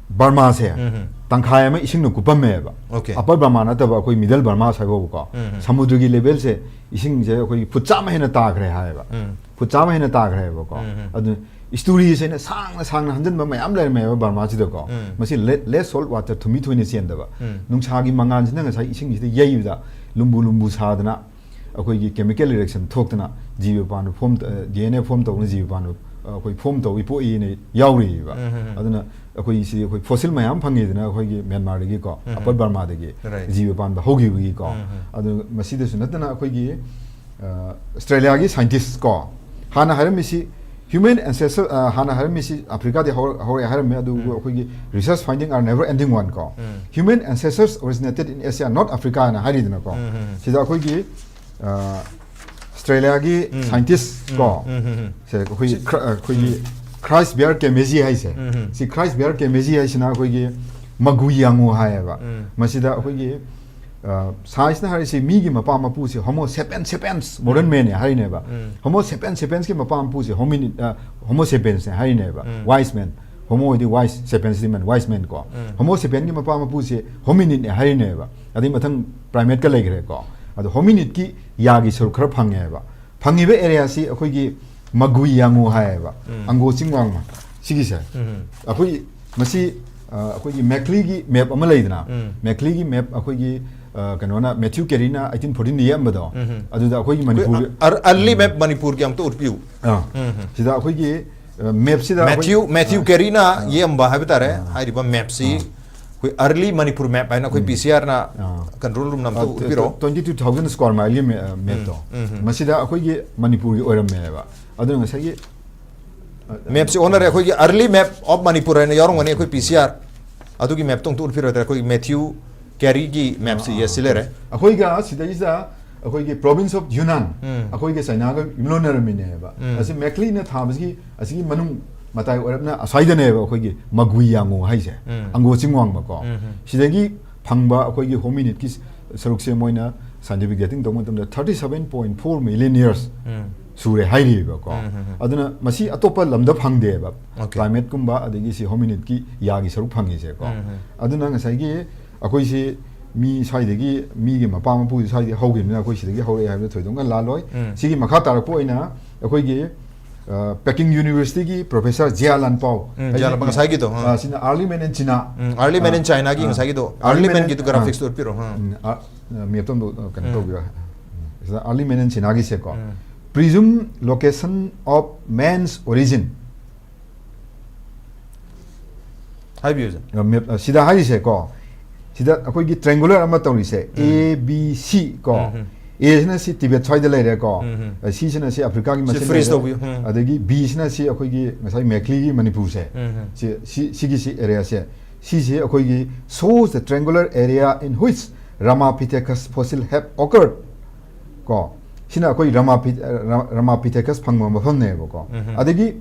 ꯕꯔꯃꯥꯁꯦ ꯎꯝ꯫ ꯇꯪꯈꯥꯏ ꯑꯃ ꯏꯁꯤꯡꯅ ꯀꯨꯞꯄꯝꯃꯦꯕ꯫ Okay. ꯑꯄꯔ ꯕꯔꯃꯥ ꯅꯠꯇꯕ ꯑꯩꯈꯣꯏ ꯃꯤꯗꯜ ꯕꯔꯃꯥ ꯁꯥꯏꯕꯧꯀꯣ꯫ ꯎꯝ꯫ ꯁꯃꯨꯗ꯭ꯔꯒꯤ ꯂꯦꯚꯦꯜꯁꯦ ꯏꯁꯤꯡꯁꯦ ꯑꯩꯈꯣꯏꯒꯤ ꯐꯨꯠ ꯆꯥꯝꯃ ꯍꯦꯟꯅ ꯇꯥꯈ꯭ꯔꯦ ꯍꯥꯏꯌꯦꯕ꯫ ꯎꯝ꯫ ꯐꯨꯠ ꯆꯥꯝꯃ ꯍꯦꯟꯅ ꯇꯥꯈ꯭ꯔꯦꯕꯀꯣ꯫ ꯎꯝ꯫ ꯑꯗꯨ ꯏꯁꯇꯨꯔꯤꯁ ꯍꯥꯏꯅ ꯁꯥꯡꯅ ꯁꯥꯡꯅ ꯍꯟꯖꯤꯟꯕ ꯃꯌꯥꯝ ꯂꯩꯔꯝꯃꯦꯕ ꯕꯔꯃꯥꯁꯤꯗꯀꯣ꯫ ꯎꯝ꯫ ꯃꯁꯤ ꯂꯦꯁ ꯁꯣꯜꯠ ꯋꯥꯇꯔ, ꯊꯨꯝꯃꯤ ꯊꯣꯏꯅ ꯆꯦꯟꯗꯕ꯫ ꯎꯝ꯫ ꯅꯨꯡꯁꯥꯒꯤ ꯃꯉꯥꯜꯁꯤꯅ ꯉꯁꯥꯏ ꯏꯁꯤꯡꯁꯤꯗ ꯌꯩꯕꯗ ꯂꯨꯝꯕꯨ ꯂꯨꯝꯕꯨ ꯁꯥꯗꯅ ꯑꯩꯈꯣꯏꯒꯤ ꯀꯦꯃꯤꯀꯦꯜ ꯔꯤꯑꯦꯛꯁꯟ ꯊꯣꯛꯇꯅ ꯖꯤꯕ ꯄꯥꯟꯕ form, D N A form ꯇꯧꯅ ꯖꯤꯕ ꯄꯥꯟꯕ ꯑꯩꯈꯣꯏ ꯐꯣꯝ ꯇꯧꯏ ꯄꯣꯛꯏꯅ ꯌꯥꯎꯔꯤꯕ꯫ ꯎꯝ, ꯎꯝ, ꯎꯝ꯫ ꯑꯗꯨꯅ ꯑꯩꯈꯣꯏ ꯁꯤꯗꯤ ꯑꯩꯈꯣꯏ ꯐꯣꯁꯤꯜ ꯃꯌꯥꯝ ꯐꯪꯉꯤꯗꯅ ꯑꯩꯈꯣꯏꯒꯤ ꯃ꯭ꯌꯥꯟꯃꯥꯔꯗꯒꯤꯀꯣ, ꯎꯝ꯫ Upper ꯕꯔꯃꯥꯗꯒꯤ Right. ꯖꯤꯕ ꯄꯥꯟꯕ ꯍꯧꯈꯤꯕꯒꯤꯀꯣ꯫ ꯎꯝ, ꯎꯝ꯫ ꯑꯗꯨ ꯃꯁꯤꯗꯁꯨ ꯅꯠꯇꯅ ꯑꯩꯈꯣꯏꯒꯤ ꯑ, ꯑꯁꯇ꯭ꯔꯦꯂꯤꯌꯥꯒꯤ ꯁꯥꯏꯟꯇꯤꯁ ꯀꯣ, ꯍꯥꯟꯅ ꯍꯥꯏꯔꯝꯃꯤꯁꯤ human ancestor, ꯑ, ꯍꯥꯟꯅ ꯍꯥꯏꯔꯝꯃꯤꯁꯤ ꯑꯐ꯭ꯔꯤꯀꯥꯗꯤ ꯍꯧꯔ-, ꯍꯧꯔꯛꯑꯦ ꯍꯥꯏꯔꯝꯃꯤ, ꯑꯗꯨꯕꯨ ꯎꯝ꯫ ꯑꯩꯈꯣꯏꯒꯤ research finding are never ending one ꯀꯣ꯫ ꯎꯝ꯫ Human ancestors originated in Asia, not Africa ꯍꯥꯏꯅ ꯍꯥꯏꯔꯤꯗꯅꯀꯣ꯫ ꯎꯝ, ꯎꯝ, ꯎꯝ꯫ ꯁꯤꯗ ꯑꯩꯈꯣꯏꯒꯤ ꯑ, ꯑꯁꯇ꯭ꯔꯦꯂꯤꯌꯥꯒꯤ ꯎꯝ꯫ ꯁꯥꯏꯟꯇꯤꯁ ꯀꯣ, ꯎꯝ, ꯎꯝ, ꯎꯝ꯫ ꯁꯦ ꯑꯩꯈꯣꯏꯒꯤ ꯈ꯭ꯔ-, ꯑꯩꯈꯣꯏꯒꯤ ꯈ꯭ꯔꯥꯏꯁ ꯕꯤꯌꯔ ꯀꯦꯃꯦꯖꯤ ꯍꯥꯏꯁꯦ꯫ ꯎꯝ, ꯎꯝ꯫ ꯁꯤ ꯈ꯭ꯔꯥꯏꯁ ꯕꯤꯌꯔ ꯀꯦꯃꯦꯖꯤ ꯍꯥꯏꯁꯤꯅ ꯑꯩꯈꯣꯏꯒꯤ ꯃꯒꯨꯏ ꯌꯥꯡꯉꯨ ꯍꯥꯏꯌꯦꯕ꯫ ꯎꯝ꯫ ꯃꯁꯤꯗ ꯑꯩꯈꯣꯏꯒꯤ, ꯑ, ꯁꯥꯏꯟꯁꯅ ꯍꯥꯏꯔꯤꯁꯤ ꯃꯤꯒꯤ ꯃꯄꯥ ꯃꯄꯨꯁꯤ Homo sapiens sapiens, modern man ꯅꯦ ꯍꯥꯏꯔꯤꯅꯦꯕ꯫ ꯎꯝ꯫ Homo sapiens sapiens ꯀꯤ ꯃꯄꯥ ꯃꯄꯨꯁꯤ hominid, ꯑ, Homo sapiens ꯅꯦ ꯍꯥꯏꯔꯤꯅꯦꯕ꯫ ꯎꯝ꯫ Wise man, Homo ꯍꯥꯏꯗꯤ wise, sapiens ꯗꯤ man, wise man ꯀꯣ꯫ ꯎꯝ꯫ Homo sapien ꯒꯤ ꯃꯄꯥ ꯃꯄꯨꯁꯤ hominid ꯅꯦ ꯍꯥꯏꯔꯤꯅꯦꯕ꯫ ꯑꯗꯩ ꯃꯊꯪ primate ꯀ ꯂꯩꯈ꯭ꯔꯦꯀꯣ꯫ ꯑꯗꯣ hominid ꯀꯤ ꯌꯥꯒꯤ ꯁꯔꯨꯛ ꯈꯔ ꯐꯪꯉꯦꯕ꯫ ꯐꯪꯉꯤꯕ area ꯁꯤ ꯑꯩꯈꯣꯏꯒꯤ ꯃꯒꯨꯏ ꯌꯥꯡꯉꯨ ꯍꯥꯏꯌꯦꯕ꯫ ꯎꯝ꯫ ꯑꯪꯒꯣ ꯆꯤꯡ ꯋꯥꯡꯃ ꯁꯤꯒꯤꯁꯦ꯫ ꯎꯝ꯫ ꯑꯩꯈꯣꯏ ꯃꯁꯤ, ꯑ, ꯑꯩꯈꯣꯏꯒꯤ ꯃꯦꯛꯂꯤꯒꯤ map ꯑꯃ ꯂꯩꯗꯅ, ꯎꯝ꯫ ꯃꯦꯛꯂꯤꯒꯤ map ꯑꯩꯈꯣꯏꯒꯤ, ꯑ, ꯀꯩꯅꯣꯅ, Matthew Carey ꯅ eighteen fourteen ꯗ ꯌꯦꯛꯑꯝꯕꯗꯣ, ꯎꯝ꯫ ꯑꯗꯨꯗ ꯑꯩꯈꯣꯏꯒꯤ ꯑꯩꯈꯣꯏ ꯃꯅꯤꯄꯨꯔ ꯑꯔ-, early map ꯃꯅꯤꯄꯨꯔꯒꯤ ꯑꯝꯇ ꯎꯠꯄꯤꯌꯨ꯫ ꯑ, ꯎꯝ꯫ ꯁꯤꯗ ꯑꯩꯈꯣꯏꯒꯤ, ꯑ, map ꯁꯤꯗ ꯑꯩꯈꯣꯏ Matthew, Matthew Carey ꯅ ꯌꯦꯛꯑꯝꯕ ꯍꯥꯏꯕ ꯇꯥꯔꯦ꯫ ꯑꯥ꯫ ꯍꯥꯏꯔꯤꯕ map ꯁꯤ ꯑꯥ꯫ ꯑꯩꯈꯣꯏ early ꯃꯅꯤꯄꯨꯔ map ꯍꯥꯏꯅ ꯑꯩꯈꯣꯏ P C R ꯅ ꯑꯥ꯫ control room ꯅ ꯑꯝꯇ ꯑ, ꯎꯠꯄꯤꯔꯛꯑꯣ꯫ twenty two thousand square mile ꯒꯤ map ꯇꯣ꯫ ꯎꯝ, ꯎꯝ, ꯎꯝ꯫ ꯃꯁꯤꯗ ꯑꯩꯈꯣꯏꯒꯤ ꯃꯅꯤꯄꯨꯔꯒꯤ ꯑꯣꯏꯔꯝꯃꯦꯕ꯫ ꯑꯗꯨꯅ ꯉꯁꯥꯏꯒꯤ, ꯑ, Map ꯁꯤ ꯑꯣꯟꯅꯔꯦ꯫ ꯑꯩꯈꯣꯏꯒꯤ early map of ꯃꯅꯤꯄꯨꯔ ꯍꯥꯏꯅ ꯌꯥꯎꯔꯝꯒꯅꯤ ꯑꯩꯈꯣꯏ P C R꯫ ꯑꯗꯨꯒꯤ map ꯇꯣ ꯑꯝꯇ ꯎꯠꯄꯤꯔꯛꯑꯣ꯫ ꯑꯩꯈꯣꯏꯒꯤ Matthew Carey ꯒꯤ map ꯁꯤ, yes, ꯁꯤ ꯂꯩꯔꯦ꯫ ꯑꯩꯈꯣꯏꯒ ꯁꯤꯗꯩꯁꯤꯗ ꯑꯩꯈꯣꯏꯒꯤ province of Yunnan, ꯎꯝ꯫ ꯑꯩꯈꯣꯏꯒ ꯆꯩꯅꯥꯒ ꯌꯨꯝꯂꯣꯟꯅꯔꯝꯃꯤꯅꯦꯕ꯫ ꯎꯝ꯫ ꯑꯁꯤ ꯃꯦꯛꯂꯤꯅ ꯊꯥꯕꯁꯤꯒꯤ ꯑꯁꯤꯒꯤ ꯃꯅꯨꯡ ꯃꯇꯥꯏ ꯑꯣꯏꯔꯞꯅ ꯑꯁ꯭ꯋꯥꯏꯗꯅꯦꯕ ꯑꯩꯈꯣꯏꯒꯤ ꯃꯒꯨꯏ ꯌꯥꯡꯉꯨ ꯍꯥꯏꯁꯦ꯫ ꯎꯝ꯫ ꯑꯪꯒꯣ ꯆꯤꯡ ꯋꯥꯡꯃꯀꯣ꯫ ꯎꯝ, ꯎꯝ꯫ ꯁꯤꯗꯒꯤ ꯐꯪꯕ ꯑꯩꯈꯣꯏꯒꯤ hominid ꯀꯤ ꯁꯔꯨꯛꯁꯦ ꯃꯣꯏꯅ scientific dating ꯇꯧꯕ ꯃꯇꯝꯗ thirty seven point four million years ꯎꯝ꯫ ꯁꯨꯔꯦ ꯍꯥꯏꯔꯤꯕꯀꯣ꯫ ꯎꯝ, ꯎꯝ, ꯎꯝ꯫ ꯑꯗꯨꯅ ꯃꯁꯤ ꯑꯇꯣꯞꯄ ꯂꯝꯗ ꯐꯪꯗꯦꯕ꯫ Okay. Climate ꯀꯨꯝꯕ, ꯑꯗꯒꯤ ꯁꯤ homininid ꯀꯤ ꯌꯥꯒꯤ ꯁꯔꯨꯛ ꯐꯪꯉꯤꯁꯦꯀꯣ꯫ ꯎꯝ, ꯎꯝ꯫ ꯑꯗꯨꯅ ꯉꯁꯥꯏꯒꯤ ꯑꯩꯈꯣꯏꯁꯤ ꯃꯤ ꯁ꯭ꯋꯥꯏꯗꯒꯤ, ꯃꯤꯒꯤ ꯃꯄꯥ ꯃꯄꯨꯁꯤ ꯁ꯭ꯋꯥꯏꯗꯒꯤ ꯍꯧꯈꯤꯕꯅꯤꯅ ꯑꯩꯈꯣꯏ ꯁꯤꯗꯒꯤ ꯍꯧꯔꯛꯑꯦ ꯍꯥꯏꯕꯗ ꯊꯣꯏꯗꯣꯛꯅ ꯂꯥꯜꯂꯣꯏ꯫ ꯎꯝ꯫ ꯁꯤꯒꯤ ꯃꯈꯥ ꯇꯥꯔꯛꯄ ꯑꯣꯏꯅ ꯑꯩꯈꯣꯏꯒꯤ, ꯑ, Peking University ꯒꯤ professor ꯖꯤꯌꯥ ꯂꯥꯟꯄꯥꯎ, ꯎꯝ, ꯑꯩꯁꯦ ꯖꯤꯌꯥ ꯂꯥꯟꯄꯥꯎ ꯉꯁꯥꯏꯒꯤꯗꯣ, ꯑ꯫ ꯑ, ꯁꯤꯅ Early Man in China꯫ Um, Early Man in ꯑ, China ꯒꯤ ꯑ, ꯉꯁꯥꯏꯒꯤꯗꯣ, Early Early Man Man in, ꯒꯤꯗꯣ ꯑ, graphics ꯗꯣ ꯎꯠꯄꯤꯔꯣ꯫ ꯑ꯫ ꯎꯝ, ꯑ, ꯑ, map ꯇꯣ ꯑꯝꯇ, ꯑ, ꯀꯩꯅꯣ ꯎꯝ꯫ ꯇꯧꯕꯤꯔꯣ꯫ ꯁꯤꯗ Early Man in China ꯒꯤꯁꯦꯀꯣ꯫ Um. Presumed location of man's origin꯫ ꯍꯥꯏꯕꯤꯌꯨ, ꯁꯥꯔ꯫ ꯑ, map, ꯑ, ꯁꯤꯗ ꯍꯥꯏꯔꯤꯁꯦꯀꯣ, ꯁꯤꯗ ꯑꯩꯈꯣꯏꯒꯤ triangular ꯑꯃ ꯇꯧꯔꯤꯁꯦ, ꯎꯝ꯫ A B C ꯀꯣ꯫ ꯎꯝ, ꯎꯝ꯫ A ꯁꯤꯅ ꯁꯤ ꯇꯤꯕꯦꯠ ꯁ꯭ꯋꯥꯏꯗ ꯂꯩꯔꯦꯀꯣ꯫ ꯎꯝ, ꯎꯝ꯫ ꯑ, C ꯁꯤꯅ ꯁꯤ ꯑꯐ꯭ꯔꯤꯀꯥꯒꯤ ꯁꯤ ꯃꯁꯦꯟ freeze ꯂꯩꯔꯦ꯫ ꯇꯧꯕꯤꯌꯨ꯫ ꯎꯝ꯫ ꯑꯗꯒꯤ B ꯁꯤꯅ ꯁꯤ ꯑꯩꯈꯣꯏꯒꯤ ꯉꯁꯥꯏ ꯃꯦꯈꯂꯤꯒꯤ ꯃꯅꯤꯄꯨꯔꯁꯦ꯫ ꯎꯝ, ꯎꯝ꯫ ꯁꯤ, ꯁꯤ, ꯁꯤꯒꯤ ꯁꯤ area ꯁꯦ꯫ ꯁꯤꯁꯦ ꯑꯩꯈꯣꯏꯒꯤ shows the triangular area in which Ramapithecus fossil have occurred꯫ ꯀꯣ, ꯁꯤꯅ ꯑꯩꯈꯣꯏ Ramapith-, Ra-, Ramapithecus ꯐꯪꯕ ꯃꯐꯝꯅꯦꯕꯀꯣ꯫ ꯎꯝ, ꯎꯝ꯫ ꯑꯗꯒꯤ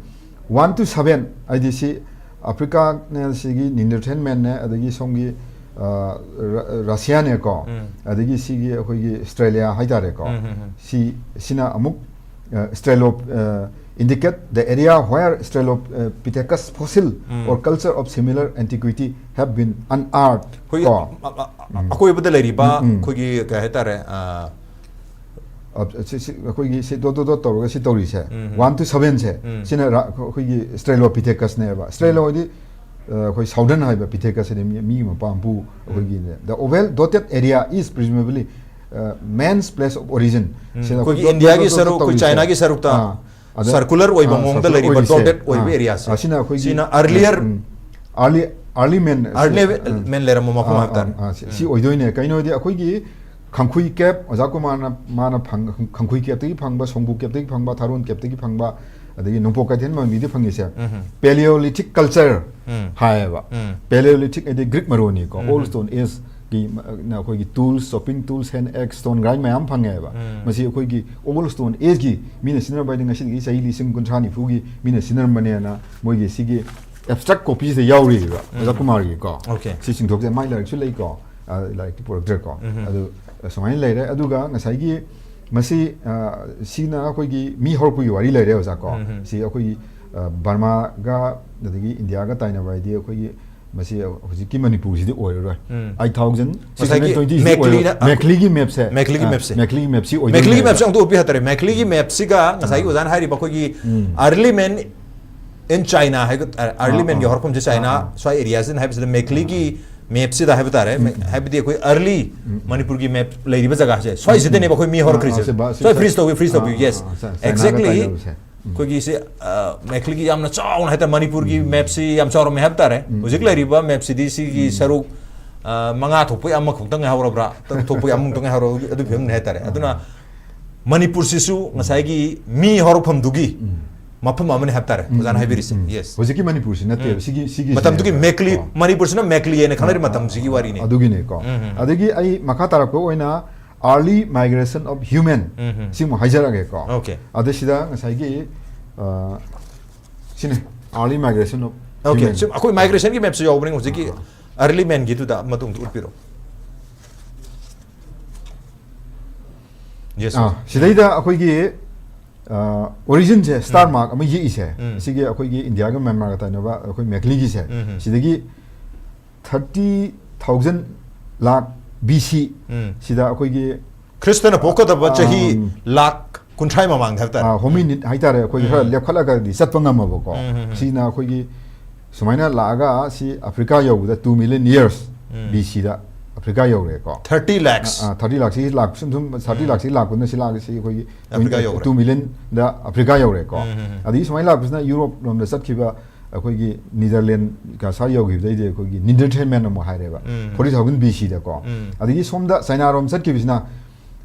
one to seven ꯍꯥꯏꯗꯤ ꯁꯤ ꯑꯐ꯭ꯔꯤꯀꯥꯅꯦ, ꯁꯤꯒꯤ Neanderthal man ꯅꯦ, ꯑꯗꯒꯤ ꯁꯣꯝꯒꯤ, ꯑ, ꯔ-, Russia ꯅꯦꯀꯣ, ꯎꯝ꯫ ꯑꯗꯒꯤ ꯁꯤꯒꯤ ꯑꯩꯈꯣꯏꯒꯤ Australia ꯍꯥꯏꯇꯥꯔꯦꯀꯣ꯫ ꯎꯝ, ꯎꯝ, ꯎꯝ꯫ ꯁꯤ, ꯁꯤꯅ ꯑꯃꯨꯛ, ꯑ, Australo-, ꯑ, indicate the area where Australopithecus fossil um. or culture of similar antiquity have been unearthed ꯑꯩꯈꯣꯏꯒꯤ ꯀꯣ꯫ ꯑ-, ꯑ-, ꯑ-, ꯑꯀꯣꯏꯕꯗ ꯂꯩꯔꯤꯕ ꯎꯝ, ꯎꯝ꯫ ꯑꯩꯈꯣꯏꯒꯤ ꯀꯩ ꯍꯥꯏꯇꯥꯔꯦ, ꯑ, ꯑ, ꯁꯤ, ꯁꯤ, ꯑꯩꯈꯣꯏꯒꯤ ꯁꯤ dot, dot, dot ꯇꯧꯔꯒ ꯁꯤ ꯇꯧꯔꯤꯁꯦ, ꯎꯝ, ꯎꯝ꯫ one to seven ꯁꯦ, ꯎꯝ꯫ ꯁꯤꯅ ꯔ-, ꯑꯩꯈꯣꯏꯒꯤ Australopithecus ꯅꯦꯕ꯫ Australo ꯍꯥꯏꯗꯤ, ꯑ, ꯑꯩꯈꯣꯏ southern ꯍꯥꯏꯕ Pithecus ꯍꯥꯏꯗꯤ ꯃꯤ, ꯃꯤꯒꯤ ꯃꯄꯥ ꯃꯄꯨ ꯑꯩꯈꯣꯏꯒꯤꯅꯦ꯫ The oval dotted area is presumably, uh, man's place of origin꯫ ꯎꯝ, ꯁꯤꯅ ꯑꯩꯈꯣꯏꯒꯤ dot, dot, ꯏꯟꯗꯤꯌꯥꯒꯤ dot, dot ꯁꯔꯨꯛ, ꯑꯩꯈꯣꯏ ꯇꯧꯔꯤꯁꯦ꯫ ꯆꯥꯏꯅꯥꯒꯤ ꯁꯔꯨꯛꯇ ꯑꯥ, ꯑꯗ, circular ꯑꯣꯏꯕ ꯑꯥ, ꯃꯑꯣꯡꯗ circular ꯂꯩꯔꯤꯕ ꯑꯣꯏꯔꯤꯁꯦ꯫ dotted ꯑꯣꯏꯕ ꯑꯥ, area ꯁꯦ꯫ ꯑꯥ, ꯁꯤꯅ ꯑꯩꯈꯣꯏꯒꯤ, ꯁꯤꯅ earlier ꯎꯝ, early, early man, early ꯁꯤ, man ꯂꯩꯔꯝꯕ ꯃꯐꯝ ꯑꯥ, ꯍꯥꯏꯕ ꯇꯥꯔꯦ꯫ ꯑꯥ, ꯑꯥ, ꯁꯤ, ꯁꯤ ꯎꯝ꯫ ꯑꯣꯏꯗꯣꯏꯅꯦ꯫ ꯀꯩꯅꯣꯗꯤ ꯑꯩꯈꯣꯏꯒꯤ ꯈꯪꯈꯨꯏ ꯀꯦꯞ, ꯑꯣꯖꯥ ꯀꯨꯃꯥꯔꯅ, ꯃꯥꯅ ꯐꯪ-, ꯈꯪꯈꯨꯏ ꯀꯦꯞꯇꯒꯤ ꯐꯪꯕ, ꯁꯣꯡꯕꯨ ꯀꯦꯞꯇꯒꯤ ꯐꯪꯕ, ꯊꯥꯔꯣꯟ ꯀꯦꯞꯇꯒꯤ ꯐꯪꯕ, ꯑꯗꯒꯤ ꯅꯣꯡꯄꯣꯛ ꯀꯩꯊꯦꯜ ꯃꯟꯕꯤꯗ ꯐꯪꯉꯤꯁꯦ, ꯎꯝ꯫ Paleolithic culture ꯎꯝ꯫ ꯍꯥꯏꯌꯦꯕ꯫ ꯎꯝ꯫ Paleolithic ꯍꯥꯏꯗꯤ Greek ꯃꯔꯣꯟꯅꯤꯀꯣ, ꯎꯝ꯫ Old Stone Age ꯒꯤ ꯃ-, ꯅ ꯑꯩꯈꯣꯏꯒꯤ tools, chopping tools, hand axe, stone grind ꯃꯌꯥꯝ ꯐꯪꯉꯦꯕ꯫ ꯎꯝ꯫ ꯃꯁꯤ ꯑꯩꯈꯣꯏꯒꯤ Old Stone Age ꯒꯤ ꯃꯤꯅ ꯁꯤꯖꯤꯟꯅꯔꯝꯕ ꯍꯥꯏꯗꯤ ꯉꯁꯤꯗꯒꯤ ꯆꯍꯤ ꯂꯤꯁꯤꯡ ꯀꯨꯟꯊ꯭ꯔꯥ ꯅꯤꯐꯨꯒꯤ ꯃꯤꯅ ꯁꯤꯖꯤꯟꯅꯔꯝꯕꯅꯦꯅ ꯃꯣꯏꯒꯤ ꯁꯤꯒꯤ abstract copies ꯇ ꯌꯥꯎꯔꯤꯕ, ꯑꯣꯖꯥ ꯎꯝ꯫ ꯀꯨꯃꯥꯔꯒꯤꯀꯣ꯫ Okay꯫ ꯁꯤ ꯆꯤꯡꯊꯣꯛꯆꯩ, ꯃꯥꯏ ꯂꯥꯏꯔꯤꯛꯁꯨ ꯂꯩꯀꯣ꯫ ꯑ, ꯂꯥꯏꯔꯤꯛꯇꯤ ꯄꯨꯔꯛꯇ꯭ꯔꯦꯀꯣ꯫ ꯎꯝ꯫ ꯑꯗꯨ ꯁꯨꯃꯥꯏꯅ ꯂꯩꯔꯦ꯫ ꯑꯗꯨꯒ ꯉꯁꯥꯏꯒꯤ ꯃꯁꯤ ꯑ, ꯁꯤꯅ ꯑꯩꯈꯣꯏꯒꯤ ꯃꯤ ꯍꯧꯔꯛꯄꯒꯤ ꯋꯥꯔꯤ ꯂꯩꯔꯦ, ꯑꯣꯖꯥ, ꯀꯣ꯫ ꯎꯝ, ꯎꯝ꯫ ꯁꯤ ꯑꯩꯈꯣꯏꯒꯤ ꯑ, ꯕꯔꯃꯥꯒ ꯑꯗꯒꯤ ꯏꯟꯗꯤꯌꯥꯒ ꯇꯥꯏꯅꯕ ꯍꯥꯏꯗꯤ ꯑꯩꯈꯣꯏꯒꯤ ꯃꯁꯤ ꯍꯧꯖꯤꯛꯀꯤ ꯃꯅꯤꯄꯨꯔꯁꯤꯗꯤ ꯑꯣꯏꯔꯔꯣꯏ꯫ ꯎꯝ꯫ Eight thousand six hundred twenty ꯁꯤꯗꯤ ꯃꯦꯛꯂꯤꯅ ꯑꯣꯏꯔꯔꯣꯏ꯫ ꯃꯦꯛꯂꯤꯒꯤ ꯃꯦꯞꯁꯦ꯫ ꯃꯦꯛꯂꯤꯒꯤ ꯑ, ꯃꯦꯞꯁꯦ꯫ ꯃꯦꯛꯂꯤꯒꯤ ꯃꯦꯞꯁꯤ ꯃꯦꯛꯂꯤꯒꯤ ꯑꯣꯏꯗꯣꯏꯅꯦꯕ꯫ ꯃꯦꯞꯁꯦ ꯑꯃꯨꯛꯇ ꯎꯠꯄꯤꯌꯨ ꯍꯥꯏꯇꯥꯔꯦ꯫ ꯃꯦꯛꯂꯤꯒꯤ ꯃꯦꯞꯁꯤꯒ ꯉꯁꯥꯏꯒꯤ ꯑꯥ꯫ ꯑꯣꯖꯥꯅ ꯍꯥꯏꯔꯤꯕ ꯑꯩꯈꯣꯏꯒꯤ ꯎꯝ꯫ Early Man in China ꯍꯥꯏꯕ, ꯑ, Early ꯑꯥ, Manꯒꯤ ꯑꯥ꯫ ꯍꯧꯔꯛꯐꯝꯁꯦ ꯆꯥꯏꯅꯥ ꯑꯥ, ꯑꯥ꯫ ꯁ꯭ꯋꯥꯏ areaꯁꯤꯅ ꯍꯥꯏꯕꯁꯤꯗ ꯃꯦꯛꯂꯤꯒꯤ ꯑꯥ, ꯑꯥ꯫ ꯃꯦꯞꯁꯤꯗ ꯍꯥꯏꯕ ꯇꯥꯔꯦ꯫ ꯎꯝ, ꯃꯦ-, ꯎꯝ꯫ ꯍꯥꯏꯕꯗꯤ ꯑꯩꯈꯣꯏ early ꯎꯝ, ꯎꯝ꯫ ꯃꯅꯤꯄꯨꯔꯒꯤ ꯃꯦꯞ ꯂꯩꯔꯤꯕ ꯖꯒꯥꯁꯦ, ꯁ꯭ꯋꯥꯏꯁꯤꯗꯅꯦꯕ ꯑꯩꯈꯣꯏ ꯃꯤ ꯑꯥ, ꯑꯥ, ꯍꯧꯔꯛꯈ꯭ꯔꯤꯁꯦ꯫ ꯁꯤ ꯕ-, ꯁꯤ ꯁ꯭ꯋꯥꯏ ꯆꯥꯏ-, freeze ꯇꯧꯕꯤ, freeze ꯑꯥ, ꯇꯧꯕꯤ, ꯑꯥ, yes꯫ ꯑꯥ, ꯆꯥꯏ-, ꯆꯥꯏꯅꯥꯒ exactly꯫ ꯇꯥꯏꯅꯕꯁꯦ꯫ ꯎꯝ꯫ ꯑꯩꯈꯣꯏꯒꯤ ꯁꯤ, ꯑ, ꯃꯦꯛꯂꯤꯒꯤ ꯌꯥꯝꯅ ꯆꯥꯎꯅ ꯍꯥꯏꯇꯥꯔꯦ, ꯃꯅꯤꯄꯨꯔꯒꯤ ꯎꯝ꯫ ꯃꯦꯞꯁꯤ ꯌꯥꯝ ꯆꯥꯎꯔꯝꯃꯦ ꯍꯥꯏꯕ ꯇꯥꯔꯦ꯫ ꯎꯝ꯫ ꯍꯧꯖꯤꯛ ꯂꯩꯔꯤꯕ ꯃꯦꯞꯁꯤꯗꯤ ꯁꯤꯒꯤ ꯎꯝ꯫ ꯁꯔꯨꯛ, ꯑ, ꯃꯉꯥ ꯊꯣꯛꯄꯩ ꯑꯃꯈꯛꯇꯪ ꯉꯥꯏꯍꯧꯔꯕ꯭ꯔꯥ? ꯇꯔꯨꯛ ꯊꯣꯛꯄꯩ ꯑꯃꯈꯛꯇꯪ ꯉꯥꯏꯍꯧꯔꯕ꯭ꯔꯥ? ꯑꯗꯨꯒꯤ ꯐꯤꯕꯝꯅꯤ ꯍꯥꯏꯇꯥꯔꯦ꯫ ꯑꯥ꯫ ꯑꯗꯨꯅ ꯃꯅꯤꯄꯨꯔꯁꯤꯁꯨ ꯎꯝ꯫ ꯉꯁꯥꯏꯒꯤ ꯃꯤ ꯍꯧꯔꯛꯐꯝꯗꯨꯒꯤ ꯎꯝ꯫ ꯃꯐꯝ ꯑꯃꯅꯤ ꯍꯥꯏꯕ ꯇꯥꯔꯦ, ꯎꯝ, ꯑꯣꯖꯥꯅ ꯎꯝ, ꯍꯥꯏꯕꯤꯔꯤꯁꯦ꯫ ꯎꯝ꯫ Yes꯫ ꯍꯧꯖꯤꯛꯀꯤ ꯃꯅꯤꯄꯨꯔꯁꯤ ꯅꯠꯇꯦꯕ, ꯎꯝ꯫ ꯁꯤꯒꯤ, ꯁꯤꯒꯤꯁꯤꯅꯦꯕ꯫ ꯃꯇꯝꯗꯨꯒꯤ ꯃꯦꯛꯂꯤ, ꯑꯣ꯫ ꯃꯅꯤꯄꯨꯔꯁꯤꯅ ꯃꯦꯛꯂꯤ ꯍꯥꯏꯅ ꯈꯪꯅꯔꯤꯕ ꯑꯥ, ꯃꯇꯝꯁꯤꯒꯤ ꯑꯥ, ꯋꯥꯔꯤꯅꯤ꯫ ꯑꯗꯨꯒꯤꯅꯦꯀꯣ꯫ ꯎꯝ, ꯎꯝ, ꯎꯝ꯫ ꯑꯗꯒꯤ ꯑꯩ ꯃꯈꯥ ꯇꯥꯔꯛꯄ ꯑꯣꯏꯅ early migration of human um, um. ꯁꯤꯃꯨꯛ ꯍꯥꯏꯖꯔꯛꯑꯒꯦꯀꯣ꯫ Okay꯫ ꯑꯗ ꯁꯤꯗ ꯉꯁꯥꯏꯒꯤ, ꯑ, ꯁꯤꯅꯦ, early migration of Okay, human꯫ ꯁꯨꯝ ꯑꯩꯈꯣꯏ migrationꯒꯤ ꯃꯦꯞꯁꯨ ꯌꯥꯎꯕꯅꯦ ꯍꯧꯖꯤꯛꯀꯤ ꯑꯥ, ꯑꯥ꯫ Early Manꯒꯤꯗꯨꯗ ꯃꯇꯨꯡꯗ ꯎꯠꯄꯤꯔꯣ꯫ Yes, ꯑꯥ, sir꯫ ꯁꯤꯗꯩꯗ ꯑꯩꯈꯣꯏꯒꯤ, ꯑ, originꯁꯦ star ꯎꯝ꯫ Mark ꯑꯃ ꯌꯦꯛꯏꯁꯦ, ꯎꯝ꯫ ꯁꯤꯒꯤ ꯑꯩꯈꯣꯏꯒꯤ ꯏꯟꯗꯤꯌꯥꯒ ꯃ꯭ꯌꯥꯟꯃꯥꯔꯒ ꯇꯥꯏꯅꯕ ꯑꯩꯈꯣꯏ ꯃꯦꯛꯂꯤꯒꯤꯁꯦ, ꯎꯝ, ꯎꯝ꯫ ꯁꯤꯗꯒꯤ thirty thousand ꯂꯥꯛ B C ꯎꯝ꯫ ꯁꯤꯗ ꯑꯩꯈꯣꯏꯒꯤ ꯈ꯭ꯔꯤꯁꯇꯅ ꯄꯣꯛꯀꯗꯕ ꯆꯍꯤ ꯑꯥ, ꯂꯥꯛ ꯀꯨꯟꯊ꯭ꯔꯥ ꯃꯃꯥꯡꯗ ꯍꯥꯏꯕ ꯇꯥꯔꯦ꯫ ꯑꯥ, hominid ꯍꯥꯏꯇꯥꯔꯦ, ꯑꯩꯈꯣꯏ ꯈꯔ ꯎꯝ꯫ ꯂꯦꯞꯈꯠꯂꯒꯗꯤ ꯆꯠꯄ ꯉꯝꯃꯕꯀꯣ꯫ ꯎꯝ, ꯎꯝ, ꯎꯝ꯫ ꯁꯤꯅ ꯑꯩꯈꯣꯏꯒꯤ ꯁꯨꯃꯥꯏꯅ ꯂꯥꯛꯑꯒ ꯁꯤ ꯑꯐ꯭ꯔꯤꯀꯥ ꯌꯧꯕꯗ two million years ꯎꯝ꯫ B Cꯗ ꯑꯐ꯭ꯔꯤꯀꯥ ꯌꯧꯔꯦꯀꯣ꯫ Thirty lakhs꯫ ꯑꯥ, thirty ꯂꯥꯛꯁꯤ ꯂꯥꯛ-, ꯁꯨꯝ, ꯁꯨꯝ thirty ꯎꯝ꯫ ꯂꯥꯛꯁꯤ ꯂꯥꯛꯄꯗꯨꯅ ꯁꯤ ꯂꯥꯛꯑꯒ ꯁꯤ ꯑꯩꯈꯣꯏꯒꯤ ꯑꯐ꯭ꯔꯤꯀꯥ ꯌꯧꯔꯦ꯫ Two millionꯗ ꯑꯐ꯭ꯔꯤꯀꯥ ꯌꯧꯔꯦꯀꯣ꯫ ꯎꯝ, ꯎꯝ, ꯎꯝ꯫ ꯑꯗꯒꯤ ꯁꯨꯃꯥꯏꯅ ꯂꯥꯛꯄꯁꯤꯅ ꯌꯨꯔꯣꯞ ꯂꯣꯝꯗ ꯆꯠꯈꯤꯕ ꯑꯩꯈꯣꯏꯒꯤ ꯅꯤꯗꯔꯂꯦꯟ ꯀ ꯁ꯭ꯋꯥꯏ ꯌꯧꯈꯤꯕꯗꯩꯗꯤ ꯑꯩꯈꯣꯏꯒꯤ Neanderthal man ꯑꯃꯨꯛ ꯍꯥꯏꯔꯦꯕ꯫ ꯎꯝ꯫ Forty thousand B Cꯗꯀꯣ꯫ ꯎꯝ꯫ ꯑꯗꯒꯤ ꯁꯣꯝꯗ ꯆꯥꯏꯅꯥꯔꯣꯝ ꯆꯠꯈꯤꯕꯁꯤꯅ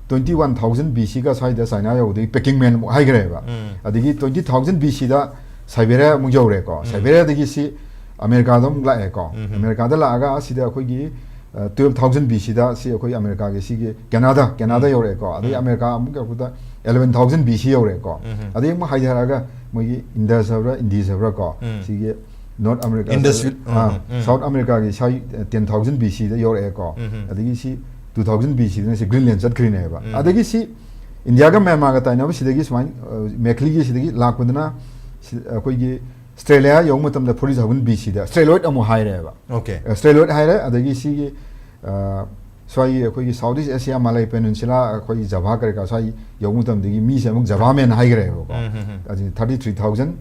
twenty one thousand B Cꯒ ꯁ꯭ꯋꯥꯏꯗ ꯆꯥꯏꯅꯥ ꯌꯧꯕꯗꯒꯤ Peking man ꯑꯃꯨꯛ ꯍꯥꯏꯈ꯭ꯔꯦꯕ꯫ ꯎꯝ꯫ ꯑꯗꯒꯤ twenty thousand B Cꯗ Siberiaꯗ ꯑꯃꯨꯛ ꯌꯧꯔꯦꯀꯣ꯫ ꯎꯝ꯫ Siberiaꯗꯒꯤ ꯁꯤ ꯑꯃꯦꯔꯤꯀꯥꯗ ꯑꯃꯨꯛ ꯂꯥꯛꯑꯦꯀꯣ꯫ ꯎꯝ꯫ ꯑꯃꯦꯔꯤꯀꯥꯗ ꯂꯥꯛꯑꯒ ꯁꯤꯗ ꯑꯩꯈꯣꯏꯒꯤ, ꯑ, twelve thousand B Cꯗ ꯁꯤ ꯑꯩꯈꯣꯏ ꯑꯃꯦꯔꯤꯀꯥꯒꯤ ꯁꯤꯒꯤ ꯀꯦꯅꯥꯗꯥ, ꯀꯦꯅꯥꯗꯥ ꯎꯝ꯫ ꯌꯧꯔꯛꯑꯦꯀꯣ꯫ ꯑꯗꯒꯤ ꯎꯝ꯫ ꯑꯃꯦꯔꯤꯀꯥ ꯑꯃꯨꯛ ꯌꯧꯔꯛꯄꯗ eleven thousand B C ꯌꯧꯔꯛꯑꯦꯀꯣ꯫ ꯎꯝ꯫ ꯑꯗꯒꯤ ꯑꯃꯨꯛ ꯍꯥꯏꯊꯔꯛꯑꯒ ꯃꯣꯏꯒꯤ Indus ꯍꯥꯏꯕ꯭ꯔꯥ, Indus ꯍꯥꯏꯕ꯭ꯔꯥ ꯀꯣ꯫ ꯎꯝ꯫ ꯁꯤꯒꯤ North America, Indus ꯁꯥꯎꯠ-, ꯎꯝ, ꯑꯥ, ꯎꯝ, ꯎꯝ꯫ South Americaꯒꯤ ꯁ꯭ꯋꯥꯏ, ꯑ, ten thousand B Cꯗ ꯌꯧꯔꯛꯑꯦꯀꯣ꯫ ꯎꯝ, ꯎꯝ꯫ ꯑꯗꯒꯤ ꯁꯤ two thousand B Cꯗꯅ ꯁꯤ Greenland ꯆꯠꯈ꯭ꯔꯤꯅꯦꯕ꯫ ꯎꯝ꯫ ꯑꯗꯒꯤ ꯁꯤ ꯏꯟꯗꯤꯌꯥꯒ ꯃ꯭ꯌꯥꯟꯃꯥꯔꯒ ꯇꯥꯏꯅꯕ ꯁꯤꯗꯒꯤ ꯁꯨꯃꯥꯏꯅ, ꯑ, ꯃꯦꯈꯂꯤꯒꯤ ꯁꯤꯗꯒꯤ ꯂꯥꯛꯄꯗꯨꯅ ꯁꯤ-, ꯑꯩꯈꯣꯏꯒꯤ ꯑꯁꯇ꯭ꯔꯦꯂꯤꯌꯥ ꯌꯧꯕ ꯃꯇꯝꯗ ꯐꯣꯔꯇꯤ ꯊꯥꯎꯖꯟ ꯕꯤ ꯁꯤꯗ ꯑꯁꯇ꯭ꯔꯦꯂꯣꯏꯗ ꯑꯃꯨꯛ ꯍꯥꯏꯔꯦꯕ꯫ ꯑꯣꯀꯦ꯫ ꯑꯁꯇ꯭ꯔꯦꯂꯣꯏꯗ ꯍꯥꯏꯔꯦ, ꯑꯗꯒꯤ ꯁꯤꯒꯤ, ꯑ, ꯁ꯭ꯋꯥꯏꯒꯤ ꯑꯩꯈꯣꯏꯒꯤ ꯁꯥꯎꯠ ꯏꯁ ꯑꯦꯁꯤꯌꯥ, ꯃꯥꯂꯥꯏ ꯄꯦꯅꯤꯟꯁꯨꯂꯥ, ꯑꯩꯈꯣꯏꯒꯤ ꯖꯚꯥ ꯀꯔꯤ ꯀꯔꯥ ꯁ꯭ꯋꯥꯏ ꯌꯧꯕ ꯃꯇꯝꯗꯒꯤ ꯃꯤꯁꯦ ꯑꯃꯨꯛ ꯖꯚꯥꯃꯦꯟ ꯍꯥꯏꯈ꯭ꯔꯦꯕꯀꯣ꯫ ꯎꯝ, ꯎꯝ, ꯎꯝ꯫ ꯑꯗꯨꯗꯤ ꯊꯥꯔꯇꯤ ꯊ꯭ꯔꯤ ꯊꯥꯎꯖꯟ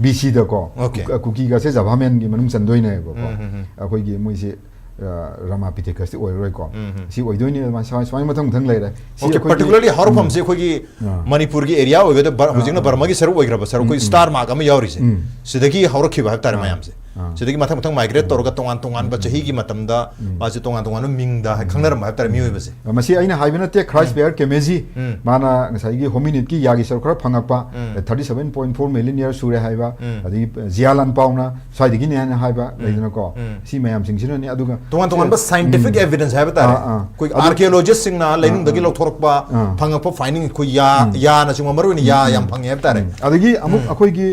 ꯕꯤ ꯁꯤꯗꯀꯣ, ꯑꯣꯀꯦ꯫ ꯀꯨꯀꯤꯒꯁꯦ ꯖꯚꯥꯃꯦꯟꯒꯤ ꯃꯅꯨꯡ ꯆꯟꯗꯣꯏꯅꯦꯕꯀꯣ꯫ ꯎꯝ, ꯎꯝ, ꯎꯝ꯫ ꯑꯩꯈꯣꯏꯒꯤ ꯃꯣꯏꯁꯦ, ꯑ, ꯔꯃꯥ ꯄꯤꯊꯦꯀꯁꯇꯤ ꯑꯣꯏꯔꯔꯣꯏꯀꯣ꯫ ꯎꯝ, ꯎꯝ꯫ ꯁꯤ ꯑꯣꯏꯗꯣꯏꯅꯦ, ꯑꯗꯨꯃꯥꯏꯅ ꯁꯨꯃꯥꯏ-, ꯁꯨꯃꯥꯏꯅ ꯃꯊꯪ ꯃꯊꯪ ꯂꯩꯔꯦ꯫ ꯁꯤ ꯑꯣꯀꯦ, ꯑꯩꯈꯣꯏꯒꯤ ꯄꯥꯔꯇꯤꯀꯨꯂꯔꯂꯤ ꯍꯧꯔꯛꯐꯝꯁꯦ ꯑꯩꯈꯣꯏꯒꯤ ꯑꯥ꯫ ꯃꯅꯤꯄꯨꯔꯒꯤ ꯑꯦꯔꯤꯌꯥ ꯑꯣꯏꯒꯗꯕ ꯚꯥꯔ-, ꯍꯧꯖꯤꯛꯅ ꯑꯥ꯫ ꯕꯔꯃꯥꯒꯤ ꯁꯔꯨꯛ ꯑꯣꯏꯈ꯭ꯔꯕ ꯁꯔꯨꯛ, ꯑꯩꯈꯣꯏ ꯎꯝ, ꯎꯝ꯫ ꯁ꯭ꯇꯥꯔ ꯃꯥꯔꯛ ꯑꯃ ꯌꯥꯎꯔꯤꯁꯦ꯫ ꯎꯝ꯫ ꯁꯤꯗꯒꯤ ꯍꯧꯔꯛꯈꯤꯕ ꯍꯥꯏꯕ ꯇꯥꯔꯦ ꯑꯥ꯫ ꯃꯌꯥꯝꯁꯦ꯫ ꯁꯤꯗꯒꯤ ꯃꯊꯪ ꯃꯊꯪ ꯃꯥꯏꯒ꯭ꯔꯦꯠ ꯇꯧꯔꯒ ꯇꯣꯉꯥꯟ ꯇꯣꯉꯥꯟꯕ ꯆꯍꯤꯒꯤ ꯃꯇꯝꯗ ꯎꯝ꯫ ꯃꯥꯁꯦ ꯇꯣꯉꯥꯟ ꯇꯣꯉꯥꯟꯕ ꯃꯤꯡꯗ ꯍꯥꯏ-, ꯈꯪꯅꯔꯝꯕ ꯍꯥꯏꯕ ꯇꯥꯔꯦ ꯃꯤꯑꯣꯏꯕꯁꯦ꯫ ꯃꯁꯤ ꯑꯩꯅ ꯍꯥꯏꯕ ꯅꯠꯇꯦ, ꯈ꯭ꯔꯥꯏꯁ ꯕꯦꯌꯔ ꯀꯦꯃꯦꯖꯤ, ꯎꯝ꯫ ꯃꯥꯅ ꯉꯁꯥꯏꯒꯤ ꯍꯣꯃꯤꯅꯤꯠꯀꯤ ꯌꯥꯒꯤ ꯁꯔꯨꯛ ꯈꯔ ꯐꯪꯉꯛꯄ, ꯎꯝ꯫ thirty seven point four million year ꯁꯨꯔꯦ ꯍꯥꯏꯕ, ꯎꯝ꯫ ꯑꯗꯒꯤ ꯖꯤꯌꯥ ꯂꯥꯟꯄꯥꯎꯅ ꯁ꯭ꯋꯥꯏꯗꯒꯤꯅꯦ ꯍꯥꯏꯅ ꯍꯥꯏꯕ ꯎꯝ꯫ ꯂꯩꯗꯅꯀꯣ꯫ ꯎꯝ꯫ ꯁꯤ ꯃꯌꯥꯝꯁꯤꯡꯁꯤꯅꯅꯦ꯫ ꯑꯗꯨꯒ ꯇꯣꯉꯥꯟ ꯇꯣꯉꯥꯟꯕ ꯁꯤ-, ꯁꯥꯏꯟꯇꯤꯐꯤꯛ ꯎꯝ꯫ ꯑꯦꯚꯤꯗꯦꯟꯁ ꯍꯥꯏꯕ ꯇꯥꯔꯦ꯫ ꯑꯥ, ꯑꯥ꯫ ꯑꯩꯈꯣꯏꯒꯤ ꯑꯗꯨ-, ꯑꯥꯔꯀꯤꯑꯣꯂꯣꯖꯤꯁꯁꯤꯡꯅ ꯑꯥ, ꯂꯩꯅꯨꯡꯗꯒꯤ ꯑꯥ꯫ ꯂꯧꯊꯣꯔꯛꯄ ꯑꯥ꯫ ꯐꯪꯉꯛꯄ ꯐꯥꯏꯟꯗꯤꯡ ꯑꯩꯈꯣꯏ ꯌꯥ, ꯎꯝ꯫ ꯌꯥꯅꯆꯤꯡꯕ ꯃꯔꯨ ꯑꯣꯏꯅ ꯌꯥ ꯎꯝ, ꯌꯥꯝ ꯎꯝ꯫ ꯐꯪꯉꯦ ꯍꯥꯏꯕ ꯇꯥꯔꯦ꯫ ꯎꯝ꯫ ꯑꯗꯒꯤ ꯑꯃꯨꯛ ꯎꯝ꯫ ꯑꯩꯈꯣꯏꯒꯤ,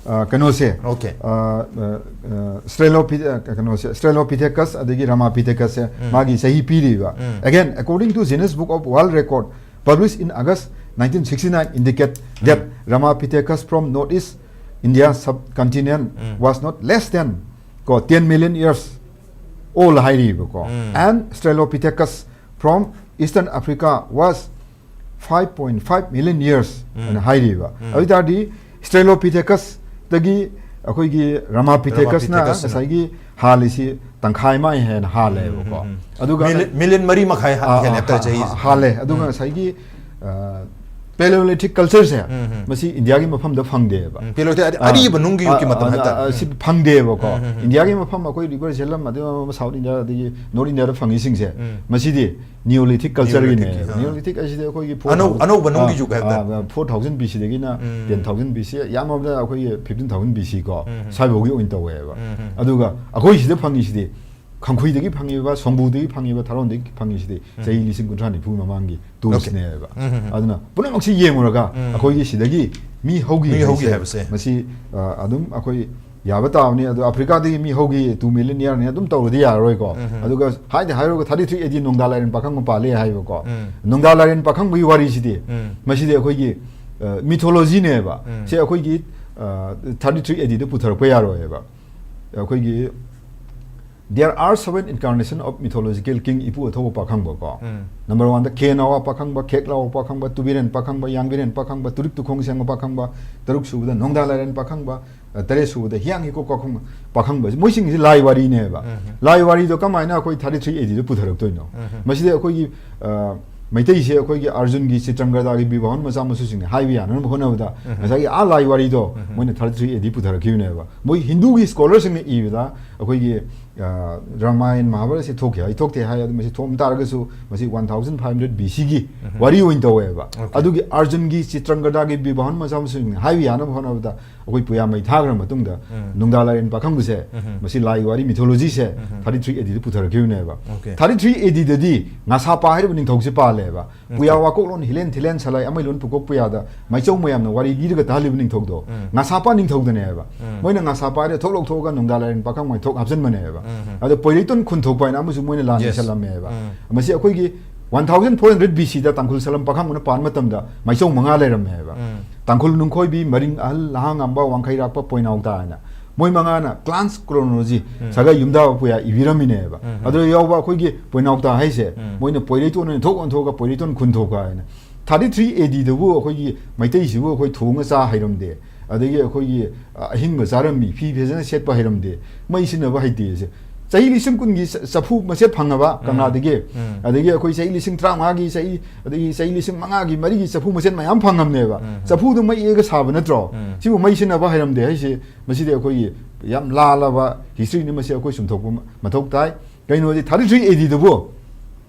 ꯑ, ꯀꯩꯅꯣꯁꯦ, ꯑꯣꯀꯦ꯫ ꯑ, ꯑ, ꯁ꯭ꯇ꯭ꯔꯦꯂꯣꯄꯤ-, ꯑ, ꯀꯩꯅꯣꯁꯦ, ꯁ꯭ꯇ꯭ꯔꯦꯂꯣꯄꯤꯊꯦꯀꯁ ꯑꯗꯒꯤ ꯔꯃꯥꯄꯤꯊꯦꯀꯁꯁꯦ ꯎꯝ꯫ ꯃꯥꯒꯤ ꯆꯍꯤ ꯄꯤꯔꯤꯕ꯫ ꯎꯝ꯫ Again, according to Guinness Book of World Record, published in August nineteen sixty-nine, indicate that um. Ramapithecus from northeast India subcontinent um. was not less than ꯀꯣ, ten million years old ꯍꯥꯏꯔꯤꯕꯀꯣ꯫ Um. And Australopithecus from Eastern Africa was five point five million years ꯎꯝ꯫ ꯍꯥꯏꯅ ꯍꯥꯏꯔꯤꯕ꯫ ꯎꯝ꯫ ꯑꯗꯨ ꯑꯣꯏ ꯇꯥꯔꯗꯤ Australopithecusꯅ ꯑꯩꯈꯣꯏꯒꯤ ꯔꯃꯥꯄꯤꯊꯦꯀꯁꯅ ꯔꯃꯥꯄꯤꯊꯦꯀꯁꯅ꯫ ꯉꯁꯥꯏꯒꯤ ꯍꯥꯜꯂꯤꯁꯤ ꯇꯪꯈꯥꯏ ꯑꯃ ꯍꯦꯟꯅ ꯍꯥꯜꯂꯦꯕꯀꯣ꯫ ꯎꯝ, ꯎꯝ, ꯎꯝ꯫ ꯑꯗꯨꯒ ꯃꯤꯂꯤꯌꯟ, ꯃꯤꯂꯤꯌꯟ ꯃꯔꯤ ꯃꯈꯥꯏ ꯍꯥ-, ꯑꯥ, ꯍꯦꯜꯂꯦ ꯑꯥ, ꯍꯥꯏꯕ ꯇꯥꯔꯦ ꯍꯥ-, ꯆꯍꯤꯁꯦ꯫ ꯍꯥ-, ꯍꯥꯜꯂꯦ꯫ ꯑꯗꯨꯒ ꯎꯝ꯫ ꯉꯁꯥꯏꯒꯤ, ꯑ, Paleolithic cultureꯁꯦ ꯎꯝ, ꯎꯝ꯫ ꯃꯁꯤ ꯏꯟꯗꯤꯌꯥꯒꯤ ꯃꯐꯝꯗ ꯐꯪꯗꯦꯕ꯫ ꯎꯝ, Paleolithic ꯑꯔꯤ-, ꯑꯥ, ꯑꯔꯤꯕ ꯅꯨꯡꯒꯤ ꯌꯨꯒꯀꯤ ꯑꯥ, ꯃꯇꯝ ꯑꯥ, ꯍꯥꯏꯕ ꯇꯥꯔꯦ꯫ ꯑꯥ, ꯁꯤ ꯐꯪꯗꯦꯕꯀꯣ꯫ ꯎꯝ, ꯎꯝ, ꯎꯝ꯫ ꯏꯟꯗꯤꯌꯥꯒꯤ ꯃꯐꯝ ꯑꯩꯈꯣꯏ ꯔꯤꯚꯔ ꯖꯦꯂꯝ ꯑꯗꯩ ꯁꯥꯎꯠ ꯏꯟꯗꯤꯌꯥ ꯑꯗꯒꯤ ꯅꯣꯔꯠ ꯏꯟꯗꯤꯌꯥꯗ ꯐꯪꯉꯤꯁꯤꯡꯁꯦ, ꯎꯝ꯫ ꯃꯁꯤꯗꯤ ꯅꯤꯌꯣꯂꯤꯊꯤꯛ ꯀꯜꯆꯔꯒꯤꯅꯦ꯫ ꯅꯤꯌꯣꯂꯤꯊꯤꯛꯀꯤ, ꯑꯥ꯫ ꯅꯤꯌꯣꯂꯤꯊꯤꯛ ꯍꯥꯏꯁꯤꯗꯤ ꯑꯩꯈꯣꯏꯒꯤ ꯑꯅꯧ-, ꯑꯅꯧꯕ ꯅꯨꯡꯒꯤ ꯌꯨꯒ ꯍꯥꯏꯕ ꯇꯥꯔꯦ꯫ ꯐꯣꯔ ꯊꯥꯎꯖꯟ ꯕꯤ ꯁꯤꯗꯒꯤꯅ ꯎꯝ꯫ ꯇꯦꯟ ꯊꯥꯎꯖꯟ ꯕꯤ ꯁꯤ, ꯌꯥꯝꯃꯕꯗ ꯑꯩꯈꯣꯏꯒꯤ ꯐꯤꯐꯇꯤꯟ ꯊꯥꯎꯖꯟ ꯕꯤ ꯁꯤ ꯀꯣ, ꯎꯝ, ꯎꯝ꯫ ꯁ꯭ꯋꯥꯏꯐꯥꯎꯒꯤ ꯑꯣꯏꯅ ꯇꯧꯋꯦꯕ꯫ ꯎꯝ, ꯎꯝ꯫ ꯑꯗꯨꯒ ꯑꯩꯈꯣꯏ ꯁꯤꯗ ꯐꯪꯉꯤꯁꯤꯗꯤ ꯈꯪꯈꯨꯏꯗꯒꯤ ꯐꯪꯉꯤꯕ, ꯁꯣꯝꯕꯨꯗꯒꯤ ꯐꯪꯉꯤꯕ, ꯊꯥꯔꯣꯟꯗꯒꯤ ꯐꯪꯉꯤꯁꯤꯗꯤ ꯎꯝ꯫ ꯆꯍꯤ ꯂꯤꯁꯤꯡ ꯀꯨꯟꯊ꯭ꯔꯥ ꯅꯤꯐꯨ ꯃꯃꯥꯡꯒꯤ ꯇꯨꯜꯁꯅꯦꯕ꯫ ꯎꯝ, ꯎꯝ, ꯎꯝ꯫ ꯑꯗꯨꯅ ꯄꯨꯝꯅꯃꯛꯁꯤ ꯌꯦꯡꯉꯨꯔꯒ ꯎꯝ꯫ ꯑꯩꯈꯣꯏꯒꯤ ꯁꯤꯗꯒꯤ ꯃꯤ ꯍꯧꯈꯤ ꯃꯤ ꯍꯧꯈꯤ ꯍꯥꯏꯁꯦ, ꯍꯥꯏꯕꯁꯦ꯫ ꯃꯁꯤ, ꯑ, ꯑꯗꯨꯝ ꯑꯩꯈꯣꯏ ꯌꯥꯕ ꯇꯥꯕꯅꯤ꯫ ꯑꯗꯣ ꯑꯐ꯭ꯔꯤꯀꯥꯗꯒꯤ ꯃꯤ ꯍꯧꯈꯤ, two million year ꯅꯤ, ꯑꯗꯨꯝ ꯇꯧꯔꯨꯗꯤ ꯌꯥꯔꯔꯣꯏꯀꯣ꯫ ꯎꯝ꯫ ꯑꯗꯨꯒ ꯍꯥꯏꯗꯤ ꯍꯥꯏꯔꯨꯔꯒ thirty three A D ꯅꯣꯡꯗꯥ ꯂꯥꯏꯔꯦꯟ ꯄꯥꯈꯪꯕ ꯄꯥꯜꯂꯦ ꯍꯥꯏꯕꯀꯣ꯫ ꯎꯝ꯫ ꯅꯣꯡꯗꯥ ꯂꯥꯏꯔꯦꯟ ꯄꯥꯈꯪꯕꯒꯤ ꯋꯥꯔꯤꯁꯤꯗꯤ, ꯎꯝ꯫ ꯃꯁꯤꯗꯤ ꯑꯩꯈꯣꯏꯒꯤ, ꯑ, mythology ꯅꯦꯕ꯫ ꯎꯝ꯫ ꯁꯤ ꯑꯩꯈꯣꯏꯒꯤ, ꯑ, thirty three A D ꯗ ꯄꯨꯊꯔꯛꯄ ꯌꯥꯔꯣꯏꯕ꯫ ꯑꯩꯈꯣꯏꯒꯤ there are seven incarnation of mythological king ꯏꯄꯨ ꯑꯊꯧꯕ ꯄꯥꯈꯪꯕ ꯀꯣ꯫ ꯎꯝ꯫ Number one ꯗ ꯈꯦ ꯅꯥꯋꯥ ꯄꯥꯈꯪꯕ, ꯈꯦꯛ ꯂꯥꯎꯕ ꯄꯥꯈꯪꯕ, ꯇꯨꯕꯤꯔꯦꯟ ꯄꯥꯈꯪꯕ, ꯌꯥꯡꯕꯤꯔꯦꯟ ꯄꯥꯈꯪꯕ, ꯇꯨꯔꯤꯛ ꯇꯨꯈꯣꯡ ꯁꯦꯡꯕ ꯄꯥꯈꯪꯕ, ꯇꯔꯨꯛ ꯁꯨꯕꯗ ꯅꯣꯡꯗꯥ ꯂꯥꯏꯔꯦꯟ ꯄꯥꯈꯪꯕ, ꯑ, ꯇꯔꯦꯠ ꯁꯨꯕꯗ ꯍꯤꯌꯥꯡ ꯍꯤꯒꯣꯛ ꯄꯥꯈꯪꯕ, ꯄꯥꯈꯪꯕ꯫ ꯃꯣꯏꯁꯤꯡꯁꯤ ꯂꯥꯏ ꯋꯥꯔꯤꯅꯦꯕ꯫ ꯎꯝ꯫ ꯂꯥꯏ ꯋꯥꯔꯤꯗꯣ ꯀꯃꯥꯏꯅ ꯑꯩꯈꯣꯏ thirty three A D ꯗ ꯄꯨꯊꯔꯛꯇꯣꯏꯅꯣ? ꯎꯝ꯫ ꯃꯁꯤꯗꯤ ꯑꯩꯈꯣꯏꯒꯤ, ꯑ, ꯃꯩꯇꯩꯁꯦ ꯑꯩꯈꯣꯏꯒꯤ ꯑꯔꯖꯨꯟꯒꯤ ꯆꯤꯇ꯭ꯔꯪꯒꯗꯥꯒꯤ ꯕꯤꯚꯥꯍꯟ ꯃꯆꯥ ꯃꯁꯨꯁꯤꯡꯅ ꯍꯥꯏꯕ ꯌꯥꯅꯅꯕ ꯍꯣꯠꯅꯕꯗ ꯎꯝ꯫ ꯉꯁꯥꯏꯒꯤ ꯑꯥ ꯂꯥꯏ ꯋꯥꯔꯤꯗꯣ ꯎꯝ꯫ ꯃꯣꯏꯅ thirty three A D ꯄꯨꯊꯔꯛꯈꯤꯕꯅꯦꯕ꯫ ꯃꯣꯏ ꯍꯤꯟꯗꯨꯒꯤ scholar ꯁꯤꯡꯅ ꯏꯕꯗ ꯑꯩꯈꯣꯏꯒꯤ, ꯑ, ꯔꯥꯃꯥꯌꯟ ꯃꯍꯥꯚꯥꯔꯠꯁꯦ ꯊꯣꯛꯈꯤ ꯍꯥꯏ, ꯊꯣꯛꯇꯦ ꯍꯥꯏ, ꯑꯗꯨ ꯃꯁꯤ ꯊꯣꯛꯑꯝ ꯇꯥꯔꯒꯁꯨ ꯃꯁꯤ one thousand five hundred B C ꯒꯤ ꯎꯝ꯫ ꯋꯥꯔꯤ ꯑꯣꯏꯅ ꯇꯧꯋꯦꯕ꯫ Okay꯫ ꯑꯗꯨꯒꯤ ꯑꯔꯖꯨꯟꯒꯤ ꯆꯤꯇ꯭ꯔꯪꯒꯗꯥꯒꯤ ꯕꯤꯚꯥꯍꯟ ꯃꯆꯥ ꯃꯁꯨꯁꯤꯡꯅ ꯍꯥꯏꯕ ꯌꯥꯅꯕ ꯍꯣꯠꯅꯕꯗ ꯑꯩꯈꯣꯏ ꯄꯨꯌꯥ ꯃꯩ ꯊꯥꯈ꯭ꯔ ꯃꯇꯨꯡꯗ ꯎꯝ꯫ ꯅꯨꯡꯗꯥ ꯂꯥꯏꯔꯦꯟ ꯄꯥꯈꯪꯕꯁꯦ, ꯎꯝ꯫ ꯃꯁꯤ ꯂꯥꯏ ꯋꯥꯔꯤ mythology say um. thirty three A D the ꯄꯨꯊꯔꯛꯈꯤꯕꯅꯦꯕ꯫ Okay꯫ Thirty three A D ꯗꯗꯤ ꯉꯁꯥꯄꯥ ꯍꯥꯏꯔꯤꯕ ꯅꯤꯡꯊꯧꯁꯦ ꯄꯥꯜꯂꯦꯕ꯫ ꯎꯝ꯫ ꯄꯨꯌꯥ ꯋꯥꯀꯣꯛꯂꯣꯟ ꯍꯤꯂꯦꯟ ꯊꯤꯂꯦꯟ ꯁꯂꯥꯏ ꯑꯃꯩꯂꯣꯟ ꯄꯨꯀꯣꯛ ꯄꯨꯌꯥꯗ ꯃꯥꯏꯆꯧ ꯃꯌꯥꯝꯅ ꯋꯥꯔꯤ ꯂꯤꯔꯒ ꯇꯥꯍꯜꯂꯤꯕ ꯅꯤꯡꯊꯧꯗꯣ ꯎꯝ꯫ ꯉꯁꯥꯄꯥ ꯅꯤꯡꯊꯧꯗꯅꯦꯕ꯫ ꯎꯝ꯫ ꯃꯣꯏꯅ ꯉꯁꯥꯄꯥ ꯍꯥꯏꯔ ꯊꯣꯛ ꯂꯧꯊꯣꯛꯑꯒ ꯅꯨꯡꯗꯥ ꯂꯥꯏꯔꯦꯟ ꯄꯥꯈꯪ ꯃꯥꯏꯊꯣꯛ ꯍꯥꯞꯆꯤꯟꯕꯅꯦꯕ꯫ ꯎꯝ꯫ ꯑꯗꯣ ꯄꯣꯏꯔꯩꯇꯣꯟ ꯈꯨꯟꯊꯣꯛꯄ ꯍꯥꯏꯅ ꯑꯃꯁꯨ ꯃꯣꯏꯅ ꯂꯥꯟ Yes꯫ ꯂꯩꯁꯜꯂꯝꯃꯦꯕ꯫ ꯎꯝ꯫ ꯃꯁꯤ ꯑꯩꯈꯣꯏꯒꯤ one thousand four hundred B C ꯗ ꯇꯥꯡꯈꯨꯜ ꯁꯂꯝ ꯄꯥꯈꯪꯕꯅ ꯄꯥꯟꯕ ꯃꯇꯝꯗ ꯃꯥꯏꯆꯧ ꯃꯉꯥ ꯂꯩꯔꯝꯃꯦꯕ꯫ ꯎꯝ꯫ ꯇꯥꯡꯈꯨꯜ ꯅꯨꯡꯈꯣꯏꯕꯤ, ꯃꯔꯤꯡ ꯑꯍꯜ, ꯂꯍꯥꯡꯉꯝꯕ, ꯋꯥꯡꯈꯩꯔꯥꯛꯄ, ꯄꯣꯏꯅꯥꯎꯇꯥ ꯍꯥꯏꯅ꯫ ꯃꯣꯏ ꯃꯉꯥꯅ clans chronology, ꯎꯝ꯫ ꯁꯥꯒꯩ ꯌꯨꯝꯗꯥꯕ ꯄꯨꯌꯥ ꯏꯕꯤꯔꯝꯃꯤꯅꯦꯕ꯫ ꯎꯝ꯫ ꯑꯗꯨꯗ ꯌꯥꯎꯕ ꯑꯩꯈꯣꯏꯒꯤ ꯄꯣꯏꯅꯥꯎꯇꯥ ꯍꯥꯏꯁꯦ, ꯎꯝ꯫ ꯃꯣꯏꯅ ꯄꯣꯏꯔꯩꯇꯣꯟ ꯑꯣꯏꯅ ꯊꯣꯛ ꯑꯣꯟꯊꯣꯛꯑꯒ ꯄꯣꯏꯔꯩꯇꯣꯟ ꯈꯨꯟꯊꯣꯛꯄ ꯍꯥꯏꯅ꯫ Thirty three A D ꯗꯕꯨ ꯑꯩꯈꯣꯏꯒꯤ ꯃꯩꯇꯩꯁꯤꯕꯨ ꯑꯩꯈꯣꯏ ꯊꯣꯡꯉ ꯆꯥ ꯍꯩꯔꯝꯗꯦ, ꯑꯗꯒꯤ ꯑꯩꯈꯣꯏꯒꯤ, ꯑ, ꯑꯍꯤꯡꯕ ꯆꯥꯔꯝꯃꯤ, ꯐꯤ ꯐꯖꯅ ꯁꯦꯠꯄ ꯍꯩꯔꯝꯗꯦ, ꯃꯩ ꯁꯤꯟꯅꯕ ꯍꯩꯇꯦ꯫ ꯆꯍꯤ ꯂꯤꯁꯤꯡ ꯀꯨꯟꯒꯤ ꯆ-, ꯆꯐꯨ ꯃꯆꯦꯠ ꯐꯪꯉꯕ ꯎꯝ꯫ ꯀꯪꯂꯥꯗꯒꯤ, ꯎꯝ꯫ ꯑꯗꯒꯤ ꯑꯩꯈꯣꯏ ꯆꯍꯤ ꯂꯤꯁꯤꯡ ꯇꯔꯥꯃꯉꯥꯒꯤ ꯆꯍꯤ, ꯑꯗꯒꯤ ꯆꯍꯤ ꯂꯤꯁꯤꯡ ꯃꯉꯥꯒꯤ, ꯃꯔꯤꯒꯤ ꯆꯐꯨ ꯃꯆꯦꯠ ꯃꯌꯥꯝ ꯐꯪꯉꯝꯅꯦꯕ꯫ ꯎꯝ꯫ ꯆꯐꯨꯗꯣ ꯃꯩ ꯏꯔꯒ ꯁꯥꯕ ꯅꯠꯇ꯭ꯔꯣ? ꯎꯝ꯫ ꯁꯤꯕꯨ ꯃꯩ ꯁꯤꯟꯅꯕ ꯍꯩꯔꯝꯗꯦ ꯍꯥꯏꯁꯦ, ꯃꯁꯤꯗꯤ ꯑꯩꯈꯣꯏꯒꯤ ꯌꯥꯝ ꯂꯥꯜꯂꯕ history ꯅꯤ꯫ ꯃꯁꯤ ꯑꯩꯈꯣꯏ ꯆꯨꯝꯊꯣꯛꯄ ꯃꯊꯧ ꯇꯥꯏ꯫ ꯀꯩꯅꯣꯗꯤ thirty three A D ꯗꯕꯨ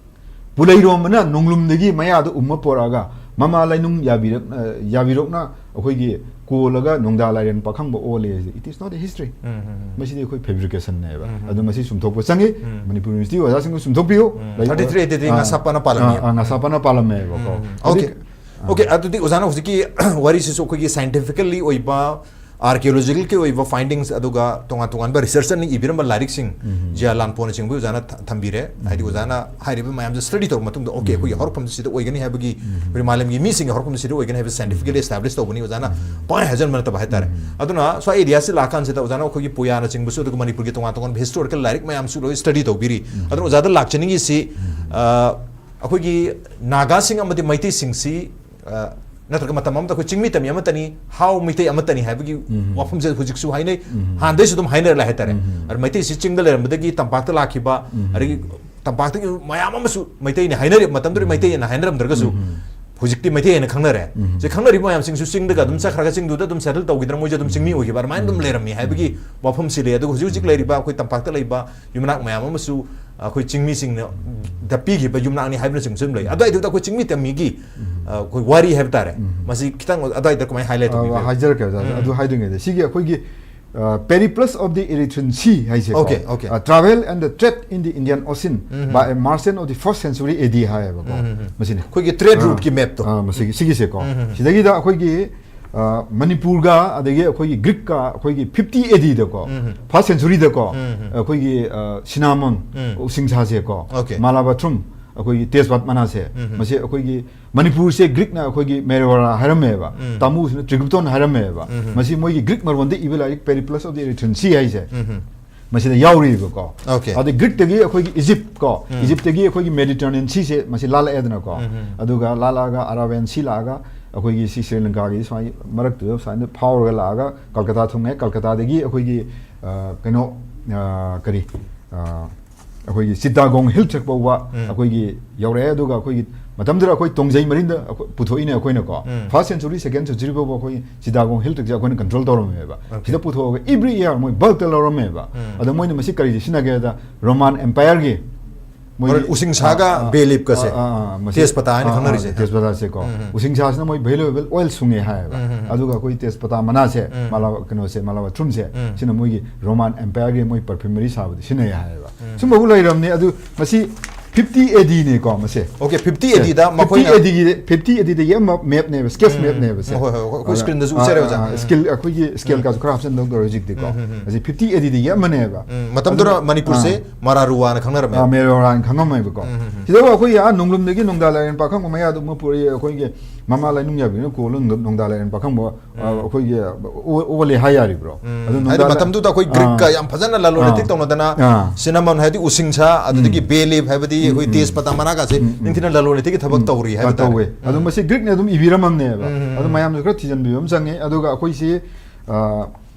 ꯄꯨꯂꯩꯔꯣꯝꯕꯅ ꯅꯣꯡꯂꯨꯝꯗꯒꯤ ꯃꯌꯥꯗ ꯎꯝꯃ ꯄꯣꯔꯛꯑꯒ ꯃꯃꯥ ꯂꯩꯅꯨꯡ ꯌꯥꯕꯤꯔꯛ-, ꯑ, ꯌꯥꯕꯤꯔꯣꯛꯅ ꯑꯩꯈꯣꯏꯒꯤ ꯀꯣꯜꯂꯒ ꯅꯣꯡꯗꯥ ꯂꯥꯏꯔꯦꯟ ꯄꯥꯈꯪꯕ ꯑꯣꯜꯂꯦ ꯍꯥꯏꯁꯦ, it is not a history꯫ ꯎꯝ, ꯎꯝ, ꯎꯝ꯫ ꯃꯁꯤꯗꯤ ꯑꯩꯈꯣꯏ fabrication ꯅꯦꯕ꯫ ꯎꯝ, ꯎꯝ꯫ ꯑꯗꯨ ꯃꯁꯤ ꯆꯨꯝꯊꯣꯛꯄ ꯆꯪꯉꯤ꯫ ꯎꯝ꯫ ꯃꯅꯤꯄꯨꯔ ꯌꯨꯅꯤꯚꯔꯁꯤꯇꯤ ꯑꯣꯖꯥꯁꯤꯡꯅ ꯆꯨꯝꯊꯣꯛꯄꯤꯌꯨ꯫ ꯎꯝ꯫ ꯂꯥꯏꯔꯤꯛ thirty three A D ꯗꯤ ꯑꯥ, ꯉꯁꯥꯄꯥꯅ ꯄꯥꯜꯂꯝꯃꯤ꯫ ꯑꯥ, ꯑꯥ, ꯉꯁꯥꯄꯥꯅ ꯄꯥꯜꯂꯝꯃꯦꯕꯀꯣ꯫ ꯎꯝ, ꯎꯝ꯫ ꯍꯧꯖꯤꯛ Okay꯫ ꯑꯥ꯫ Okay, ꯑꯗꯨꯗꯤ ꯑꯣꯖꯥꯅ ꯍꯧꯖꯤꯛꯀꯤ ꯋꯥꯔꯤꯁꯤꯁꯨ ꯑꯩꯈꯣꯏꯒꯤ scientifically ꯑꯣꯏꯕ ꯑꯥꯔꯀꯤꯑꯣꯂꯣꯖꯤꯀꯦꯜꯒꯤ ꯑꯣꯏꯕ ꯐꯥꯏꯟꯗꯤꯡꯁ, ꯑꯗꯨꯒ ꯇꯣꯉꯥꯟ ꯇꯣꯉꯥꯟꯕ ꯔꯤꯁꯔꯆꯔꯅ ꯏꯕꯤꯔꯝꯕ ꯂꯥꯏꯔꯤꯛꯁꯤꯡ, ꯖꯤꯌꯥ ꯂꯥꯟꯄꯣꯅꯆꯤꯡꯕ ꯑꯣꯖꯥꯅ ꯊ- ꯊꯝꯕꯤꯔꯦ꯫ ꯍꯥꯏꯗꯤ ꯑꯣꯖꯥꯅ ꯍꯥꯏꯔꯤꯕ ꯃꯌꯥꯝꯁꯦ ꯁ꯭ꯇꯗꯤ ꯇꯧꯔꯕ ꯃꯇꯨꯡꯗ, ꯑꯣꯀꯦ, ꯑꯩꯈꯣꯏꯒꯤ ꯍꯧꯔꯛꯐꯝꯁꯦ ꯁꯤꯗ ꯑꯣꯏꯒꯅꯤ ꯍꯥꯏꯕꯒꯤ, ꯑꯩꯈꯣꯏ ꯃꯥꯂꯦꯝꯒꯤ ꯃꯤꯁꯤꯡꯒꯤ ꯍꯧꯔꯛꯐꯝꯁꯦ ꯁꯤꯗ ꯑꯣꯏꯒꯅꯤ ꯍꯥꯏꯕ ꯁꯥꯏꯟꯇꯤꯐꯤꯀꯦꯂꯤ ꯑꯦꯁꯇꯥꯕ꯭ꯂꯤꯁ ꯇꯧꯕꯅꯤ꯫ ꯑꯣꯖꯥꯅ ꯄꯪꯍꯥꯏ ꯍꯥꯏꯖꯟꯕ ꯅꯠꯇꯕ ꯍꯥꯏꯇꯥꯔꯦ꯫ ꯑꯗꯨꯅ ꯁ꯭ꯋꯥꯏ ꯑꯦꯔꯤꯌꯥꯁꯤ ꯂꯥꯛꯀꯥꯟꯁꯤꯗ ꯑꯣꯖꯥꯅ ꯑꯩꯈꯣꯏꯒꯤ ꯄꯨꯌꯥꯅꯆꯤꯡꯕꯁꯨ, ꯑꯗꯨꯒ ꯃꯅꯤꯄꯨꯔꯒꯤ ꯇꯣꯉꯥꯟ ꯇꯣꯉꯥꯟꯕ ꯍꯤꯁꯇꯣꯔꯤꯀꯦꯜ ꯂꯥꯏꯔꯤꯛ ꯃꯌꯥꯝꯁꯨ ꯂꯣꯏ ꯁ꯭ꯇꯗꯤ ꯇꯧꯕꯤꯔꯤ꯫ ꯑꯗꯨꯅ ꯑꯣꯖꯥꯗ ꯂꯥꯛꯆꯅꯤꯡꯉꯤꯁꯤ, ꯑ, ꯑꯩꯈꯣꯏꯒꯤ ꯅꯥꯒꯥꯁꯤꯡ ꯑꯃꯗꯤ ꯃꯩꯇꯩꯁꯤꯡꯁꯤ, ꯑ, ꯅꯠꯇ꯭ꯔꯒ ꯃꯇꯝ ꯑꯃꯗ ꯑꯩꯈꯣꯏ ꯆꯤꯡꯃꯤꯇ ꯃꯤ ꯑꯃꯠꯇꯅꯤ, ꯍꯥꯎ ꯃꯩꯇꯩ ꯑꯃꯠꯇꯅꯤ ꯍꯥꯏꯕꯒꯤ ꯋꯥꯐꯝꯁꯦ ꯍꯧꯖꯤꯛꯁꯨ ꯍꯥꯏꯅꯩ, ꯍꯥꯟꯅꯗꯩꯁꯨ ꯑꯗꯨꯝ ꯍꯥꯏꯅꯔ ꯂꯥꯛꯑꯦ ꯍꯥꯏꯇꯥꯔꯦ꯫ ꯑꯗ ꯃꯩꯇꯩꯁꯤ ꯆꯤꯡꯗ ꯂꯩꯔꯝꯕꯗꯒꯤ ꯇꯝꯄꯥꯛꯇ ꯂꯥꯛꯈꯤꯕ, ꯑꯗꯒꯤ ꯇꯝꯄꯥꯛꯇꯒꯤ ꯃꯌꯥꯝ ꯑꯃꯁꯨ ꯃꯩꯇꯩꯅꯤ ꯍꯥꯏꯅꯔꯤ, ꯃꯇꯝꯗꯨꯗ ꯃꯩꯇꯩꯅ ꯍꯥꯏꯅꯔꯝꯗ꯭ꯔꯒꯁꯨ ꯍꯧꯖꯤꯛꯇꯤ ꯃꯩꯇꯩ ꯍꯥꯏꯅ ꯈꯪꯅꯔꯦ꯫ ꯁꯤ ꯈꯪꯅꯔꯤꯕ ꯃꯌꯥꯝꯁꯤꯡꯁꯨ ꯆꯤꯡꯗꯒ ꯑꯗꯨꯝ ꯆꯠꯈ꯭ꯔꯒ ꯆꯤꯡꯗꯨꯗ ꯑꯗꯨꯝ ꯁꯦꯇꯜ ꯇꯧꯈꯤꯗꯅ ꯃꯣꯏꯁꯨ ꯑꯗꯨꯝ ꯆꯤꯡꯃꯤ ꯑꯣꯏꯈꯤꯕ, ꯑꯗꯨꯃꯥꯏꯅ ꯑꯗꯨꯝ ꯂꯩꯔꯝꯃꯤ ꯍꯥꯏꯕꯒꯤ ꯋꯥꯐꯝꯁꯤ ꯂꯩ꯫ ꯑꯗꯨꯒ ꯍꯧꯖꯤꯛ ꯍꯧꯖꯤꯛ ꯂꯩꯔꯤꯕ ꯑꯩꯈꯣꯏ ꯇꯝꯄꯥꯛꯇ ꯂꯩꯕ ꯌꯨꯝꯅꯥꯛ ꯃꯌꯥꯝ ꯑꯃꯁꯨ ꯑꯩꯈꯣꯏ ꯆꯤꯡꯃꯤꯁꯤꯡꯅ ꯗ ꯄꯤꯈꯤꯕ ꯌꯨꯝꯅꯥꯛꯅꯤ ꯍꯥꯏꯕꯅꯆꯤꯡꯕꯁꯨ ꯑꯗꯨꯝ ꯂꯩ꯫ ꯑꯗꯨꯋꯥꯏꯗꯨꯗ ꯑꯩꯈꯣꯏ ꯆꯤꯡꯃꯤ ꯇꯝꯃꯤꯒꯤ, ꯑ, ꯑꯩꯈꯣꯏ ꯋꯥꯔꯤ ꯍꯥꯏꯕ ꯇꯥꯔꯦ, ꯃꯁꯤ ꯈꯤꯇꯪ ꯑꯗꯨꯋꯥꯏꯗ ꯀꯃꯥꯏꯅ ꯍꯥꯏꯂꯥꯏꯠ ꯑ, ꯇꯧꯕꯤꯕ? ꯍꯥꯏꯖꯔꯛꯀꯦ ꯑꯣꯖꯥ꯫ ꯑꯗꯨ ꯍꯥꯏꯗ꯭ꯔꯤꯉꯩꯗ ꯁꯤꯒꯤ ꯑꯩꯈꯣꯏꯒꯤ, ꯑ, Periplus of the Erythraean Sea ꯍꯥꯏꯁꯦꯀꯣ, Okay, okay. ꯑ, Travel and the Trade in the Indian Ocean by a Merchant of the first century A D ꯍꯥꯏꯌꯦꯕꯀꯣ꯫ ꯃꯁꯤꯅꯤ ꯑꯩꯈꯣꯏꯒꯤ ꯇ꯭ꯔꯦꯗ ꯔꯨꯠꯀꯤ ꯃꯦꯞꯇꯣ꯫ ꯑ, ꯃꯁꯤꯒꯤ, ꯁꯤꯒꯤꯁꯦꯀꯣ꯫ ꯁꯤꯗꯒꯤꯗ ꯑꯩꯈꯣꯏꯒꯤ, ꯑ, ꯃꯅꯤꯄꯨꯔꯒ ꯑꯗꯒꯤ ꯑꯩꯈꯣꯏꯒꯤ ꯒ꯭ꯔꯤꯛꯀ ꯑꯩꯈꯣꯏꯒꯤ fifty A Dꯗꯀꯣ, first centuryꯗꯀꯣ, ꯑꯩꯈꯣꯏꯒꯤ, ꯑ, cinnamon, ꯎꯁꯤꯡꯁꯥꯁꯦꯀꯣ, Okay. Malabathrum, ꯑꯩꯈꯣꯏꯒꯤ ꯇꯦꯖꯄꯥꯠ ꯃꯅꯥꯁꯦ, ꯃꯁꯤ ꯑꯩꯈꯣꯏꯒꯤ ꯃꯅꯤꯄꯨꯔꯁꯦ ꯒ꯭ꯔꯤꯛꯅ ꯑꯩꯈꯣꯏꯒꯤ ꯃꯦꯔꯣꯔꯥ ꯍꯥꯏꯔꯝꯃꯦꯕ, ꯇꯥꯃꯨꯁꯤꯅ ꯇ꯭ꯔꯤꯒꯨꯞꯇꯣꯟ ꯍꯥꯏꯔꯝꯃꯦꯕ꯫ ꯃꯁꯤ ꯃꯣꯏꯒꯤ ꯒ꯭ꯔꯤꯛ ꯃꯔꯣꯟꯗ ꯏꯕ ꯂꯥꯏꯔꯤꯛ Periplus of the Erythraean Sea ꯍꯥꯏꯁꯦ, ꯃꯁꯤꯗ ꯌꯥꯎꯔꯤꯕꯀꯣ꯫ Okay. ꯑꯗꯩ ꯒ꯭ꯔꯤꯛꯇꯒꯤ ꯑꯩꯈꯣꯏꯒꯤ ꯏꯖꯤꯞ ꯀꯣ, ꯏꯖꯤꯞꯇꯒꯤ ꯑꯩꯈꯣꯏꯒꯤ ꯃꯦꯗꯤꯇꯔꯦꯅꯤꯌꯟ ꯁꯤꯁꯦ ꯃꯁꯤ ꯂꯥꯜꯂꯛꯑꯦꯗꯅꯀꯣ꯫ ꯑꯗꯨꯒ ꯂꯥꯜꯂꯛꯑꯒ ꯑꯔꯥꯕꯤꯌꯥꯟ ꯁꯤ ꯂꯥꯛꯑꯒ ꯑꯩꯈꯣꯏꯒꯤ ꯁꯤ ꯁ꯭ꯔꯤ ꯂꯪꯀꯥꯒꯤ ꯁꯨꯃꯥꯏꯅ ꯃꯔꯛꯇꯨꯗ ꯁꯨꯃꯥꯏꯅ ꯐꯥꯎꯔꯒ ꯂꯥꯛꯑꯒ ꯀꯜꯀꯇꯥ ꯊꯨꯡꯉꯦ꯫ ꯀꯜꯀꯇꯥꯗꯒꯤ ꯑꯩꯈꯣꯏꯒꯤ, ꯑ, ꯀꯩꯅꯣ, ꯑ, ꯀꯔꯤ, ꯑ, ꯑꯩꯈꯣꯏꯒꯤ ꯆꯤꯇꯥꯒꯣꯡ ꯍꯤꯜ ꯇ꯭ꯔꯦꯛ ꯐꯥꯎꯕ ꯑꯩꯈꯣꯏꯒꯤ ꯌꯧꯔꯛꯑꯦ꯫ ꯑꯗꯨꯒ ꯑꯩꯈꯣꯏꯒꯤ ꯃꯇꯝꯗꯨꯗ ꯑꯩꯈꯣꯏ ꯇꯣꯡꯖꯩ ꯃꯔꯤꯟꯗ ꯑꯩꯈꯣꯏ ꯄꯨꯊꯣꯛꯏꯅꯦ ꯑꯩꯈꯣꯏꯅꯀꯣ꯫ First century, second century ꯐꯥꯎꯕ ꯑꯩꯈꯣꯏ ꯆꯤꯇꯥꯒꯣꯡ ꯍꯤꯜ ꯇ꯭ꯔꯦꯛꯁꯦ ꯑꯩꯈꯣꯏꯅ ꯀꯟꯇ꯭ꯔꯣꯜ ꯇꯧꯔꯝꯃꯦꯕ꯫ Okay. ꯁꯤꯗ ꯄꯨꯊꯣꯛꯑꯒ every year ꯃꯣꯏ ꯕꯜꯛꯇ ꯂꯧꯔꯝꯃꯦꯕ꯫ ꯑꯗꯣ ꯃꯣꯏꯅ ꯃꯁꯤ ꯀꯔꯤꯗ ꯁꯤꯖꯤꯟꯅꯒꯦꯗ, ꯔꯣꯃꯥꯟ ꯑꯦꯝꯄꯥꯌꯔꯒꯤ ꯃꯣꯏꯒꯤ ꯍꯣꯔꯦꯟ ꯎꯁꯤꯡꯁꯥꯒ ꯑꯥ, ꯑꯥ, ꯕꯦ ꯂꯤꯞꯀꯁꯦ, ꯑꯥ, ꯑꯥ, ꯃꯁꯤ ꯇꯦꯖꯄꯇꯥ ꯍꯥꯏꯅ ꯑꯥ, ꯑꯥ, ꯈꯪꯅꯔꯤꯁꯦ꯫ ꯇꯦꯖꯄꯇꯥꯁꯦꯀꯣ꯫ ꯎꯁꯤꯡꯁꯥꯁꯤꯅ ꯃꯣꯏ valuable oil ꯁꯨꯡꯉꯦ ꯍꯥꯏꯌꯦꯕ꯫ ꯑꯗꯨꯒ ꯑꯩꯈꯣꯏ ꯇꯦꯖꯄꯇꯥ ꯃꯅꯥꯁꯦ, ꯃꯥꯂꯥ-, ꯀꯩꯅꯣꯁꯦ, ꯃꯥꯂꯥꯕꯥꯊ꯭ꯔꯨꯝꯁꯦ, ꯁꯤꯅ ꯃꯣꯏꯒꯤ ꯔꯣꯃꯥꯟ ꯑꯦꯝꯄꯥꯌꯔꯒꯤ ꯃꯣꯏ perfumery ꯁꯥꯕꯗ ꯁꯤꯖꯤꯟꯅꯩ ꯍꯥꯏꯌꯦꯕ꯫ ꯁꯨꯝꯕꯕꯨ ꯂꯩꯔꯝꯅꯤ꯫ ꯑꯗꯨ ꯃꯁꯤ ꯐꯤꯐꯇꯤ ꯑꯦ ꯗꯤꯅꯦꯀꯣ ꯃꯁꯦ꯫ ꯑꯣꯀꯦ, ꯐꯤꯐꯇꯤ ꯑꯦ ꯗꯤꯗ ꯐꯤꯐꯇꯤ ꯃꯈꯣꯏꯅ ꯑꯦ ꯗꯤꯒꯤ ꯐꯤꯐꯇꯤ ꯑꯦ ꯗꯤꯗꯒꯤ ꯑꯃ ꯃꯦꯞꯅꯦꯕ, ꯁ꯭ꯀꯦꯠꯁ ꯎꯝ. ꯃꯦꯞꯅꯦꯕ ꯁꯦ꯫ ꯍꯣꯏ, ꯍꯣꯏ, ꯍꯣꯏ. ꯑꯩꯈꯣꯏ ꯑꯗ, ꯁ꯭ꯀ꯭ꯔꯤꯟꯗꯁꯨ ꯑꯥ, ꯎꯠꯆꯔꯦ, ꯑꯥ, ꯑꯣꯖꯥ. ꯑꯥ, ꯁ꯭ꯀꯦꯜ, ꯑꯩꯈꯣꯏꯒꯤ ꯁ꯭ꯀꯦꯜ ꯀꯥꯁꯨ ꯈꯔ ꯍꯥꯞꯆꯤꯟꯗꯧ ꯇꯧꯔꯦ ꯍꯧꯖꯤꯛꯇꯤꯀꯣ꯫ ꯎꯝ, ꯎꯝ, ꯎꯝ. ꯑꯁꯤ ꯐꯤꯐꯇꯤ ꯑꯦ ꯗꯤꯗꯒꯤ ꯑꯃꯅꯦꯕ꯫ ꯎꯝ, ꯃꯇꯝꯗꯨꯗ ꯑꯗꯨꯅ, ꯃꯅꯤꯄꯨꯔꯁꯦ ꯑꯥ. ꯃꯔꯥꯔꯨꯋꯥꯅ ꯈꯪꯅꯔꯝꯃꯦ꯫ ꯑꯥ, ꯃꯦꯔꯣꯔꯥꯅ ꯈꯪꯉꯝꯃꯦꯕꯀꯣ꯫ ꯎꯝ, ꯎꯝ, ꯎꯝ. ꯁꯤꯗꯕꯨ ꯑꯩꯈꯣꯏꯒꯤ ꯑꯥ ꯅꯣꯡꯂꯨꯝꯗꯒꯤ ꯅꯣꯡꯗꯥ ꯂꯥꯏꯔꯦꯟ ꯄꯥꯈꯪꯕ ꯃꯌꯥꯗꯨ ꯑꯃ ꯄꯨꯔꯛꯏ, ꯑꯩꯈꯣꯏꯒꯤ ꯃꯃꯥ ꯂꯥꯏꯅꯨꯡ ꯌꯥꯕꯤꯅ ꯀꯣꯜꯂ ꯅꯣꯡꯗꯥ ꯂꯥꯏꯔꯦꯟ ꯄꯥꯈꯪꯕ, ꯑꯥ, ꯑꯩꯈꯣꯏꯒꯤ ꯑꯣ-, ꯑꯣꯜꯂꯦ ꯍꯥꯏ ꯌꯥꯔꯤꯕ꯭ꯔꯣ? ꯎꯝ. ꯑꯗꯨ ꯍꯥꯏꯗꯤ ꯅꯣꯡꯗꯥ ꯂꯥꯏ-, ꯃꯇꯝꯗꯨꯗ ꯑꯩꯈꯣꯏ ꯒ꯭ꯔꯤꯛꯀ ꯑꯥ. ꯌꯥꯝ ꯐꯖꯅ ꯂꯂꯣꯟ ꯑꯥ. ꯏꯇꯤꯛ ꯇꯧꯅꯗꯅ ꯑꯥ. ꯁꯤꯅꯃꯣꯟ ꯍꯥꯏꯗꯤ ꯎꯁꯤꯡꯁꯥ, ꯑꯗꯨꯗꯒꯤ ꯎꯝ. ꯕꯦ ꯂꯤꯐ ꯍꯥꯏꯕꯗꯤ ꯎꯝ, ꯑꯩꯈꯣꯏ ꯎꯝ. ꯇꯦꯖ ꯄꯇꯥ ꯃꯅꯥꯒꯁꯦ ꯎꯝ, ꯎꯝ. ꯅꯤꯡꯊꯤꯅ ꯂꯂꯣꯟ ꯏꯇꯤꯛꯀꯤ ꯊꯕꯛ ꯎꯝ. ꯇꯧꯔꯤ ꯍꯥꯏꯕ ꯑꯥ, ꯇꯧꯋꯦ꯫ ꯇꯥꯔꯦ. ꯑꯗꯨ ꯎꯝ. ꯃꯁꯤ ꯒ꯭ꯔꯤꯛꯅ ꯑꯗꯨꯝ ꯏꯕꯤꯔꯝꯃꯕꯅꯦꯕ꯫ ꯎꯝ, ꯎꯝ, ꯑꯗꯨ ꯎꯝ. ꯃꯌꯥꯝꯁꯨ ꯈꯔ ꯊꯤꯖꯤꯟꯕꯤꯕ ꯑꯃ ꯆꯪꯉꯦ꯫ ꯑꯗꯨꯒ ꯑꯩꯈꯣꯏꯁꯤ, ꯑꯥ,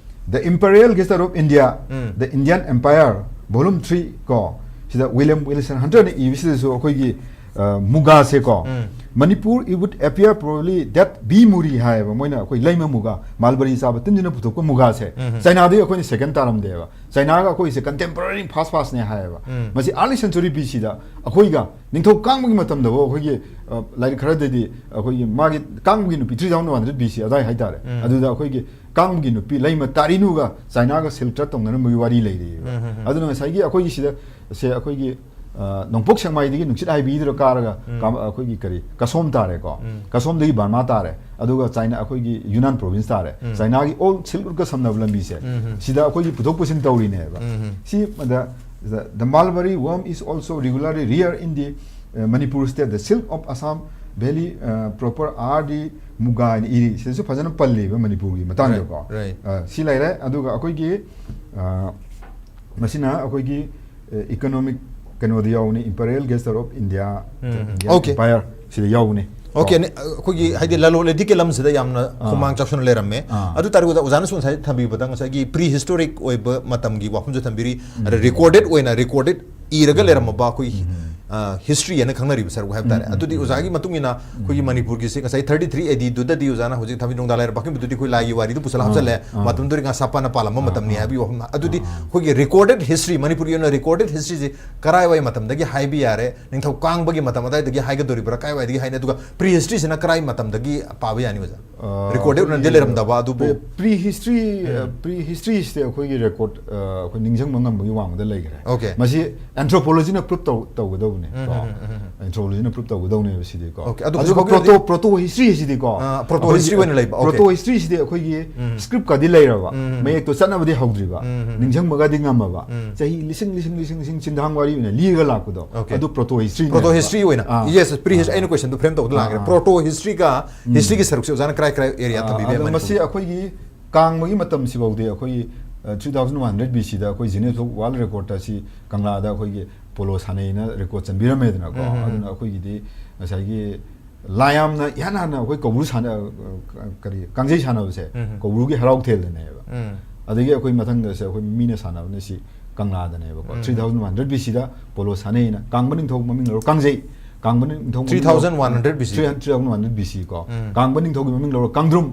The Imperial Gazette of India, um. The Indian Empire, Volume three ꯀꯣ, ꯁꯤꯗ ꯋꯤꯂꯤꯌꯝ ꯋꯤꯜꯁꯟ ꯍꯟꯇꯔꯅ ꯏꯕꯁꯤꯗꯁꯨ ꯑꯩꯈꯣꯏꯒꯤ, ꯑꯥ, ꯃꯨꯒꯥꯁꯦꯀꯣ, ꯎꯝ. Manipur, it would appear probably that bee muri ꯍꯥꯏꯌꯦꯕ, ꯃꯣꯏꯅ ꯑꯩꯈꯣꯏ ꯂꯩꯃ ꯃꯨꯒꯥ, ꯃꯥꯜꯕꯔꯤ ꯆꯥꯕ ꯇꯤꯟꯁꯤꯅ ꯄꯨꯊꯣꯛꯄ ꯃꯨꯒꯥꯁꯦ꯫ ꯎꯝ. ꯆꯥꯏꯅꯥꯗꯒꯤ ꯑꯩꯈꯣꯏꯅ ꯁꯦꯀꯦꯟ ꯇꯥꯔꯝꯗꯦꯕ꯫ ꯆꯥꯏꯅꯥꯒ ꯑꯩꯈꯣꯏꯁꯦ ꯀꯟꯇꯦꯝꯄꯔꯔꯤ ꯐꯥꯁ ꯐꯥꯁꯅꯦ ꯍꯥꯏꯌꯦꯕ꯫ ꯎꯝ. ꯃꯁꯤ early century B Cꯗ ꯑꯩꯈꯣꯏꯒ ꯅꯤꯡꯊꯧ ꯀꯥꯡꯕꯒꯤ ꯃꯇꯝꯗꯐꯥꯎ ꯑꯩꯈꯣꯏꯒꯤ, ꯑ, ꯂꯥꯏꯔꯤꯛ ꯈꯔꯗꯗꯤ ꯑꯩꯈꯣꯏꯒꯤ ꯃꯥꯒꯤ ꯀꯥꯡꯕꯒꯤ ꯅꯨꯄꯤ three thousand one hundred B C ꯑꯗꯥꯏ ꯍꯥꯏꯇꯥꯔꯦ꯫ ꯎꯝ. ꯑꯗꯨꯗ ꯑꯩꯈꯣꯏꯒꯤ ꯀꯥꯡꯕꯒꯤ ꯅꯨꯄꯤ ꯂꯩꯃ ꯇꯥꯔꯤꯅꯨꯒ ꯆꯥꯏꯅꯥꯒ ꯁꯤꯜ ꯇ꯭ꯔꯦꯠ ꯇꯧꯅꯔꯝꯕꯒꯤ ꯋꯥꯔꯤ ꯂꯩꯔꯤꯕ꯫ ꯎꯝ, ꯎꯝ, ꯎꯝ. ꯑꯗꯨꯅ ꯉꯁꯥꯏꯒꯤ ꯑꯩꯈꯣꯏꯒꯤ ꯁꯤꯗ ꯁꯦ ꯑꯩꯈꯣꯏꯒꯤ, ꯑ, ꯅꯣꯡꯄꯣꯛ ꯁꯦꯛꯃꯥꯏꯗꯒꯤ ꯅꯨꯡꯁꯤꯠ ꯍꯥꯏꯕꯤꯗꯨꯗ ꯀꯥꯔꯒ ꯎꯝ. ꯀꯥ-, ꯑꯩꯈꯣꯏꯒꯤ ꯀꯔꯤ ꯀꯁꯣꯝ ꯇꯥꯔꯦꯀꯣ꯫ ꯎꯝ. ꯀꯁꯣꯝꯗꯒꯤ ꯕꯔꯃꯥ ꯇꯥꯔꯦ, ꯑꯗꯨꯒ ꯆꯥꯏꯅꯥ ꯑꯩꯈꯣꯏꯒꯤ ꯌꯨꯅꯥꯟ ꯄ꯭ꯔꯣꯚꯤꯟꯁ ꯇꯥꯔꯦ꯫ ꯎꯝ. ꯆꯥꯏꯅꯥꯒꯤ ꯑꯣꯜ ꯁꯤꯜꯛ ꯔꯨꯠꯀ ꯁꯝꯅꯕ ꯂꯝꯕꯤꯁꯦ, ꯎꯝ, ꯎꯝ. ꯁꯤꯗ ꯑꯩꯈꯣꯏꯒꯤ ꯄꯨꯊꯣꯛ ꯄꯨꯁꯤꯟ ꯇꯧꯔꯤꯅꯦꯕ꯫ ꯎꯝ, ꯎꯝ. ꯁꯤ ꯃꯗ the, the mulberry worm is also regularly rear in the, uh, Manipur state, the silk of Assam Valley, uh, proper are the muga ꯍꯥꯏꯅ ꯏꯔꯤ꯫ ꯁꯤꯗꯁꯨ ꯐꯖꯅ ꯄꯜꯂꯤꯕ ꯃꯅꯤꯄꯨꯔꯒꯤ ꯃꯇꯥꯡꯗꯀꯣ꯫ Right, right. ꯑ, ꯁꯤ ꯂꯩꯔꯦ꯫ ꯑꯗꯨꯒ ꯑꯩꯈꯣꯏꯒꯤ, ꯑ, ꯃꯁꯤꯅ ꯑꯩꯈꯣꯏꯒꯤ, ꯑ, economic ꯀꯩꯅꯣꯗ ꯌꯥꯎꯕꯅꯤ, Imperial Gazette of India, um, um. Indian Okay. Empire ꯁꯤꯗ ꯌꯥꯎꯕꯅꯤ꯫ ꯑꯣꯀꯦ, ꯑꯩꯈꯣꯏꯒꯤ ꯍꯥꯏꯗꯤ ꯂꯂꯣꯟ ꯏꯇꯤꯛꯀꯤ ꯂꯝꯁꯤꯗ ꯌꯥꯝꯅ ꯑꯥ. ꯈꯣꯡꯃꯥꯡ ꯆꯥꯎꯁꯟꯅ ꯂꯩꯔꯝꯃꯦ꯫ ꯑꯥ. ꯑꯗꯨ ꯇꯥꯔꯒꯁꯨ ꯑꯣꯖꯥꯅꯁꯨ ꯉꯁꯥꯏ ꯊꯝꯕꯤꯕꯗ ꯉꯁꯥꯏꯒꯤ ꯄ꯭ꯔꯤ ꯍꯤꯁꯇꯣꯔꯤꯛ ꯑꯣꯏꯕ ꯃꯇꯝꯒꯤ ꯋꯥꯐꯝꯁꯨ ꯊꯝꯕꯤꯔꯤ꯫ ꯎꯝ. ꯑꯗ ꯔꯦꯀꯣꯔꯗꯦꯠ ꯑꯣꯏꯅ ꯔꯦꯀꯣꯔꯗꯦꯠ ꯏꯔꯒ ꯂꯩꯔꯝꯃꯕ ꯑꯩꯈꯣꯏ, ꯎꯝ. ꯑ, ꯍꯤꯁꯇ꯭ꯔꯤ ꯍꯥꯏꯅ ꯈꯪꯅꯔꯤꯕ ꯁꯔꯨꯛ ꯍꯥꯏꯕ ꯇꯥꯔꯦ꯫ ꯎꯝ, ꯎꯝ, ꯑꯗꯨꯗꯤ ꯎꯝ. ꯑꯣꯖꯥꯒꯤ ꯃꯇꯨꯡ ꯏꯟꯅ ꯑꯩꯈꯣꯏꯒꯤ ꯃꯅꯤꯄꯨꯔꯒꯤꯁꯦ ꯉꯁꯥꯏ thirty three A D ꯗꯨꯗꯗꯤ ꯑꯣꯖꯥꯅ ꯍꯧꯖꯤꯛ ꯊꯝꯕꯤ ꯅꯣꯡꯗꯥ ꯂꯥꯏꯔꯦꯟ ꯄꯥꯛꯈꯤꯕꯗꯨꯗꯤ ꯑꯩꯈꯣꯏ ꯂꯥꯏꯒꯤ ꯋꯥꯔꯤꯗꯨ ꯄꯨꯁꯜꯂ ꯑꯥ, ꯍꯥꯞꯆꯜꯂꯦ꯫ ꯑꯥ. ꯃꯇꯝꯗꯨꯗꯤ ꯉꯥ ꯁꯥꯄꯥꯟꯅ ꯄꯥꯜꯂꯝꯕ ꯑꯥ, ꯃꯇꯝꯅꯤ ꯑꯥ. ꯍꯥꯏꯕꯒꯤ ꯋꯥꯐꯝ꯫ ꯑꯗꯨꯗꯤ ꯑꯥ, ꯑꯥ. ꯑꯩꯈꯣꯏꯒꯤ ꯔꯦꯀꯣꯔꯗꯦꯠ ꯍꯤꯁꯇ꯭ꯔꯤ, ꯃꯅꯤꯄꯨꯔꯒꯤ ꯑꯣꯏꯅ ꯔꯦꯀꯣꯔꯗꯦꯠ ꯍꯤꯁꯇ꯭ꯔꯤꯁꯦ ꯀꯔꯥꯏꯋꯥꯏ ꯃꯇꯝꯗꯒꯤ ꯍꯥꯏꯕ ꯌꯥꯔꯦ? ꯅꯤꯡꯊꯧ ꯀꯥꯡꯕꯒꯤ ꯃꯇꯝ ꯑꯗꯥꯏꯗꯒꯤ ꯍꯥꯏꯒꯗꯣꯔꯤꯕ꯭ꯔꯥ, ꯀꯥꯏꯋꯥꯏꯗꯒꯤ ꯍꯥꯏꯅꯤ? ꯑꯗꯨꯒ ꯄ꯭ꯔꯤ ꯍꯤꯁꯇ꯭ꯔꯤꯁꯤꯅ ꯀꯔꯥꯏ ꯃꯇꯝꯗꯒꯤ ꯄꯥꯕ ꯌꯥꯅꯤ, ꯑꯣꯖꯥ? ꯑ, ꯔꯦꯀꯣꯔꯗꯦꯠ ꯑꯣꯏꯅꯗꯤ ꯑꯩꯈꯣꯏꯒꯤ ꯂꯩꯔꯝꯗꯕ ꯑꯗꯨꯕꯨ꯫ ꯄ꯭ꯔꯤ ꯍꯤꯁꯇ꯭ꯔꯤ, ꯑ, ꯎꯝ. ꯄ꯭ꯔꯤ ꯍꯤꯁꯇ꯭ꯔꯤꯁꯤꯗꯤ ꯑꯩꯈꯣꯏꯒꯤ ꯔꯦꯀꯣꯔꯗ, ꯑ, ꯑꯩꯈꯣꯏ ꯅꯤꯡꯁꯤꯡꯕ ꯉꯝꯕꯒꯤ ꯋꯥꯡꯃꯗ ꯂꯩꯈ꯭ꯔꯦ꯫ ꯑꯣꯀꯦ. ꯃꯁꯤ ꯑꯦꯟꯊ꯭ꯔꯣꯄꯣꯂꯣꯖꯤꯅ ꯄ꯭ꯔꯨꯞ ꯇꯧ-, ꯇꯧꯒꯗꯧꯕ꯫ ꯎꯝ, ꯎꯝ, ꯎꯝ, ꯎꯝ. ꯑꯦꯟꯊ꯭ꯔꯣꯄꯣꯂꯣꯖꯤꯅ ꯄ꯭ꯔꯨꯞ ꯇꯧꯒꯗꯧꯅꯦꯕ ꯁꯤꯗꯤꯀꯣ꯫ Okay, ꯑꯗꯨ ꯑꯗꯨꯒ ꯍꯧꯖꯤꯛ ꯐꯥꯎꯒꯤ ꯄ꯭ꯔꯣꯇꯣ ꯄ꯭ꯔꯣꯇꯣ ꯍꯤꯁꯇ꯭ꯔꯤ ꯍꯥꯏꯁꯤꯗꯤꯀꯣ, ꯑꯥ, ꯄ꯭ꯔꯣꯇꯣ ꯍꯤꯁꯇ꯭ꯔꯤ ꯑꯣꯏꯅ ꯂꯩꯕ, okay. ꯄ꯭ꯔꯣꯇꯣ ꯍꯤꯁꯇ꯭ꯔꯤꯁꯤꯗꯤ ꯑꯩꯈꯣꯏꯒꯤ ꯎꯝ. ꯁ꯭ꯀ꯭ꯔꯤꯞꯀꯗꯤ ꯂꯩꯔꯕ, ꯎꯝ. ꯃꯌꯦꯛꯇꯣ ꯆꯠꯅꯕꯗꯤ ꯍꯧꯗ꯭ꯔꯤꯕ, ꯎꯝ, ꯎꯝ. ꯅꯤꯡꯁꯤꯡꯕꯒꯗꯤ ꯉꯝꯃꯕ, ꯎꯝ. ꯆꯍꯤ ꯂꯤꯁꯤꯡ ꯂꯤꯁꯤꯡ ꯂꯤꯁꯤꯡ ꯂꯤꯁꯤꯡ ꯆꯤꯟꯊꯥꯡ ꯋꯥꯔꯤ ꯑꯣꯏꯅ ꯂꯤꯔꯒ ꯂꯥꯛꯄꯗꯣ, Okay. ꯑꯗꯨ ꯄ꯭ꯔꯣꯇꯣ ꯍꯤꯁꯇ꯭ꯔꯤ ꯄ꯭ꯔꯣꯇꯣ ꯍꯤꯁꯇ꯭ꯔꯤ ꯑꯣꯏꯅ, yes, ꯄ꯭ꯔꯤ ꯍꯤꯁ ꯑꯩꯅ ꯀꯣꯏꯁꯟꯗꯣ ꯐ꯭ꯔꯦꯝ ꯇꯧꯕꯗ ꯂꯥꯛꯈ꯭ꯔꯦ. ꯑꯥ. ꯄ꯭ꯔꯣꯇꯣ ꯍꯤꯁꯇ꯭ꯔꯤꯒ ꯍꯤꯁꯇ꯭ꯔꯤꯒꯤ ꯁꯔꯨꯛꯁꯦ ꯑꯣꯖꯥꯅ ꯀꯔꯥꯏ ꯀꯔꯥꯏ ꯑꯦꯔꯤꯌꯥ ꯑꯥ, ꯊꯝꯕꯤꯕ ꯌꯥꯏ ꯑꯗꯣ ꯃꯁꯤ ꯃꯅꯤꯄꯨꯔꯒꯤ? ꯑꯩꯈꯣꯏꯒꯤ ꯀꯥꯡꯕꯒꯤ ꯃꯇꯝꯁꯤꯐꯥꯎꯗꯤ ꯑꯩꯈꯣꯏꯒꯤ three thousand one hundred B ꯁꯤꯗ ꯑꯩꯈꯣꯏ ꯖꯤꯅꯦꯁ ꯕꯨꯛ ꯋꯥꯔꯜ ꯔꯦꯀꯣꯔꯠꯇ ꯁꯤ ꯀꯪꯂꯥꯗ ꯑꯩꯈꯣꯏꯒꯤ ꯄꯣꯂꯣ ꯁꯥꯟꯅꯩꯅ ꯔꯦꯀꯣꯔꯠ ꯆꯟꯕꯤꯔꯝꯃꯦꯗꯅꯀꯣ. ꯎꯝ, ꯎꯝ, ꯎꯝ. ꯑꯗꯨꯅ ꯑꯩꯈꯣꯏꯒꯤꯗꯤ ꯉꯁꯥꯏꯒꯤ ꯂꯥꯏꯌꯥꯝꯅ ꯏꯍꯥꯟ ꯍꯥꯟꯅ ꯑꯩꯈꯣꯏ ꯀꯧꯕ꯭ꯔꯨ ꯁꯥꯟꯅ ꯀꯔꯤ ꯀꯥꯡꯖꯩ ꯁꯥꯟꯅꯕꯁꯦ ꯎꯝ, ꯎꯝ. ꯀꯧꯕ꯭ꯔꯨꯒꯤ ꯍꯔꯥꯎ ꯊꯦꯜꯗꯅꯦꯕ. ꯎꯝ. ꯑꯗꯒꯤ ꯑꯩꯈꯣꯏ ꯃꯊꯪꯗꯁꯦ ꯑꯩꯈꯣꯏ ꯃꯤꯅ ꯁꯥꯟꯅꯕꯅ ꯁꯤ ꯀꯪꯂꯥꯗꯅꯦꯕꯀꯣ. ꯎꯝ. Three thousand one hundred B ꯁꯤꯗ ꯄꯣꯂꯣ ꯁꯥꯟꯅꯩꯅ ꯀꯥꯡꯕ ꯅꯤꯡꯊꯧ ꯃꯃꯤꯡ ꯂꯧꯔ ꯀꯥꯡꯖꯩ ꯀꯥꯡꯕ ꯅꯤꯡꯊꯧ ꯃꯃꯤꯡ three thousand one hundred B C. Three thousand one hundred B C ꯀꯣ. ꯎꯝ. ꯀꯥꯡꯕ ꯅꯤꯡꯊꯧꯒꯤ ꯃꯃꯤꯡ ꯂꯧꯔ ꯀꯥꯡꯗ꯭ꯔꯨꯝ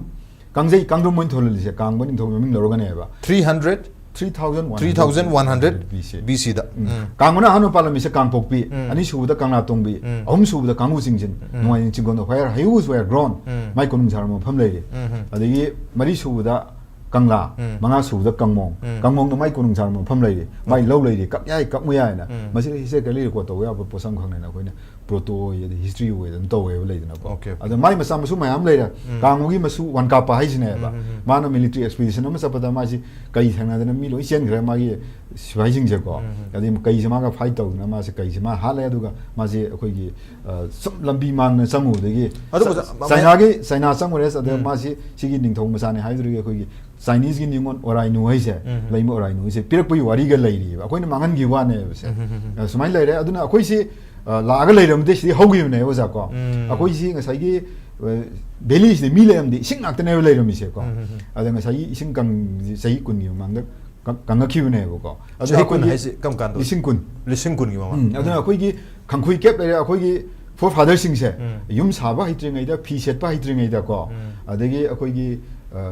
ꯀꯥꯡꯖꯩ ꯀꯥꯡꯗ꯭ꯔꯨꯝ ꯑꯣꯏꯅ ꯊꯣꯜꯍꯜꯂꯤꯁꯦ ꯀꯥꯡꯕ ꯅꯤꯡꯊꯧꯒꯤ ꯃꯃꯤꯡ ꯂꯧꯔꯒꯅꯦꯕ. Three hundred three thousand one three thousand one hundred B C. B ꯁꯤꯗ. ꯎꯝ. ꯀꯥꯡꯕꯅ ꯑꯍꯥꯟꯕ ꯄꯥꯜꯂꯝꯃꯤꯁꯦ ꯀꯥꯡꯄꯣꯛꯄꯤ, ꯎꯝ. ꯑꯅꯤꯁꯨꯕꯗ ꯀꯪꯂꯥ ꯇꯣꯡꯕꯤ, ꯎꯝ. ꯑꯍꯨꯝꯁꯨꯕꯗ ꯀꯥꯡꯕꯨ ꯆꯤꯡꯖꯤꯟ, ꯎꯝ. ꯅꯣꯡꯃꯥꯏꯖꯤꯡ ꯆꯤꯡꯒꯣꯟꯗ where heroes were grown, ꯎꯝ. ꯃꯥꯏ ꯀꯣꯅꯨꯡ ꯁꯥꯔꯝꯕ ꯃꯐꯝ ꯂꯩꯔꯤ. ꯎꯝ. ꯑꯗꯒꯤ ꯃꯔꯤꯁꯨꯕꯗ ꯀꯪꯂꯥ, ꯎꯝ. ꯃꯉꯥꯁꯨꯕꯗ ꯀꯥꯡꯃꯣꯡ, ꯎꯝ. ꯀꯥꯡꯃꯣꯡꯗ ꯃꯥꯏ ꯀꯣꯅꯨꯡ ꯁꯥꯔꯝꯕ ꯃꯐꯝ ꯂꯩꯔꯤ. ꯃꯥꯏ ꯎꯝ. ꯂꯧ ꯂꯩꯔꯤ, ꯀꯛꯌꯥꯏ ꯀꯛꯃꯨꯌꯥꯏ ꯍꯥꯏꯅ. ꯎꯝ. ꯃꯁꯤꯗ historically record ꯇꯧꯕ ꯌꯥꯕ ꯄꯣꯠꯁꯛ ꯑꯃꯈꯛꯅꯦꯅ ꯑꯩꯈꯣꯏꯅ ꯄ꯭ꯔꯣꯇꯣ ꯑꯣꯏ, ꯑꯗꯩ ꯍꯤꯁꯇ꯭ꯔꯤ ꯑꯣꯏ ꯑꯗꯨꯝ ꯇꯧꯋꯦꯕ ꯂꯩꯗꯅꯀꯣ. Okay, okay. ꯑꯗ ꯃꯥꯏ ꯃꯆꯥ ꯃꯁꯨ ꯃꯌꯥꯝ ꯂꯩꯔꯦ. ꯎꯝ. ꯀꯥꯡꯕꯒꯤ ꯃꯁꯨ ꯋꯥꯟꯀꯥꯞꯄ ꯍꯥꯏꯁꯤꯅꯦꯕ. ꯎꯝ, ꯎꯝ, ꯎꯝ. ꯃꯥꯅ military expedition ꯑꯃ ꯆꯠꯄꯗ ꯃꯥꯁꯤ ꯀꯩ ꯊꯦꯡꯅꯗꯅ ꯃꯤ ꯂꯣꯏ ꯆꯦꯟꯈ꯭ꯔꯦ, ꯃꯥꯒꯤ ꯁꯤꯐꯥꯏꯁꯤꯡꯁꯦꯀꯣ. ꯎꯝ, ꯎꯝ. ꯑꯗꯩ ꯀꯩꯁꯦ ꯃꯥꯒ fight ꯇꯧꯗꯅ ꯃꯥꯁꯦ ꯀꯩꯁꯦ ꯃꯥ ꯍꯥꯠꯂꯦ, ꯑꯗꯨꯒ ꯃꯥꯁꯦ ꯑꯩꯈꯣꯏꯒꯤ, ꯑ, ꯁꯨꯝ ꯂꯝꯕꯤ ꯃꯥꯡꯅ ꯆꯪꯉꯨꯕꯗꯒꯤ ꯑꯗꯨ ꯆ-, ꯑꯣꯖꯥ, ꯆꯥꯏꯅꯥꯒꯤ, ꯆꯥꯏꯅꯥ ꯆꯪꯉꯨꯔꯦ, ꯑꯗ ꯎꯝ. ꯃꯥꯁꯤ ꯁꯤꯒꯤ ꯅꯤꯡꯊꯧ ꯃꯆꯥꯅꯦ ꯍꯥꯏꯗꯨꯗꯒꯤ ꯑꯩꯈꯣꯏꯒꯤ ꯆꯥꯏꯅꯤꯁꯀꯤ ꯅꯤꯉꯣꯜ ꯑꯣꯔꯥꯏꯅꯨ ꯍꯥꯏꯁꯦ, ꯎꯝ. ꯂꯩꯃ ꯑꯣꯔꯥꯏꯅꯨ ꯍꯥꯏꯁꯦ ꯄꯤꯔꯛꯄꯒꯤ ꯋꯥꯔꯤꯒ ꯂꯩꯔꯤꯕ, ꯑꯩꯈꯣꯏꯅ ꯃꯥꯡꯍꯟꯈꯤꯕ ꯋꯥꯅꯦꯕꯁꯦ. ꯎꯝ, ꯎꯝ, ꯎꯝ. ꯑ, ꯁꯨꯃꯥꯏꯅ ꯂꯩꯔꯦ. ꯑꯗꯨꯅ ꯑꯩꯈꯣꯏꯁꯤ, ꯑ, ꯂꯥꯛꯑꯒ ꯂꯩꯔꯝꯗꯦ, ꯁꯤꯗꯤ ꯍꯧꯈꯤꯕꯅꯦ ꯑꯣꯖꯥ ꯀꯣ. ꯎꯝ. ꯑꯩꯈꯣꯏꯁꯤ ꯉꯁꯥꯏꯒꯤ, ꯑ, valley ꯁꯤꯗ ꯃꯤ ꯂꯩꯔꯝꯗꯦ, ꯏꯁꯤꯡ ꯉꯥꯛꯇꯅꯦꯕ ꯂꯩꯔꯝꯃꯤꯁꯦꯀꯣ. ꯎꯝ, ꯎꯝ, ꯎꯝ. ꯑꯗ ꯉꯁꯥꯏꯒꯤ ꯏꯁꯤꯡ ꯀꯪ-, ꯆꯍꯤ ꯀꯨꯟꯒꯤ ꯃꯃꯥꯡꯗ ꯀꯪ-, ꯀꯪꯉꯛꯈꯤꯕꯅꯦꯕꯀꯣ. ꯑꯗ ꯆꯍꯤ ꯀꯨꯟ ꯑꯩꯈꯣꯏꯒꯤ ꯍꯥꯏꯁꯦ ꯀꯔꯝ ꯀꯥꯟꯗ? ꯂꯤꯁꯤꯡ ꯀꯨꯟ. ꯂꯤꯁꯤꯡ ꯀꯨꯟꯒꯤ ꯃꯃꯥꯡ. ꯎꯝ, ꯑꯗꯨꯅ ꯑꯩꯈꯣꯏꯒꯤ ꯈꯪꯈꯨꯏ ꯀꯦꯞ ꯂꯩꯔꯦ, ꯑꯩꯈꯣꯏꯒꯤ forefatherꯁꯤꯡꯁꯦ ꯎꯝ. ꯌꯨꯝ ꯁꯥꯕ ꯍꯩꯇ꯭ꯔꯤꯉꯩꯗ, ꯐꯤ ꯁꯦꯠꯄ ꯍꯩꯇ꯭ꯔꯤꯉꯩꯗꯀꯣ, ꯎꯝ. ꯑꯗꯒꯤ ꯑꯩꯈꯣꯏꯒꯤ, ꯑ,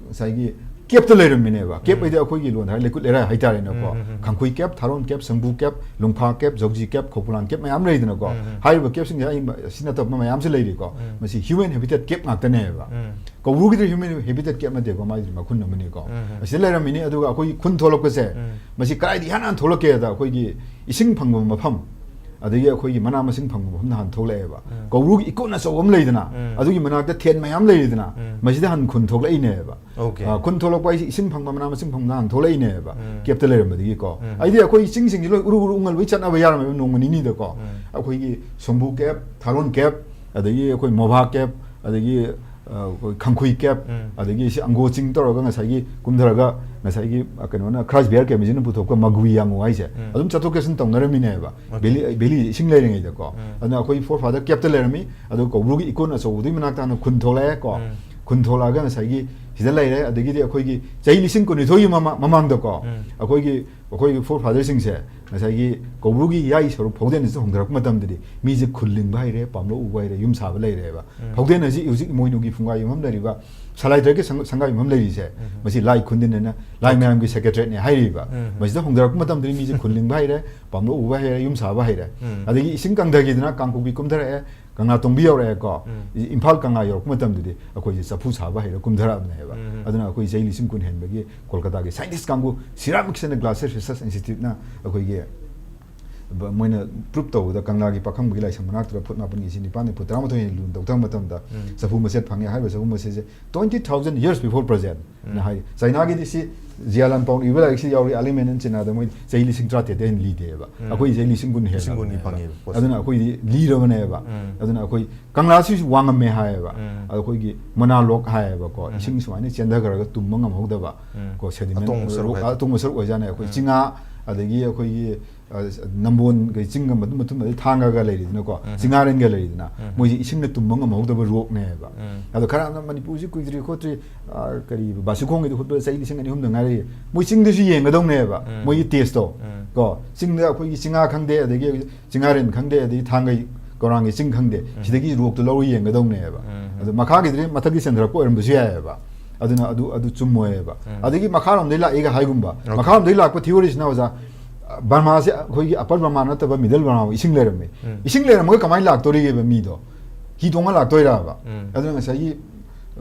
ꯉꯁꯥꯏꯒꯤ ꯀꯦꯞꯇ ꯂꯩꯔꯝꯃꯤꯅꯦꯕ. ꯀꯦꯞ ꯎꯝ. ꯍꯥꯏꯗꯤ ꯑꯩꯈꯣꯏꯒꯤ ꯂꯣꯟ ꯍꯥꯏꯔ ꯂꯩꯀꯨꯠ ꯂꯩꯔꯥꯏ ꯍꯥꯏꯇꯥꯔꯦꯅꯦꯀꯣ. ꯎꯝ, ꯎꯝ, ꯎꯝ. ꯈꯪꯈꯨꯏ ꯀꯦꯞ, ꯊꯥꯔꯣꯟ ꯀꯦꯞ, ꯁꯪꯕꯨ ꯀꯦꯞ, ꯂꯨꯡꯐꯥ ꯀꯦꯞ, ꯖꯧꯖꯤ ꯀꯦꯞ, ꯈꯧꯄꯨꯂꯥꯟ ꯀꯦꯞ ꯃꯌꯥꯝ ꯂꯩꯗꯅꯀꯣ. ꯎꯝ, ꯎꯝ. ꯍꯥꯏꯔꯤꯕ ꯀꯦꯞꯁꯤꯡꯁꯦ ꯑꯩ ꯃ-, ꯁꯤ ꯅꯠꯇꯕ ꯃꯌꯥꯝꯁꯨ ꯂꯩꯔꯤꯀꯣ. ꯎꯝ. ꯃꯁꯤ human habitat ꯀꯦꯞ ꯉꯥꯛꯇꯅꯦꯕ. ꯎꯝ. ꯀꯧꯕ꯭ꯔꯨꯒꯤꯗꯤ human habitat ꯀꯦꯞ ꯅꯠꯇꯦꯀꯣ, ꯃꯥꯏꯗꯤ ꯃꯈꯨꯟ ꯑꯃꯅꯤꯀꯣ. ꯎꯝ, ꯎꯝ. ꯑꯁꯤꯗ ꯂꯩꯔꯝꯃꯤꯅꯤ, ꯑꯗꯨꯒ ꯑꯩꯈꯣꯏꯒꯤ ꯈꯨꯟ ꯊꯣꯛꯂꯛꯄꯁꯦ, ꯎꯝ. ꯃꯁꯤ ꯀꯗꯥꯏꯗ ꯏꯍꯥꯟ ꯍꯥꯟꯅ ꯊꯣꯛꯂꯛꯀꯦꯗ ꯑꯩꯈꯣꯏꯒꯤ ꯏꯁꯤꯡ ꯐꯪꯕ ꯃꯐꯝ, ꯑꯗꯒꯤ ꯑꯩꯈꯣꯏꯒꯤ ꯃꯅꯥ ꯃꯁꯤꯡ ꯐꯪꯕ ꯃꯐꯝꯗ ꯍꯥꯟꯅ ꯊꯣꯛꯂꯛꯑꯦꯕ꯫ ꯎꯝ꯫ ꯀꯧꯕ꯭ꯔꯨꯒꯤ ꯏꯀꯣꯟ ꯑꯆꯧꯕ ꯑꯃ ꯂꯩꯗꯅ, ꯎꯝ꯫ ꯑꯗꯨꯒꯤ ꯃꯅꯥꯛꯇ ꯊꯦꯟ ꯃꯌꯥꯝ ꯂꯩꯔꯤꯗꯅ, ꯎꯝ꯫ ꯃꯁꯤꯗ ꯍꯥꯟꯅ ꯈꯨꯟ ꯊꯣꯛꯂꯛꯏꯅꯦꯕ꯫ Okay꯫ ꯑ, ꯈꯨꯟ ꯊꯣꯛꯂꯛꯄ ꯍꯥꯏꯁꯦ ꯏꯁꯤꯡ ꯐꯪꯕ, ꯃꯅꯥ ꯃꯁꯤꯡ ꯐꯪꯕ ꯍꯥꯟꯅ ꯊꯣꯛꯂꯛꯏꯅꯦꯕ, ꯎꯝ꯫ ꯀꯦꯞꯇ ꯂꯩꯔꯝꯕꯗꯒꯤꯀꯣ꯫ ꯎꯝ꯫ ꯑꯩꯗꯤ ꯑꯩꯈꯣꯏ ꯆꯤꯡꯁꯤꯡꯁꯦ ꯂꯣꯏ ꯎꯔꯨ ꯎꯔꯨ ꯎꯪꯉ ꯂꯣꯏ ꯆꯠꯅꯕ ꯌꯥꯔꯝꯃꯦꯕ ꯅꯣꯡꯃ ꯅꯤꯅꯤꯗꯀꯣ꯫ ꯎꯝ꯫ ꯑꯩꯈꯣꯏꯒꯤ ꯁꯣꯝꯕꯨ ꯀꯦꯞ, ꯊꯥꯔꯣꯟ ꯀꯦꯞ, ꯑꯗꯒꯤ ꯑꯩꯈꯣꯏ ꯃꯣꯚꯥ ꯀꯦꯞ, ꯑꯗꯒꯤ, ꯑ, ꯑꯩꯈꯣꯏ ꯈꯪꯈꯨꯏ ꯀꯦꯞ, ꯎꯝ꯫ ꯑꯗꯒꯤ ꯁꯤ ꯑꯪꯒꯣ ꯆꯤꯡ ꯇꯧꯔꯒ ꯉꯁꯥꯏꯒꯤ ꯀꯨꯝꯊꯔꯒ ꯉꯁꯥꯏꯒꯤ, ꯑ, ꯀꯩꯅꯣꯅ, ꯈ꯭ꯔꯥꯏꯁ ꯕꯤꯌꯔ ꯀꯦꯞ ꯃꯁꯤꯅ ꯄꯨꯊꯣꯛꯄ ꯃꯒꯨꯏ ꯌꯥꯡꯉꯨ ꯍꯥꯏꯁꯦ, ꯎꯝ꯫ ꯑꯗꯨꯝ ꯆꯠꯊꯣꯛ ꯆꯠꯁꯤꯟ ꯇꯧꯅꯔꯝꯃꯤꯅꯦꯕ꯫ Okay꯫ ꯚꯦꯂꯤ, ꯚꯦꯂꯤꯁꯦ ꯏꯁꯤꯡ ꯂꯩꯔꯤꯉꯩꯗꯀꯣ꯫ ꯎꯝ꯫ ꯑꯗꯨꯅ ꯑꯩꯈꯣꯏ ꯐꯣꯔ ꯐꯥꯗꯔ ꯀꯦꯞꯇ ꯂꯩꯔꯝꯃꯤ, ꯑꯗꯨ ꯀꯧꯕ꯭ꯔꯨꯒꯤ ꯏꯀꯣꯟ ꯑꯆꯧꯕꯗꯨꯒꯤ ꯃꯅꯥꯛꯇ ꯍꯥꯟꯅ ꯈꯨꯟ ꯊꯣꯛꯂꯛꯑꯦꯀꯣ꯫ ꯎꯝ꯫ ꯈꯨꯟ ꯊꯣꯛꯂꯛꯑꯒ ꯉꯁꯥꯏꯒꯤ ꯁꯤꯗ ꯂꯩꯔꯦ, ꯑꯗꯒꯤꯗꯤ ꯑꯩꯈꯣꯏꯒꯤ ꯆꯍꯤ ꯂꯤꯁꯤꯡ ꯀꯨꯟꯅꯤꯊꯣꯏꯒꯤ ꯃꯃꯥ-, ꯃꯃꯥꯡꯗꯀꯣ, ꯎꯝ꯫ ꯑꯩꯈꯣꯏꯒꯤ, ꯑꯩꯈꯣꯏꯒꯤ ꯐꯣꯔ ꯐꯥꯗꯔꯁꯤꯡꯁꯦ ꯉꯁꯥꯏꯒꯤ ꯀꯧꯕ꯭ꯔꯨꯒꯤ ꯏꯌꯥꯏ ꯁꯔꯨꯛ ꯐꯥꯎꯗꯦꯟ ꯑꯁꯤꯗ ꯍꯣꯡꯊꯔꯛꯄ ꯃꯇꯝꯗꯗꯤ ꯃꯤꯁꯦ ꯈꯨꯜ ꯂꯤꯡꯕ ꯍꯩꯔꯦ, ꯄꯥꯝꯂꯧ ꯎꯕ ꯍꯩꯔꯦ, ꯌꯨꯝ ꯁꯥꯕ ꯂꯩꯔꯦꯕ꯫ ꯎꯝ꯫ ꯐꯥꯎꯗꯦꯟ ꯑꯁꯤ ꯍꯧꯖꯤꯛ ꯏꯃꯣꯏꯅꯨꯒꯤ ꯐꯨꯡꯒꯥ ꯌꯨꯝꯐꯝ ꯂꯩꯔꯤꯕ, ꯁꯂꯥꯏ ꯇꯔꯦꯠꯀꯤ ꯁꯪ-, ꯁꯪꯒꯥ ꯌꯨꯝꯐꯝ ꯂꯩꯔꯤꯁꯦ, ꯎꯝ꯫ ꯃꯁꯤ ꯂꯥꯏ ꯈꯨꯟꯗꯤꯟ ꯍꯥꯏꯅ ꯂꯥꯏ ꯃꯌꯥꯝꯒꯤ ꯁꯦꯀ꯭ꯔꯦꯇꯔꯤꯌꯦꯠꯅꯦ ꯍꯥꯏꯔꯤꯕ꯫ ꯎꯝ꯫ ꯃꯁꯤꯗ ꯍꯣꯡꯊꯔꯛꯄ ꯃꯇꯝꯗꯗꯤ ꯃꯤꯁꯦ ꯈꯨꯜ ꯂꯤꯡꯕ ꯍꯩꯔꯦ, ꯄꯥꯝꯂꯧ ꯎꯕ ꯍꯩꯔꯦ, ꯌꯨꯝ ꯁꯥꯕ ꯍꯩꯔꯦ꯫ ꯎꯝ꯫ ꯑꯗꯒꯤ ꯏꯁꯤꯡ ꯀꯪꯊꯈꯤꯗꯅ ꯀꯥꯡꯄꯣꯛꯄꯤ ꯀꯨꯝꯊꯔꯛꯑꯦ, ꯀꯪꯂꯥ ꯇꯣꯡꯕꯤ ꯌꯧꯔꯛꯑꯦꯀꯣ꯫ ꯎꯝ꯫ ꯏꯝꯐꯥꯜ ꯀꯪꯂꯥ ꯌꯧꯔꯛꯄ ꯃꯇꯝꯗꯗꯤ ꯑꯩꯈꯣꯏꯁꯦ ꯆꯐꯨ ꯁꯥꯕ ꯍꯩꯔ ꯀꯨꯝꯊꯔꯛꯑꯕꯅꯦꯕ꯫ ꯎꯝ꯫ ꯑꯗꯨꯅ ꯑꯩꯈꯣꯏ ꯆꯍꯤ ꯂꯤꯁꯤꯡ ꯀꯨꯟ ꯍꯦꯟꯕꯒꯤ ꯀꯣꯜꯀꯇꯥꯒꯤ ꯁꯥꯏꯟꯇꯤꯁ ꯀꯥꯡꯕꯨ, ꯁꯤꯔꯥꯃꯤꯛꯁ ꯑꯦꯟ ꯒ꯭ꯂꯥꯁꯦꯁ ꯔꯤꯁꯔꯁ ꯏꯟꯁꯇꯤꯇ꯭ꯌꯨꯠꯅ ꯑꯩꯈꯣꯏꯒꯤ ꯕ-, ꯃꯣꯏꯅ ꯄ꯭ꯔꯨꯞ ꯇꯧꯕꯗ ꯀꯪꯂꯥꯒꯤ ꯄꯥꯈꯪꯕꯒꯤ ꯂꯥꯏꯁꯪ ꯃꯅꯥꯛꯇꯨꯗ ꯐꯨꯠ ꯃꯥꯄꯟꯒꯤ ꯏꯟꯆꯤ ꯅꯤꯄꯥꯟꯗꯒꯤ ꯐꯨꯠ ꯇꯔꯥꯃꯥꯊꯣꯏ ꯍꯦꯟꯅ ꯂꯨꯅ ꯇꯧꯊꯕ ꯃꯇꯝꯗ ꯎꯝ꯫ ꯆꯐꯨ ꯃꯆꯦꯠ ꯐꯪꯉꯦ꯫ ꯍꯥꯏꯔꯤꯕ ꯆꯐꯨ ꯃꯆꯦꯠꯁꯦ twenty thousand years before present ꯎꯝ꯫ ꯅ ꯍꯥꯏ꯫ ꯆꯥꯏꯅꯥꯒꯤꯗꯤ ꯁꯤ ꯖꯤꯌꯥꯂꯥꯟ ꯄꯥꯎꯅ ꯏꯕ ꯂꯥꯏꯔꯤꯛꯁꯤ ꯌꯥꯎꯔꯤ, ꯑꯥꯔꯂꯤ ꯃꯦꯟ ꯑꯦꯟ ꯆꯤꯅꯥꯗ ꯃꯣꯏ ꯆꯍꯤ ꯂꯤꯁꯤꯡ ꯇꯔꯥꯇꯔꯦꯠꯇꯩ ꯍꯦꯟꯅ ꯂꯤꯗꯦꯕ꯫ ꯎꯝ꯫ ꯑꯩꯈꯣꯏ ꯆꯍꯤ ꯂꯤꯁꯤꯡ ꯀꯨꯟ ꯂꯤꯁꯤꯡ ꯀꯨꯟ ꯍꯦꯜꯂꯕꯅꯦꯕ꯫ ꯄꯣꯠꯁꯦ꯫ ꯑꯗꯨꯅ ꯑꯩꯈꯣꯏꯗꯤ ꯂꯤꯔꯕꯅꯦꯕ꯫ ꯎꯝ꯫ ꯑꯗꯨꯅ ꯑꯩꯈꯣꯏ ꯀꯪꯂꯥꯁꯤꯁꯨ ꯋꯥꯡꯉꯝꯃꯦ ꯍꯥꯏꯌꯦꯕ꯫ ꯎꯝ꯫ ꯑꯗ ꯑꯩꯈꯣꯏꯒꯤ ꯃꯣꯅꯥꯂꯣꯛ ꯍꯥꯏꯌꯦꯕꯀꯣ, ꯎꯝ꯫ ꯏꯁꯤꯡ ꯁꯨꯃꯥꯏꯅ ꯆꯦꯟꯊꯈ꯭ꯔꯒ ꯇꯨꯝꯕ ꯉꯝꯍꯧꯗꯕ, ꯎꯝ꯫ ꯀꯣ, ꯁꯦꯗꯤꯃꯦꯟ ꯑꯇꯣꯡꯕ ꯁꯔꯨꯛ ꯔꯣꯛ-, ꯍꯥꯏꯇꯥꯔꯦ꯫ ꯑꯇꯣꯡꯕ ꯁꯔꯨꯛ ꯑꯣꯏꯖꯥꯠꯅꯦ꯫ ꯑꯩꯈꯣꯏ ꯎꯝ꯫ ꯆꯤꯡꯉꯥ, ꯑꯗꯒꯤ ꯑꯩꯈꯣꯏꯒꯤ, ꯑ, ꯅꯝꯕꯣꯟ, ꯀꯩ, ꯆꯤꯡꯒ ꯃꯇꯨꯝ ꯃꯇꯨꯝ, ꯑꯗꯩ ꯊꯥꯡꯒꯒ ꯂꯩꯔꯤꯗꯅꯀꯣ, ꯎꯝ꯫ ꯆꯤꯡꯉꯥꯔꯦꯟꯒ ꯂꯩꯔꯤꯗꯅ, ꯎꯝ꯫ ꯃꯣꯏꯁꯦ ꯏꯁꯤꯡꯅ ꯇꯨꯝꯕ ꯉꯝꯍꯧꯗꯕ ꯔꯣꯛꯅꯦꯕ꯫ ꯎꯝ꯫ ꯑꯗꯣ ꯈꯔ ꯑꯃꯅ ꯃꯅꯤꯄꯨꯔꯁꯤ ꯀꯨꯏꯗ꯭ꯔꯤ ꯈꯣꯠꯇ꯭ꯔꯤ, ꯑ, ꯀꯔꯤ, ꯕꯥꯁꯤꯈꯣꯡꯒꯤꯗꯤ ꯍꯨꯠꯄꯗ ꯆꯍꯤ ꯂꯤꯁꯤꯡ ꯑꯅꯤ ꯑꯍꯨꯝꯗ ꯉꯥꯏꯔꯤ꯫ ꯃꯣꯏ ꯆꯤꯡꯗꯁꯨ ꯌꯦꯡꯒꯗꯧꯅꯦꯕ, ꯎꯝ꯫ ꯃꯣꯏꯒꯤ ꯇꯦꯁꯇꯣ, ꯎꯝ꯫ ꯀꯣ, ꯆꯤꯡꯗ ꯑꯩꯈꯣꯏꯒꯤ ꯆꯤꯡꯉꯥ ꯈꯪꯗꯦ, ꯑꯗꯒꯤ ꯆꯤꯡꯉꯥꯔꯦꯟ ꯈꯪꯗꯦ, ꯑꯗꯒꯤ ꯊꯥꯡꯒꯩ ꯀꯧꯔꯥꯡꯒꯤ ꯆꯤꯡ ꯈꯪꯗꯦ, ꯎꯝ꯫ ꯁꯤꯗꯒꯤ ꯔꯣꯛꯇꯣ ꯂꯧꯔ ꯌꯦꯡꯒꯗꯧꯅꯦꯕ꯫ ꯎꯝ꯫ ꯑꯗꯣ ꯃꯈꯥꯒꯤꯗꯨꯗꯤ ꯃꯊꯛꯀꯤ ꯆꯦꯟꯊꯔꯛꯄ ꯑꯣꯏꯔꯝꯕꯁꯨ ꯌꯥꯏꯑꯕ꯫ ꯑꯗꯨꯅ ꯑꯗꯨ, ꯑꯗꯨ ꯆꯨꯝꯃꯣꯏꯑꯕ꯫ ꯎꯝ꯫ ꯑꯗꯒꯤ ꯃꯈꯥꯔꯣꯝꯗꯩ ꯂꯥꯛꯏꯒ ꯍꯥꯏꯒꯨꯝꯕ, ꯑꯣꯀꯦ꯫ ꯃꯈꯥꯔꯣꯝꯗꯩ ꯂꯥꯛꯄ ꯊꯤꯑꯣꯔꯤꯁꯤꯅ, ꯑꯣꯖꯥ, ꯕꯔꯃꯥꯁꯦ ꯑꯩꯈꯣꯏꯒꯤ ꯑꯄꯔ ꯕꯔꯃꯥ ꯅꯠꯇꯕ ꯃꯤꯗꯜ ꯕꯔꯃꯥ ꯏꯁꯤꯡ ꯂꯩꯔꯝꯃꯦ꯫ ꯎꯝ꯫ ꯏꯁꯤꯡ ꯂꯩꯔꯝꯃꯒ ꯀꯃꯥꯏꯅ ꯂꯥꯛꯇꯣꯔꯤꯒꯦꯕ ꯃꯤꯗꯣ? ꯍꯤ ꯇꯣꯡꯉ ꯂꯥꯛꯇꯣꯏꯔꯕ? ꯎꯝ꯫ ꯑꯗꯨꯅ ꯉꯁꯥꯏꯒꯤ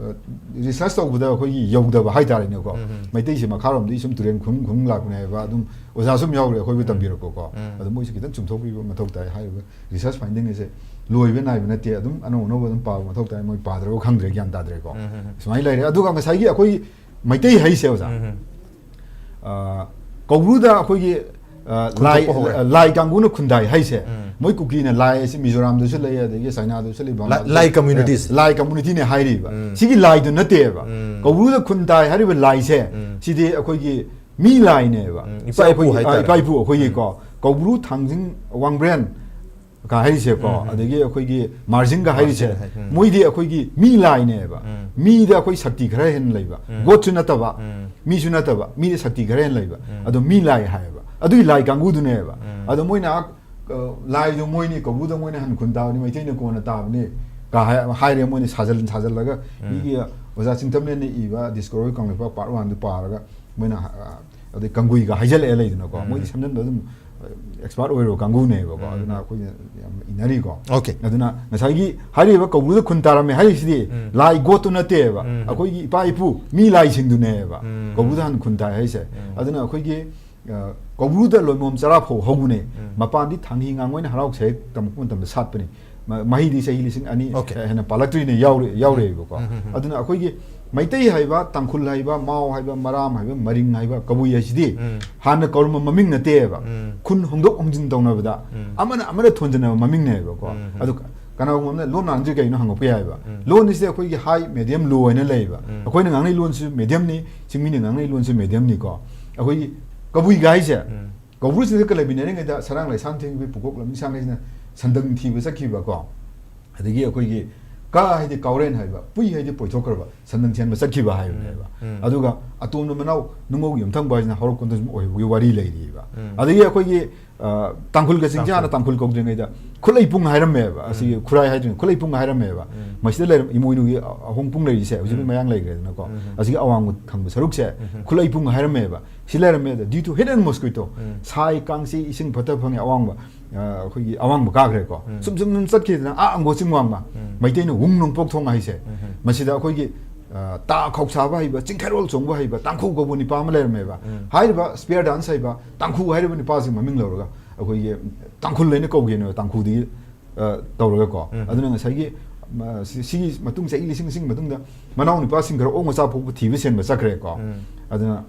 ꯔꯤꯁꯔꯁ ꯇꯧꯕꯗ ꯑꯩꯈꯣꯏꯒꯤ ꯌꯧꯗꯕ ꯍꯥꯏꯇꯥꯔꯦꯅꯦꯀꯣ꯫ ꯎꯝ, ꯎꯝ꯫ ꯃꯩꯇꯩꯁꯦ ꯃꯈꯥꯔꯣꯝꯗꯒꯤ ꯁꯨꯝ ꯇꯨꯔꯦꯟ ꯈꯨꯟ ꯈꯨꯟ ꯂꯥꯛꯄꯅꯦ ꯍꯥꯏꯕ ꯑꯗꯨꯝ ꯑꯣꯖꯥ ꯁꯨꯝ ꯌꯥꯎꯔꯦ ꯑꯩꯈꯣꯏꯕꯨ ꯇꯝꯕꯤꯔꯛꯄꯀꯣ꯫ ꯎꯝ꯫ ꯑꯗꯣ ꯃꯣꯏꯁꯦ ꯈꯤꯇꯪ ꯆꯨꯝꯊꯣꯛꯄꯤꯕ ꯃꯊꯧ ꯇꯥꯏ꯫ ꯍꯥꯏꯔꯤꯕ ꯔꯤꯁꯔꯁ ꯐꯥꯏꯟꯗꯤꯡ ꯑꯁꯦ ꯂꯣꯏꯕ ꯅꯥꯏꯕ ꯅꯠꯇꯦ꯫ ꯑꯗꯨꯝ ꯑꯅꯧ ꯑꯅꯧꯕ ꯑꯗꯨꯝ ꯄꯥꯕ ꯃꯊꯧ ꯇꯥꯏ꯫ ꯃꯣꯏ ꯄꯥꯗ꯭ꯔꯕ ꯈꯪꯗ꯭ꯔꯦ, ꯒ꯭ꯌꯥꯟ ꯇꯥꯗ꯭ꯔꯦꯀꯣ꯫ ꯎꯝ, ꯎꯝ, ꯎꯝ꯫ ꯁꯨꯃꯥꯏꯅ ꯂꯩꯔꯦ꯫ ꯑꯗꯨꯒ ꯉꯁꯥꯏꯒꯤ ꯑꯩꯈꯣꯏ ꯃꯩꯇꯩ ꯍꯥꯏꯁꯦ ꯑꯣꯖꯥ, ꯎꯝ, ꯎꯝ꯫ ꯑ, ꯀꯧꯕ꯭ꯔꯨꯗ ꯑꯩꯈꯣꯏꯒꯤ, ꯑ, ꯂꯥꯏ, ꯈꯨꯟꯗꯣꯛꯄ ꯍꯧꯔꯦ꯫ ꯑ, ꯂꯥꯏ ꯀꯥꯡꯕꯨꯅ ꯈꯨꯟꯗꯥꯏ ꯍꯥꯏꯁꯦ, ꯎꯝ꯫ ꯃꯣꯏ ꯀꯨꯀꯤꯅ ꯂꯥꯏ ꯑꯁꯤ ꯃꯤꯖꯣꯔꯥꯝꯗꯁꯨ ꯂꯩ, ꯑꯗꯒꯤ ꯆꯥꯏꯅꯥꯗꯁꯨ ꯂꯩ, ꯂꯥꯏ, ꯕꯪꯒ꯭ꯂꯥꯗꯁꯨ ꯂꯥꯏ ꯂꯩ꯫ Communities꯫ ꯂꯥꯏ communityꯅꯦ ꯍꯥꯏꯔꯤꯕ꯫ ꯎꯝ꯫ ꯁꯤꯒꯤ ꯂꯥꯏꯗꯨ ꯅꯠꯇꯦꯕ꯫ ꯎꯝ꯫ ꯀꯧꯕ꯭ꯔꯨꯗ ꯈꯨꯟꯗꯥꯏ ꯍꯥꯏꯔꯤꯕ ꯂꯥꯏꯁꯦ, ꯎꯝ꯫ ꯁꯤꯗꯤ ꯑꯩꯈꯣꯏꯒꯤ ꯃꯤ ꯂꯥꯏꯅꯦꯕ꯫ ꯎꯝ, ꯁꯤ ꯏꯄꯥ ꯏꯄꯨ ꯑꯩꯈꯣꯏꯒꯤ, ꯑ, ꯍꯥꯏꯇꯥꯔꯦ꯫ ꯏꯄꯥ ꯏꯄꯨ ꯑꯩꯈꯣꯏꯒꯤꯀꯣ꯫ ꯎꯝ꯫ ꯀꯧꯕ꯭ꯔꯨ, ꯊꯥꯡꯖꯤꯡ, ꯋꯥꯡꯕ꯭ꯔꯦꯟ, ꯀ ꯍꯥꯏꯔꯤꯁꯦꯀꯣ, ꯎꯝ, ꯎꯝ꯫ ꯑꯗꯒꯤ ꯑꯩꯈꯣꯏꯒꯤ ꯃꯥꯔꯖꯤꯡꯒ ꯍꯥꯏꯔꯤꯁꯦ, ꯃꯥꯔꯖꯤꯡ ꯍꯥꯏ-, ꯎꯝ꯫ ꯃꯣꯏꯗꯤ ꯑꯩꯈꯣꯏꯒꯤ ꯃꯤ ꯂꯥꯏꯅꯦꯕ꯫ ꯎꯝ꯫ ꯃꯤꯗ ꯑꯩꯈꯣꯏ ꯁꯛꯇꯤ ꯈꯔ ꯍꯦꯟꯅ ꯂꯩꯕ꯫ ꯎꯝ꯫ ꯒꯣꯠꯁꯨ ꯅꯠꯇꯕ, ꯎꯝ꯫ ꯃꯤꯁꯨ ꯅꯠꯇꯕ, ꯃꯤꯗ ꯁꯛꯇꯤ ꯈꯔ ꯍꯦꯟꯅ ꯂꯩꯕ꯫ ꯎꯝ꯫ ꯑꯗꯣ ꯃꯤ ꯂꯥꯏ ꯍꯥꯏꯌꯦꯕ꯫ ꯑꯗꯨꯒꯤ ꯂꯥꯏ ꯀꯥꯡꯕꯨꯗꯨꯅꯦꯕ꯫ ꯎꯝ꯫ ꯑꯗꯣ ꯃꯣꯏꯅ, ꯑ, ꯂꯥꯏꯗꯣ ꯃꯣꯏꯅꯤ, ꯀꯧꯕ꯭ꯔꯨꯗ ꯃꯣꯏꯅ ꯍꯟ ꯈꯨꯟ ꯇꯥꯕꯅꯤ, ꯃꯩꯇꯩꯅ ꯀꯣꯟꯅ ꯇꯥꯕꯅꯤ ꯀ ꯍꯥꯏ-, ꯍꯥꯏꯔꯦ꯫ ꯃꯣꯏꯅ ꯁꯥꯖꯜ-, ꯁꯥꯖꯜꯂꯒ ꯎꯝ꯫ ꯃꯤꯒꯤ ꯑꯣꯖꯥ ꯆꯤꯡꯇꯝꯂꯦꯟꯅ ꯏꯕ ꯗꯤꯁꯀꯣꯔꯣꯏ ꯀꯪꯂꯩꯄꯥꯛ part oneꯗꯨ ꯄꯥꯔꯒ ꯃꯣꯏꯅ, ꯑ, ꯑꯗꯩ ꯀꯪꯒꯨꯏꯒ ꯍꯥꯏꯖꯜꯂꯛꯑꯦ ꯂꯩꯗꯅꯀꯣ꯫ ꯎꯝ꯫ ꯃꯣꯏꯗꯤ ꯁꯝꯖꯟꯕ ꯑꯗꯨꯝ expert ꯑꯣꯏꯔꯕ ꯀꯥꯡꯕꯨꯅꯦꯕꯀꯣ꯫ ꯎꯝ꯫ ꯑꯗꯨꯅ ꯑꯩꯈꯣꯏꯅ ꯌꯥꯝ ꯏꯟꯅꯔꯤꯀꯣ꯫ Okay꯫ ꯑꯗꯨꯅ ꯉꯁꯥꯏꯒꯤ ꯍꯥꯏꯔꯤꯕ ꯀꯧꯕ꯭ꯔꯨꯗ ꯈꯨꯟ ꯇꯥꯔꯝꯃꯦ ꯍꯥꯏꯔꯤꯁꯤꯗꯤ ꯎꯝ꯫ ꯂꯥꯏ ꯒꯣꯠꯇꯨ ꯅꯠꯇꯦꯕ꯫ ꯎꯝ꯫ ꯑꯩꯈꯣꯏꯒꯤ ꯏꯄꯥ ꯏꯄꯨ ꯃꯤ ꯂꯥꯏꯁꯤꯡꯗꯨꯅꯦꯕ ꯎꯝ꯫ ꯀꯧꯕ꯭ꯔꯨꯗ ꯍꯥꯟꯅ ꯈꯨꯟ ꯇꯥꯏ ꯍꯥꯏꯁꯦ꯫ ꯎꯝ꯫ ꯑꯗꯨꯅ ꯑꯩꯈꯣꯏꯒꯤ, ꯑ, ꯀꯧꯕ꯭ꯔꯨꯗ ꯂꯣꯏꯃꯣꯝ ꯆꯔꯥ ꯐꯧ ꯍꯧꯕꯅꯦ꯫ ꯎꯝ꯫ ꯃꯄꯥꯟꯗꯤ ꯊꯥꯡꯍꯤ ꯉꯥꯡꯉꯣꯏꯅ ꯍꯔꯥꯎ ꯁꯍꯦꯛ ꯇꯝꯃꯛꯄ ꯃꯇꯝꯗ ꯁꯥꯠꯄꯅꯦ꯫ ꯃ-, ꯃꯍꯩꯗꯤ ꯆꯍꯤ ꯂꯤꯁꯤꯡ ꯑꯅꯤ Okay꯫ ꯍꯦꯟꯅ ꯄꯥꯜꯂꯛꯇ꯭ꯔꯤꯅꯦ, ꯌꯥꯎꯔꯤ-, ꯌꯥꯎꯔꯤꯕꯀꯣ꯫ ꯎꯝ, ꯎꯝ, ꯎꯝ꯫ ꯑꯗꯨꯅ ꯑꯩꯈꯣꯏꯒꯤ ꯃꯩꯇꯩ ꯍꯥꯏꯕ, ꯇꯥꯡꯈꯨꯜ ꯍꯥꯏꯕ, ꯃꯥꯎ ꯍꯥꯏꯕ, ꯃꯔꯥꯝ ꯍꯥꯏꯕ, ꯃꯔꯤꯡ ꯍꯥꯏꯕ, ꯀꯕꯨꯏ ꯍꯥꯏꯁꯤꯗꯤ ꯎꯝ꯫ ꯍꯥꯟꯅ ꯀꯧꯔꯝꯕ ꯃꯃꯤꯡ ꯅꯠꯇꯦꯕ꯫ ꯎꯝ꯫ ꯈꯨꯟ ꯍꯣꯡꯗꯣꯛ ꯍꯣꯡꯖꯤꯟ ꯇꯧꯅꯕꯗ ꯎꯝ꯫ ꯑꯃꯅ ꯑꯃꯅ ꯊꯣꯟꯖꯤꯟꯅꯕ ꯃꯃꯤꯡꯅꯦꯕꯀꯣ꯫ ꯎꯝ, ꯎꯝ꯫ ꯑꯗꯨ ꯀꯅꯥꯒꯨꯝꯕ ꯑꯃꯅ ꯂꯣꯟ ꯃꯥꯟꯅꯗ꯭ꯔꯤ ꯀꯩꯅꯣ ꯍꯪꯉꯛꯄ ꯌꯥꯏꯕ꯫ ꯎꯝ꯫ ꯂꯣꯟ ꯑꯁꯤꯗꯤ ꯑꯩꯈꯣꯏꯒꯤ high, medium, low ꯍꯥꯏꯅ ꯂꯩꯌꯦꯕ꯫ ꯎꯝ꯫ ꯑꯩꯈꯣꯏꯅ ꯉꯥꯡꯅꯩ ꯂꯣꯟꯁꯨ mediumꯅꯤ, ꯆꯤꯡꯃꯤꯅ ꯉꯥꯡꯅꯩ ꯂꯣꯟꯁꯨ mediumꯅꯤꯀꯣ꯫ ꯑꯩꯈꯣꯏꯒꯤ ꯀꯕꯨꯏꯒ ꯍꯥꯏꯁꯦ, ꯎꯝ꯫ ꯀꯧꯕ꯭ꯔꯨ ꯆꯤꯡꯊꯛꯀ ꯂꯩꯃꯤꯟꯅꯔꯤꯉꯩꯗ ꯁꯔꯥꯡ ꯂꯩꯁꯥꯡꯊꯦꯝꯒꯤ ꯄꯨꯀꯣꯛ ꯂꯝꯖꯤꯡꯁꯥꯡꯈꯩꯁꯤꯅ ꯁꯟꯗꯪ ꯊꯤꯕ ꯆꯠꯈꯤꯕꯀꯣ꯫ ꯑꯗꯒꯤ ꯑꯩꯈꯣꯏꯒꯤ ꯀꯥ ꯍꯥꯏꯗꯤ ꯀꯥꯎꯔꯦꯟ ꯍꯥꯏꯕ, ꯄꯨꯏ ꯍꯥꯏꯗꯤ ꯄꯣꯏꯊꯣꯛꯈ꯭ꯔꯕ, ꯁꯟꯗꯪ ꯊꯦꯟꯕ ꯆꯠꯈꯤꯕ ꯍꯥꯏꯕꯅꯦꯕ꯫ ꯎꯝ, ꯎꯝ꯫ ꯑꯗꯨꯒ ꯑꯇꯣꯝꯕ ꯃꯅꯥꯎ ꯅꯨꯡꯉꯧꯒꯤ ꯌꯨꯝꯊꯪꯕ ꯍꯥꯏꯁꯤꯅ ꯍꯧꯔꯛꯐꯝꯗꯁꯨ ꯑꯣꯏꯕꯒꯤ ꯋꯥꯔꯤ ꯂꯩꯔꯤꯕ꯫ ꯎꯝ꯫ ꯑꯗꯒꯤ ꯑꯩꯈꯣꯏꯒꯤ, ꯑ, ꯇꯥꯡꯈꯨꯜ ꯀꯆꯤꯡꯁꯦ ꯍꯥꯟꯅ ꯇꯥꯡꯈꯨꯜ ꯀꯧꯗ꯭ꯔꯤꯉꯩꯗ ꯈꯨꯠꯂꯩꯄꯨꯡ ꯍꯥꯏꯔꯝꯃꯦꯕ꯫ ꯑꯁꯤꯒꯤ ꯎꯝ꯫ ꯈꯨꯔꯥꯏ ꯍꯥꯏꯗꯣꯏꯅꯤ, ꯈꯨꯠꯂꯩꯄꯨꯡ ꯍꯥꯏꯔꯝꯃꯦꯕ꯫ ꯎꯝ꯫ ꯃꯁꯤꯗ ꯂꯩꯔꯝ-, ꯏꯃꯣꯏꯅꯨꯒꯤ ꯑꯍꯣꯡꯄꯨꯡ ꯂꯩꯔꯤꯁꯦ, ꯍꯧꯖꯤꯛ ꯎꯝ꯫ ꯃꯌꯥꯡ ꯂꯩꯈ꯭ꯔꯦꯗꯅꯀꯣ꯫ ꯎꯝ꯫ ꯑꯁꯤꯒꯤ ꯑꯋꯥꯡ ꯊꯪꯕ ꯁꯔꯨꯛꯁꯦ ꯎꯝ꯫ ꯈꯨꯠꯂꯩꯄꯨꯡ ꯍꯥꯏꯔꯝꯃꯦꯕ꯫ ꯁꯤ ꯂꯩꯔꯝꯃꯦ꯫ ꯑꯗ due to heat and mosquito, ꯎꯝ꯫ ꯁꯥꯏ, ꯀꯥꯡꯁꯤ, ꯏꯁꯤꯡ ꯐꯠꯇ ꯐꯪꯉꯦ, ꯑꯋꯥꯡꯕ, ꯑ, ꯑꯩꯈꯣꯏꯒꯤ ꯑꯋꯥꯡꯕ ꯀꯥꯈ꯭ꯔꯦꯀꯣ꯫ ꯎꯝ꯫ ꯁꯨꯝ ꯁꯨꯝ ꯁꯨꯝ ꯆꯠꯈꯤꯗꯅ ꯑꯥ ꯑꯪꯒꯣ ꯆꯤꯡ ꯋꯥꯡꯃ, ꯎꯝ꯫ ꯃꯩꯇꯩꯅ ꯋꯨꯡ ꯅꯣꯡꯄꯣꯛ ꯊꯣꯡ ꯍꯥꯏꯁꯦ꯫ ꯎꯝ꯫ ꯃꯁꯤꯗ ꯑꯩꯈꯣꯏꯒꯤ, ꯑ, ꯇꯥ ꯈꯧꯁꯥꯕ ꯍꯩꯕ, ꯆꯤꯡꯈꯩꯔꯣꯜ ꯆꯣꯡꯕ ꯍꯩꯕ ꯇꯥꯡꯈꯨ ꯀꯧꯕ ꯅꯤꯄꯥ ꯑꯃ ꯂꯩꯔꯝꯃꯦꯕ꯫ ꯎꯝ꯫ ꯍꯥꯏꯔꯤꯕ square dance ꯍꯩꯕ ꯇꯥꯡꯈꯨ ꯍꯥꯏꯔꯤꯕ ꯅꯤꯄꯥꯁꯤ ꯃꯃꯤꯡ ꯂꯧꯔꯒ ꯑꯩꯈꯣꯏꯒꯤ ꯇꯥꯡꯈꯨꯜ ꯍꯥꯏꯅ ꯀꯧꯒꯦꯅꯦꯕ, ꯇꯥꯡꯈꯨꯗꯒꯤ, ꯑ, ꯇꯧꯔꯒꯀꯣ꯫ ꯎꯝ꯫ ꯑꯗꯨꯅ ꯉꯁꯥꯏꯒꯤ, ꯃ-, ꯁꯤ-, ꯁꯤꯒꯤ ꯃꯇꯨꯡ, ꯆꯍꯤ ꯂꯤꯁꯤꯡ ꯂꯤꯁꯤꯡꯒꯤ ꯃꯇꯨꯡꯗ ꯃꯅꯥꯎ ꯅꯤꯄꯥꯁꯤꯡ ꯈꯔ ꯑꯣꯛ ꯃꯆꯥ ꯄꯣꯛꯄ ꯊꯤꯕ ꯁꯦꯟꯕ ꯆꯠꯈ꯭ꯔꯦꯀꯣ꯫ ꯎꯝ꯫ ꯑꯗꯨꯅ,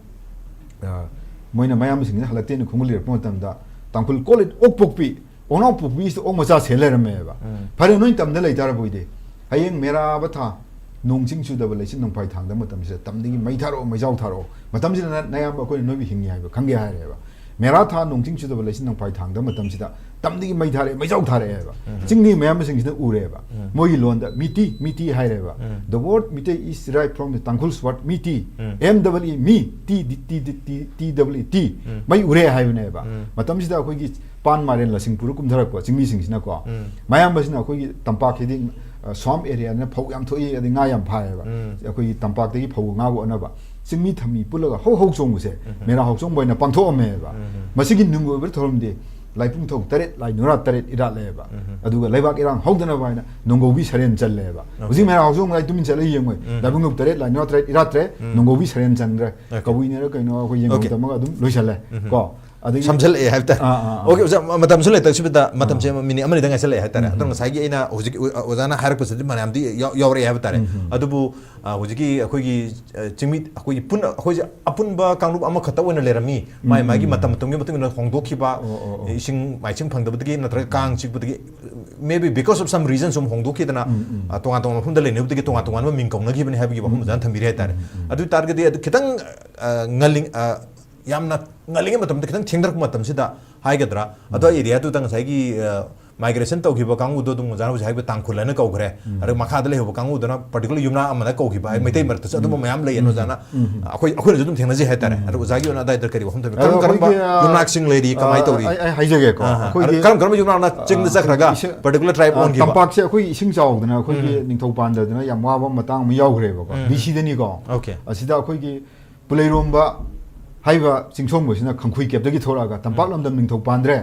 ꯑ, ꯃꯣꯏꯅ ꯃꯌꯥꯝꯕꯁꯤꯡꯁꯤꯅ ꯍꯜꯂꯛꯇꯦꯅ ꯈꯣꯡꯒꯨꯜ ꯂꯤꯔꯛꯄ ꯃꯇꯝꯗ, ꯇꯥꯡꯈꯨꯜ call it ꯑꯣꯛ ꯄꯣꯛꯄꯤ, ꯑꯣꯛꯅꯥꯎ ꯄꯣꯛꯄꯤꯁꯤꯗ ꯑꯣꯛ ꯃꯆꯥ ꯁꯦꯟ ꯂꯩꯔꯝꯃꯦꯕ꯫ ꯎꯝ꯫ ꯐꯔꯦ, ꯅꯣꯏ ꯇꯝꯗ ꯂꯩꯇꯥꯔꯕꯣꯏꯗꯤ, ꯍꯌꯦꯡ ꯃꯦꯔꯥꯕ ꯊꯥ, ꯅꯣꯡ ꯆꯤꯡ ꯆꯨꯗꯕ ꯂꯩꯆꯤꯟ ꯅꯣꯡꯐꯥꯏ ꯊꯥꯡꯗ ꯃꯇꯝꯁꯤꯗ ꯇꯝꯗꯒꯤ ꯃꯩ ꯊꯥꯔꯛꯑꯣ, ꯃꯩꯖꯥꯎ ꯊꯥꯔꯛꯑꯣ, ꯃꯇꯝꯁꯤꯗ ꯅ-, ꯅꯌꯥꯝꯕ ꯑꯩꯈꯣꯏꯅ ꯅꯣꯏꯕꯨ ꯍꯤꯡꯉꯤ ꯍꯥꯏꯕ ꯈꯪꯒꯦ ꯍꯥꯏꯔꯦꯕ꯫ ꯃꯦꯔꯥ ꯊꯥ ꯅꯣꯡ ꯆꯤꯡ ꯆꯨꯗꯕ ꯂꯩꯆꯤꯟ ꯅꯣꯡꯐꯥꯏ ꯊꯥꯡꯗ ꯃꯇꯝꯁꯤꯗ ꯇꯝꯗꯒꯤ ꯃꯩ ꯊꯥꯔꯛꯑꯦ, ꯃꯩꯖꯥꯎ ꯊꯥꯔꯛꯑꯦꯕ꯫ ꯎꯝ꯫ ꯆꯤꯡꯃꯤ ꯃꯌꯥꯝꯕꯁꯤꯡꯁꯤꯅ ꯎꯔꯦꯕ꯫ ꯎꯝ꯫ ꯃꯣꯏꯒꯤ ꯂꯣꯟꯗ ꯃꯤꯇꯤ, ꯃꯤꯇꯤ ꯍꯥꯏꯔꯦꯕ꯫ ꯎꯝ꯫ The word Meitei is derived from the Tangkhul's word Miti. ꯎꯝ꯫ M double E, ꯃꯤ, T, D, T, D, T, T double E, T. ꯎꯝ꯫ ꯃꯩ ꯎꯔꯦ ꯍꯥꯏꯕꯅꯦꯕ꯫ ꯎꯝ꯫ ꯃꯇꯝꯁꯤꯗ ꯑꯩꯈꯣꯏꯒꯤ ꯄꯥꯟ ꯃꯥꯏꯔꯦꯟ ꯂꯁꯤꯡ ꯄꯨꯔ ꯀꯨꯝꯊꯔꯛꯄ ꯆꯤꯡꯃꯤꯁꯤꯡꯁꯤꯅꯀꯣ꯫ ꯎꯝ꯫ ꯃꯌꯥꯝꯕꯁꯤꯅ ꯑꯩꯈꯣꯏꯒꯤ ꯇꯝꯄꯥꯛꯁꯤꯗꯤ, ꯑ, swamp areaꯅꯤꯅ ꯐꯧ ꯌꯥꯝ ꯊꯣꯛꯏ, ꯑꯗꯩ ꯉꯥ ꯌꯥꯝ ꯐꯥꯏꯌꯦꯕ꯫ ꯎꯝ꯫ ꯑꯩꯈꯣꯏꯒꯤ ꯇꯝꯄꯥꯛꯇꯒꯤ ꯐꯧ ꯉꯥꯕꯨ ꯑꯣꯟꯅꯕ꯫ ꯆꯤꯡꯃꯤ ꯊꯝꯃꯤ ꯄꯨꯜꯂꯒ ꯍꯧ ꯍꯧ ꯆꯣꯡꯕꯁꯦ ꯎꯝ꯫ ꯃꯦꯔꯥ ꯍꯧꯆꯣꯡꯕ ꯑꯣꯏꯅ ꯄꯥꯡꯊꯣꯛꯑꯝꯃꯦꯕ꯫ ꯎꯝ꯫ ꯃꯁꯤꯒꯤ ꯅꯨꯡꯒꯤ ꯑꯣꯏꯕ ꯊꯧꯔꯝꯗꯤ ꯂꯥꯏꯄꯨꯡꯊꯧ ꯇꯔꯦꯠ, ꯂꯥꯏ ꯅꯨꯔꯥ ꯇꯔꯦꯠ ꯏꯔꯥꯠꯂꯦꯕ꯫ ꯎꯝ꯫ ꯑꯗꯨꯒ ꯂꯩꯕꯥꯛ ꯏꯔꯥꯡ ꯍꯧꯗꯅꯕ ꯍꯥꯏꯅ ꯅꯣꯡꯒꯧꯕꯤ ꯁꯔꯦꯟ ꯆꯜꯂꯦꯕ꯫ ꯑꯣꯀꯦ꯫ ꯍꯧꯖꯤꯛ ꯃꯦꯔꯥ ꯍꯧꯆꯣꯡꯕ ꯂꯥꯏ ꯇꯨꯃꯤꯟ ꯆꯠꯂ ꯌꯦꯡꯉꯣꯏ꯫ ꯎꯝ꯫ ꯂꯥꯏꯄꯨꯡꯊꯧ ꯇꯔꯦꯠ, ꯂꯥꯏ ꯅꯨꯔꯥ ꯇꯔꯦꯠ ꯏꯔꯥꯠꯇ꯭ꯔꯦ, ꯎꯝ꯫ ꯅꯣꯡꯒꯧꯕꯤ ꯁꯔꯦꯟ ꯆꯟꯈ꯭ꯔꯦ꯫ ꯑꯣꯀꯦ꯫ ꯀꯕꯨꯏꯅꯔ ꯀꯩꯅꯣ ꯑꯩꯈꯣꯏ ꯌꯦꯡꯐꯝ ꯑꯣꯀꯦ꯫ ꯇꯝꯃꯒ ꯑꯗꯨꯝ ꯂꯣꯏꯁꯜꯂꯦ꯫ ꯎꯝ꯫ ꯀꯣ? ꯑꯗꯒꯤ ꯁꯝꯖꯜꯂꯛꯑꯦ ꯍꯥꯏꯕ ꯇꯥꯔꯦ꯫ ꯑꯥ, ꯑꯥ, ꯑꯥ꯫ ꯑꯣꯀꯦ, ꯑꯣꯖꯥ, ꯃ-, ꯃꯇꯝꯁꯨ ꯂꯩꯇꯛꯁꯤꯗ ꯃꯇꯝꯁꯦ ꯑꯥ꯫ ꯃꯤꯅꯤꯠ ꯑꯃꯅꯤꯗꯪ ꯉꯥꯏꯁꯜꯂꯛꯑꯦ ꯍꯥꯏꯕ ꯇꯥꯔꯦ꯫ ꯎꯝ, ꯑꯗꯨꯅ ꯎꯝ꯫ ꯉꯁꯥꯏꯒꯤ ꯑꯩꯅ ꯍꯧꯖꯤꯛ ꯑꯣ-, ꯑꯣꯖꯥꯅ ꯍꯥꯏꯔꯛꯄꯁꯤꯗꯤ ꯃꯌꯥꯝꯗꯤ ꯌꯥꯎ-, ꯌꯥꯎꯔꯛꯑꯦ ꯍꯥꯏꯕ ꯇꯥꯔꯦ꯫ ꯎꯝ, ꯎꯝ꯫ ꯑꯗꯨꯕꯨ, ꯑ, ꯍꯧꯖꯤꯛꯀꯤ ꯑꯩꯈꯣꯏꯒꯤ, ꯑ, ꯆꯤꯡꯃꯤ, ꯑꯩꯈꯣꯏꯒꯤ ꯄꯨꯟꯅ, ꯑꯩꯈꯣꯏꯁꯦ ꯑꯄꯨꯟꯕ ꯀꯥꯡꯂꯨꯞ ꯑꯃꯈꯛꯇ ꯑꯣꯏꯅ ꯂꯩꯔꯝꯃꯤ꯫ ꯎꯝ, ꯃꯥꯏ ꯃꯥꯒꯤ ꯎꯝ꯫ ꯃꯇꯝ ꯃꯇꯝꯒꯤ ꯃꯇꯨꯡ ꯏꯟꯅ ꯍꯣꯡꯗꯣꯛꯈꯤꯕ, ꯑꯣ, ꯑꯣ, ꯑꯣ꯫ ꯏꯁꯤꯡ ꯃꯥꯏꯁꯤꯡ ꯐꯪꯗꯕꯗꯒꯤ ꯅꯠꯇ꯭ꯔꯒ ꯀꯥꯡ ꯆꯤꯛꯄꯗꯒꯤ, maybe because of some reason ꯁꯨꯝ ꯍꯣꯡꯗꯣꯛꯈꯤꯗꯅ, ꯎꯝ, ꯎꯝ꯫ ꯑ, ꯇꯣꯉꯥꯟ ꯇꯣꯉꯥꯟꯕ ꯃꯐꯝꯗ ꯂꯩꯅꯕꯗꯒꯤ ꯇꯣꯉꯥꯟ ꯇꯣꯉꯥꯟꯕ ꯃꯤꯡ ꯀꯧꯅꯈꯤꯕꯅꯤ ꯍꯥꯏꯕꯒꯤ ꯋꯥꯐꯝ ꯎꯝ, ꯑꯣꯖꯥꯅ ꯎꯝ꯫ ꯊꯝꯕꯤꯔꯦ ꯍꯥꯏꯇꯥꯔꯦ꯫ ꯎꯝ, ꯎꯝ꯫ ꯑꯗꯨ ꯑꯣꯏ ꯇꯥꯔꯒꯗꯤ ꯑꯗꯨ ꯈꯤꯇꯪ, ꯑ, ꯉꯜꯂꯤ-, ꯑ, ꯌꯥꯝꯅ ꯉꯜꯂꯤꯉꯩ ꯃꯇꯝꯗ ꯈꯤꯇꯪ ꯊꯦꯡꯊꯔꯛꯄ ꯃꯇꯝꯁꯤꯗ ꯍꯥꯏꯒꯗ꯭ꯔꯥ, ꯑꯗꯣ ꯎꯝ꯫ ꯑꯦꯔꯤꯌꯥꯗꯨꯗ ꯉꯁꯥꯏꯒꯤ, ꯑ, ꯃꯥꯏꯒ꯭ꯔꯦꯁꯟ ꯇꯧꯈꯤꯕ ꯀꯥꯡꯕꯨꯗꯣ ꯑꯗꯨꯝ ꯑꯣꯖꯥꯅ ꯍꯧꯖꯤꯛ ꯍꯥꯏꯕ ꯇꯥꯡꯈꯨꯜ ꯍꯥꯏꯅ ꯀꯧꯈ꯭ꯔꯦ꯫ ꯑꯗꯨꯒ ꯃꯈꯥꯗ ꯂꯩꯍꯧꯕ ꯀꯥꯡꯕꯨꯗꯨꯅ ꯄꯔꯇꯤꯀꯨꯂꯔ ꯌꯨꯝꯅꯥꯛ ꯑꯃꯅ ꯀꯧꯈꯤꯕ ꯍꯥꯏ, ꯃꯩꯇꯩ ꯃꯔꯛꯇꯁꯨ ꯑꯗꯨꯝꯕ ꯃꯌꯥꯝ ꯂꯩꯌꯦꯅ ꯑꯣꯖꯥꯅ ꯑꯩꯈꯣꯏ ꯑꯩꯈꯣꯏꯅꯁꯨ ꯑꯗꯨꯝ ꯊꯦꯡꯅꯖꯩ ꯍꯥꯏꯇꯥꯔꯦ꯫ ꯑꯗꯣ ꯑꯣꯖꯥꯒꯤ ꯑꯣꯏꯅ ꯑꯗꯥꯏꯗ ꯀꯔꯤ ꯋꯥꯐꯝ ꯊꯝꯕꯤ? ꯑꯗꯣ ꯀꯔꯝ ꯀꯔꯝꯕ ꯑꯩꯈꯣꯏꯒꯤ, ꯑ, ꯌꯨꯝꯅꯥꯛꯁꯤꯡ ꯂꯩꯔꯤ, ꯑ, ꯀꯃꯥꯏꯅ ꯇꯧꯔꯤ? ꯑꯩ, ꯑꯩ ꯍꯥꯏꯖꯒꯦꯀꯣ꯫ ꯑꯥ, ꯑꯥ꯫ ꯑꯩꯈꯣꯏꯒꯤ, ꯀꯔꯝ ꯀꯔꯝꯕ ꯌꯨꯝꯅꯥꯛꯅ ꯆꯤꯡꯗ ꯑ, ꯆꯠꯈ꯭ꯔꯒ ꯑꯩꯈꯣꯏꯒꯤ ꯏꯁ-, ꯄꯔꯇꯤꯀꯨꯂꯔ ꯇ꯭ꯔꯥꯏꯕ ꯑ, ꯑꯣꯟꯈꯤꯕ? ꯇꯝꯄꯥꯛꯁꯦ ꯑꯩꯈꯣꯏ ꯏꯁꯤꯡ ꯆꯥꯎꯗꯅ ꯑꯩꯈꯣꯏꯒꯤ ꯎꯝ꯫ ꯅꯤꯡꯊꯧ ꯄꯥꯟꯗꯗꯅ ꯌꯥꯝ ꯋꯥꯕ ꯃꯇꯥꯡ ꯑꯃ ꯌꯥꯎꯈ꯭ꯔꯦꯕꯀꯣ꯫ ꯎꯝ꯫ ꯕꯤ ꯁꯤꯗꯅꯤꯀꯣ꯫ ꯑꯣꯀꯦ꯫ ꯑꯁꯤꯗ ꯑꯩꯈꯣꯏꯒꯤ ꯄꯨꯂꯩꯔꯣꯝꯕ ꯍꯥꯏꯕ ꯆꯤꯡꯁꯣꯡꯕꯁꯤꯅ ꯈꯪꯈꯨꯏ ꯀꯦꯞꯇꯒꯤ ꯊꯣꯛꯂꯛꯑꯒ ꯇꯝꯄꯥꯛ ꯎꯝ꯫ ꯂꯝꯗꯝ ꯅꯤꯡꯊꯧ ꯄꯥꯟꯗ꯭ꯔꯦ꯫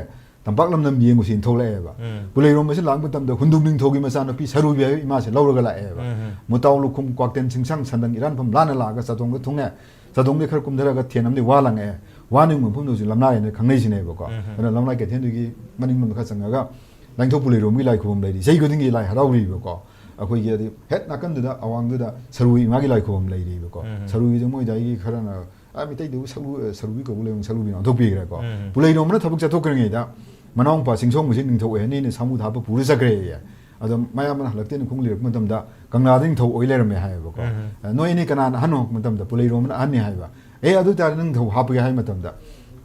ꯇꯝꯄꯥꯛ ꯂꯝꯗꯝ ꯌꯦꯡꯉꯨꯁꯤ ꯊꯣꯛꯂꯛꯑꯦꯕ꯫ ꯎꯝ꯫ ꯄꯨꯂꯩꯔꯣꯝꯕꯁꯤ ꯂꯥꯛꯄ ꯃꯇꯝꯗ ꯍꯨꯟꯗꯨꯝ ꯅꯤꯡꯊꯧꯒꯤ ꯃꯆꯥꯅꯨꯄꯤ ꯁꯔꯨꯕꯤ ꯍꯥꯏꯕ ꯏꯃꯥꯁꯦ ꯂꯧꯔꯒ ꯂꯥꯛꯑꯦꯕ꯫ ꯎꯝ꯫ ꯃꯨꯇꯥꯎ ꯂꯨꯈꯨꯝ, ꯀ꯭ꯋꯥꯛꯇꯦꯟ ꯆꯤꯡꯁꯥꯡ, ꯁꯟꯗꯪ ꯏꯔꯥꯟꯐꯝ ꯂꯥꯟꯅ ꯂꯥꯛꯑꯒ ꯆꯥꯗꯣꯡꯗ ꯊꯨꯡꯉꯦ꯫ ꯆꯥꯗꯣꯡꯗꯒꯤ ꯈꯔ ꯀꯨꯝꯊꯔꯒ ꯊꯦꯟ ꯑꯃꯗꯤ ꯋꯥ ꯂꯪꯉꯛꯑꯦ꯫ ꯋꯥ ꯅꯤꯡꯕ ꯃꯐꯝꯗ ꯍꯧꯖꯤꯛ ꯂꯝꯂꯥꯏ ꯍꯥꯏꯅ ꯈꯪꯅꯩꯁꯤꯅꯦꯕꯀꯣ꯫ ꯎꯝ꯫ ꯑꯗꯨꯅ ꯂꯝꯂꯥꯏ ꯀꯩꯊꯦꯜꯗꯨꯒꯤ ꯃꯅꯤꯡꯂꯣꯝꯗ ꯈꯔ ꯆꯪꯉꯒ ꯂꯥꯏꯅꯤꯡꯊꯧ ꯄꯨꯂꯩꯔꯣꯝꯒꯤ ꯂꯥꯏ ꯈꯨꯕꯝ ꯂꯩꯔꯤ꯫ ꯆꯍꯤ ꯈꯨꯗꯤꯡꯒꯤ ꯂꯥꯏ ꯍꯔꯥꯎꯔꯤꯕꯀꯣ꯫ ꯑꯩꯈꯣꯏꯒꯤ ꯑꯗꯩ ꯍꯦꯛ ꯅꯥꯀꯟꯗꯨꯗ ꯑꯋꯥꯡꯗꯨꯗ ꯁꯔꯨ ꯏꯃꯥꯒꯤ ꯂꯥꯏ ꯈꯨꯕꯝ ꯂꯩꯔꯤꯕꯀꯣ꯫ ꯎꯝ꯫ ꯁꯔꯨꯒꯤꯗꯣ ꯃꯣꯏꯗ ꯑꯩꯒꯤ ꯈꯔꯅ, "ꯑ, ꯃꯤꯇꯩꯗꯨꯕꯨ ꯁꯔꯨ-, ꯑ, ꯁꯔꯨꯕꯤ ꯀꯧꯕ ꯂꯩꯕ, ꯁꯔꯨꯕꯤꯅ ꯑꯣꯟꯊꯣꯛꯄꯤꯈ꯭ꯔꯦꯀꯣ"꯫ ꯎꯝ꯫ ꯄꯨꯂꯩꯔꯣꯝꯕꯅ ꯊꯕꯛ ꯆꯠꯊꯣꯛꯈ꯭ꯔꯤꯉꯩꯗ ꯃꯅꯥꯎꯄꯥ ꯆꯤꯡꯁꯣꯡꯕꯁꯤ ꯅꯤꯡꯊꯧ ꯑꯣꯏꯍꯟꯅꯤꯅ ꯁꯥꯃꯨ ꯊꯥꯕ ꯄꯨꯔ ꯆꯠꯈ꯭ꯔꯦꯌꯦ꯫ ꯑꯗꯣ ꯃꯌꯥꯝꯕꯅ ꯍꯜꯂꯛꯇꯦꯅ ꯈꯣꯡ ꯂꯤꯔꯛꯄ ꯃꯇꯝꯗ ꯀꯪꯂꯥꯗ ꯅꯤꯡꯊꯧ ꯑꯣꯏ ꯂꯩꯔꯝꯃꯦ ꯍꯥꯏꯌꯦꯕꯀꯣ꯫ ꯎꯝ꯫ "ꯑ, ꯅꯣꯏ ꯑꯅꯤ ꯀꯅꯥꯅ ꯑꯍꯟꯅꯣ?" ꯍꯪꯉꯛꯄ ꯃꯇꯝꯗ ꯄꯨꯂꯩꯔꯣꯝꯕꯅ ꯑꯍꯟꯅꯤ ꯍꯥꯏꯕ꯫ "ꯑꯦ, ꯑꯗꯨ ꯑꯣꯏꯇꯥꯔꯗꯤ ꯅꯪ ꯅꯤꯡꯊꯧ ꯍꯥꯞꯄꯒꯦ" ꯍꯥꯏ ꯃꯇꯝꯗ,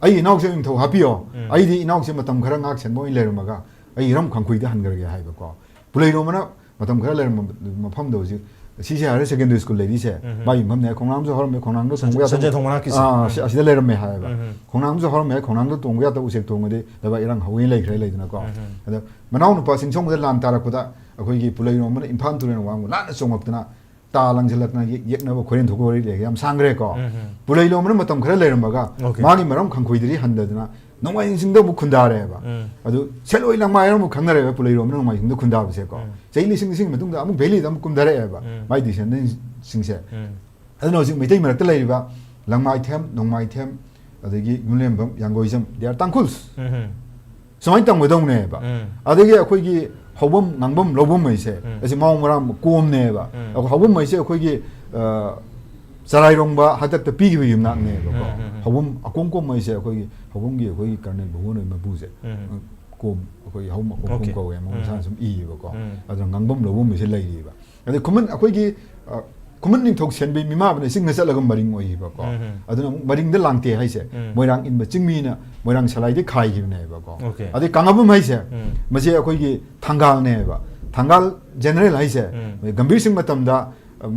"ꯑꯩ ꯏꯅꯥꯎꯁꯦ ꯅꯤꯡꯊꯧ ꯍꯥꯞꯄꯤꯌꯣ, ꯎꯝ꯫ ꯑꯩꯗꯤ ꯏꯅꯥꯎꯁꯦ ꯃꯇꯝ ꯈꯔ ꯉꯥꯛ ꯁꯦꯟꯕ ꯑꯣꯏꯅ ꯂꯩꯔꯝꯃꯒ ꯑꯩ ꯏꯔꯝ ꯈꯪꯈꯨꯏꯗ ꯍꯟꯈ꯭ꯔꯒꯦ" ꯍꯥꯏꯕꯀꯣ꯫ ꯄꯨꯂꯩꯔꯣꯝꯕꯅ ꯃꯇꯝ ꯈꯔ ꯂꯩꯔꯝꯕ ꯃꯐꯝꯗꯣ ꯍꯧꯖꯤꯛ ꯁꯤꯁꯦ ꯍꯥꯌꯔ ꯁꯦꯀꯦꯟꯗꯔꯤ ꯁ꯭ꯀꯨꯜ ꯂꯩꯔꯤꯁꯦ, ꯎꯝ꯫ ꯃꯥꯒꯤ ꯃꯐꯝꯅꯦ꯫ ꯈꯣꯡꯅꯥꯡꯁꯨ ꯍꯧꯔꯝꯃꯦ, ꯈꯣꯡꯅꯥꯡꯗ ꯁꯟꯖꯦ-, ꯇꯣꯡꯕ ꯌꯥꯗꯕ, ꯁꯟꯖꯦꯟ ꯊꯣꯡ ꯃꯅꯥꯛꯀꯤꯁꯦ꯫ ꯑꯥ, ꯎꯝ꯫ ꯑꯁꯤ-, ꯑꯁꯤꯗ ꯂꯩꯔꯝꯃꯦ ꯍꯥꯏꯌꯦꯕ꯫ ꯎꯝ꯫ ꯈꯣꯡꯅꯥꯡꯁꯨ ꯍꯧꯔꯝꯃꯦ, ꯈꯣꯡꯅꯥꯡꯗ ꯇꯣꯡꯕ ꯌꯥꯗꯕ ꯎꯆꯦꯛ ꯊꯣꯡꯉꯗꯤ ꯂꯩꯕꯥꯛ ꯏꯔꯥꯡ ꯍꯧꯋꯦꯅ ꯂꯩꯈ꯭ꯔꯦ ꯂꯩꯗꯅꯀꯣ꯫ ꯎꯝ꯫ ꯑꯗ ꯃꯅꯥꯎꯅꯨꯄꯥ ꯆꯤꯡꯁꯣꯡꯕꯗ ꯂꯥꯟ ꯇꯥꯔꯛꯄꯗ ꯑꯩꯈꯣꯏꯒꯤ ꯄꯨꯂꯩꯔꯣꯝꯕꯅ ꯏꯝꯐꯥꯜ ꯇꯨꯔꯦꯜ ꯋꯥꯡꯃ ꯂꯥꯟꯅ ꯆꯣꯡꯉꯛꯇꯅ ꯇꯥ ꯂꯪꯁꯤꯜꯂꯛꯇꯅ ꯌꯦꯛ-, ꯌꯦꯛꯅꯕ ꯈꯣꯏꯔꯦꯟ ꯊꯣꯛꯄ ꯋꯥꯔꯤ ꯂꯩꯔꯦ, ꯌꯥꯝ ꯁꯥꯡꯈ꯭ꯔꯦꯀꯣ꯫ ꯎꯝ꯫ ꯄꯨꯂꯩꯔꯣꯝꯕꯅ ꯃꯇꯝ ꯈꯔ ꯂꯩꯔꯝꯃꯒ ꯑꯣꯀꯦ꯫ ꯃꯥꯒꯤ ꯃꯔꯝ ꯈꯪꯈꯨꯏꯗꯗꯤ ꯍꯟꯗꯗꯅ ꯅꯣꯡꯃꯥꯏꯖꯤꯡ ꯆꯤꯡꯗ ꯑꯃꯨꯛ ꯈꯨꯟꯗꯥꯔꯦꯕ꯫ ꯎꯝ꯫ ꯑꯗꯨ ꯁꯦꯂꯣꯏ ꯂꯪꯃꯥꯏ ꯑꯃꯨꯛ ꯈꯪꯅꯔꯦꯕ ꯄꯨꯂꯩꯔꯣꯝꯕꯅ ꯅꯣꯡꯃꯥꯏꯖꯤꯡꯗ ꯈꯨꯟꯗꯥꯕꯁꯦꯀꯣ꯫ ꯎꯝ꯫ ꯆꯍꯤ ꯂꯤꯁꯤꯡ ꯂꯤꯁꯤꯡ ꯃꯇꯨꯡꯗ ꯑꯃꯨꯛ ꯚꯦꯂꯤꯗ ꯑꯃꯨꯛ ꯀꯨꯝꯊꯔꯛꯑꯦꯕ꯫ ꯎꯝ꯫ ꯃꯥꯏ ꯗꯤꯁꯦꯟꯗꯦꯟꯁꯤꯡꯁꯦ꯫ ꯎꯝ꯫ ꯑꯗꯨꯅ ꯍꯧꯖꯤꯛ ꯃꯩꯇꯩ ꯃꯔꯛꯇ ꯂꯩꯔꯤꯕ ꯂꯪꯃꯥꯏꯊꯦꯝ, ꯅꯣꯡꯃꯥꯏꯊꯦꯝ, ꯑꯗꯒꯤ ꯌꯨꯝꯂꯦꯝꯕꯝ, ꯌꯥꯡꯒꯣꯏꯖꯝ, they are Tangkhuls꯫ ꯎꯝ꯫ ꯁꯨꯃꯥꯏꯅ ꯇꯝꯒꯗꯧꯅꯦꯕ꯫ ꯎꯝ꯫ ꯑꯗꯒꯤ ꯑꯩꯈꯣꯏꯒꯤ ꯍꯧꯕꯝ, ꯉꯥꯡꯕꯝ, ꯂꯧꯕꯝ ꯍꯥꯏꯁꯦ, ꯎꯝ꯫ ꯑꯁꯤ ꯃꯑꯣꯡ ꯃꯔꯥꯡ ꯀꯣꯝꯅꯦꯕ꯫ ꯎꯝ꯫ ꯑꯩꯈꯣꯏ ꯍꯧꯕꯝ ꯍꯥꯏꯁꯦ ꯑꯩꯈꯣꯏꯒꯤ, ꯑ, ꯆꯔꯥꯏꯔꯣꯡꯕ ꯍꯥꯛꯇꯛꯇ ꯄꯤꯈꯤꯕ ꯌꯨꯝꯅꯥꯛꯅꯦꯕꯀꯣ꯫ ꯎꯝ, ꯎꯝ, ꯎꯝ꯫ ꯍꯧꯕꯝ ꯑꯀꯣꯝ ꯀꯣꯝ ꯍꯥꯏꯁꯦ ꯑꯩꯈꯣꯏꯒꯤ ꯍꯧꯕꯝꯒꯤ ꯑꯩꯈꯣꯏꯒꯤ ꯀꯔꯅꯦꯜ ꯚꯨꯕꯟ ꯍꯣꯏ ꯃꯄꯨꯁꯦ꯫ ꯎꯝ꯫ ꯀꯣꯝ, ꯑꯩꯈꯣꯏ ꯍꯧꯕꯝ ꯑꯀꯣꯝ ꯀꯣꯝ ꯑꯣꯀꯦ꯫ ꯀꯧꯋꯦ, ꯃꯉꯣꯟꯗ ꯎꯝ꯫ ꯃꯁꯥꯅ ꯁꯨꯝ ꯏꯌꯦꯕꯀꯣ꯫ ꯎꯝ꯫ ꯑꯗꯨꯅ ꯉꯥꯡꯕꯝ ꯂꯧꯕꯝ ꯍꯥꯏꯁꯦ ꯂꯩꯔꯤꯕ꯫ ꯑꯗꯩ ꯈꯨꯃꯟ ꯑꯩꯈꯣꯏꯒꯤ, ꯑ, ꯈꯨꯃꯟ ꯅꯤꯡꯊꯧ ꯁꯦꯟꯕꯩ ꯃꯤꯃꯥꯕꯅ ꯆꯤꯡꯗ ꯆꯠꯂꯒ ꯃꯔꯤꯡ ꯑꯣꯏꯈꯤꯕꯀꯣ꯫ ꯎꯝ꯫ ꯑꯗꯨꯅ ꯑꯃꯨꯛ ꯃꯔꯤꯡꯗ ꯂꯥꯡꯇꯦ ꯍꯥꯏꯁꯦ ꯎꯝ꯫ ꯃꯣꯏꯔꯥꯡ ꯏꯟꯕ ꯆꯤꯡꯃꯤꯅ ꯃꯣꯏꯔꯥꯡ ꯁꯂꯥꯏꯗꯩ ꯈꯥꯏꯈꯤꯕꯅꯦꯕꯀꯣ꯫ Okay. ꯑꯗꯩ ꯀꯥꯡꯉꯕꯝ ꯍꯥꯏꯁꯦ ꯎꯝ꯫ ꯃꯁꯤ ꯑꯩꯈꯣꯏꯒꯤ ꯊꯪꯒꯥꯜꯅꯦꯕ꯫ ꯊꯪꯒꯥꯜ ꯖꯦꯅꯔꯦꯜ ꯍꯥꯏꯁꯦ ꯎꯝ꯫ ꯒꯝꯚꯤꯔ ꯁꯤꯡ ꯃꯇꯝꯗ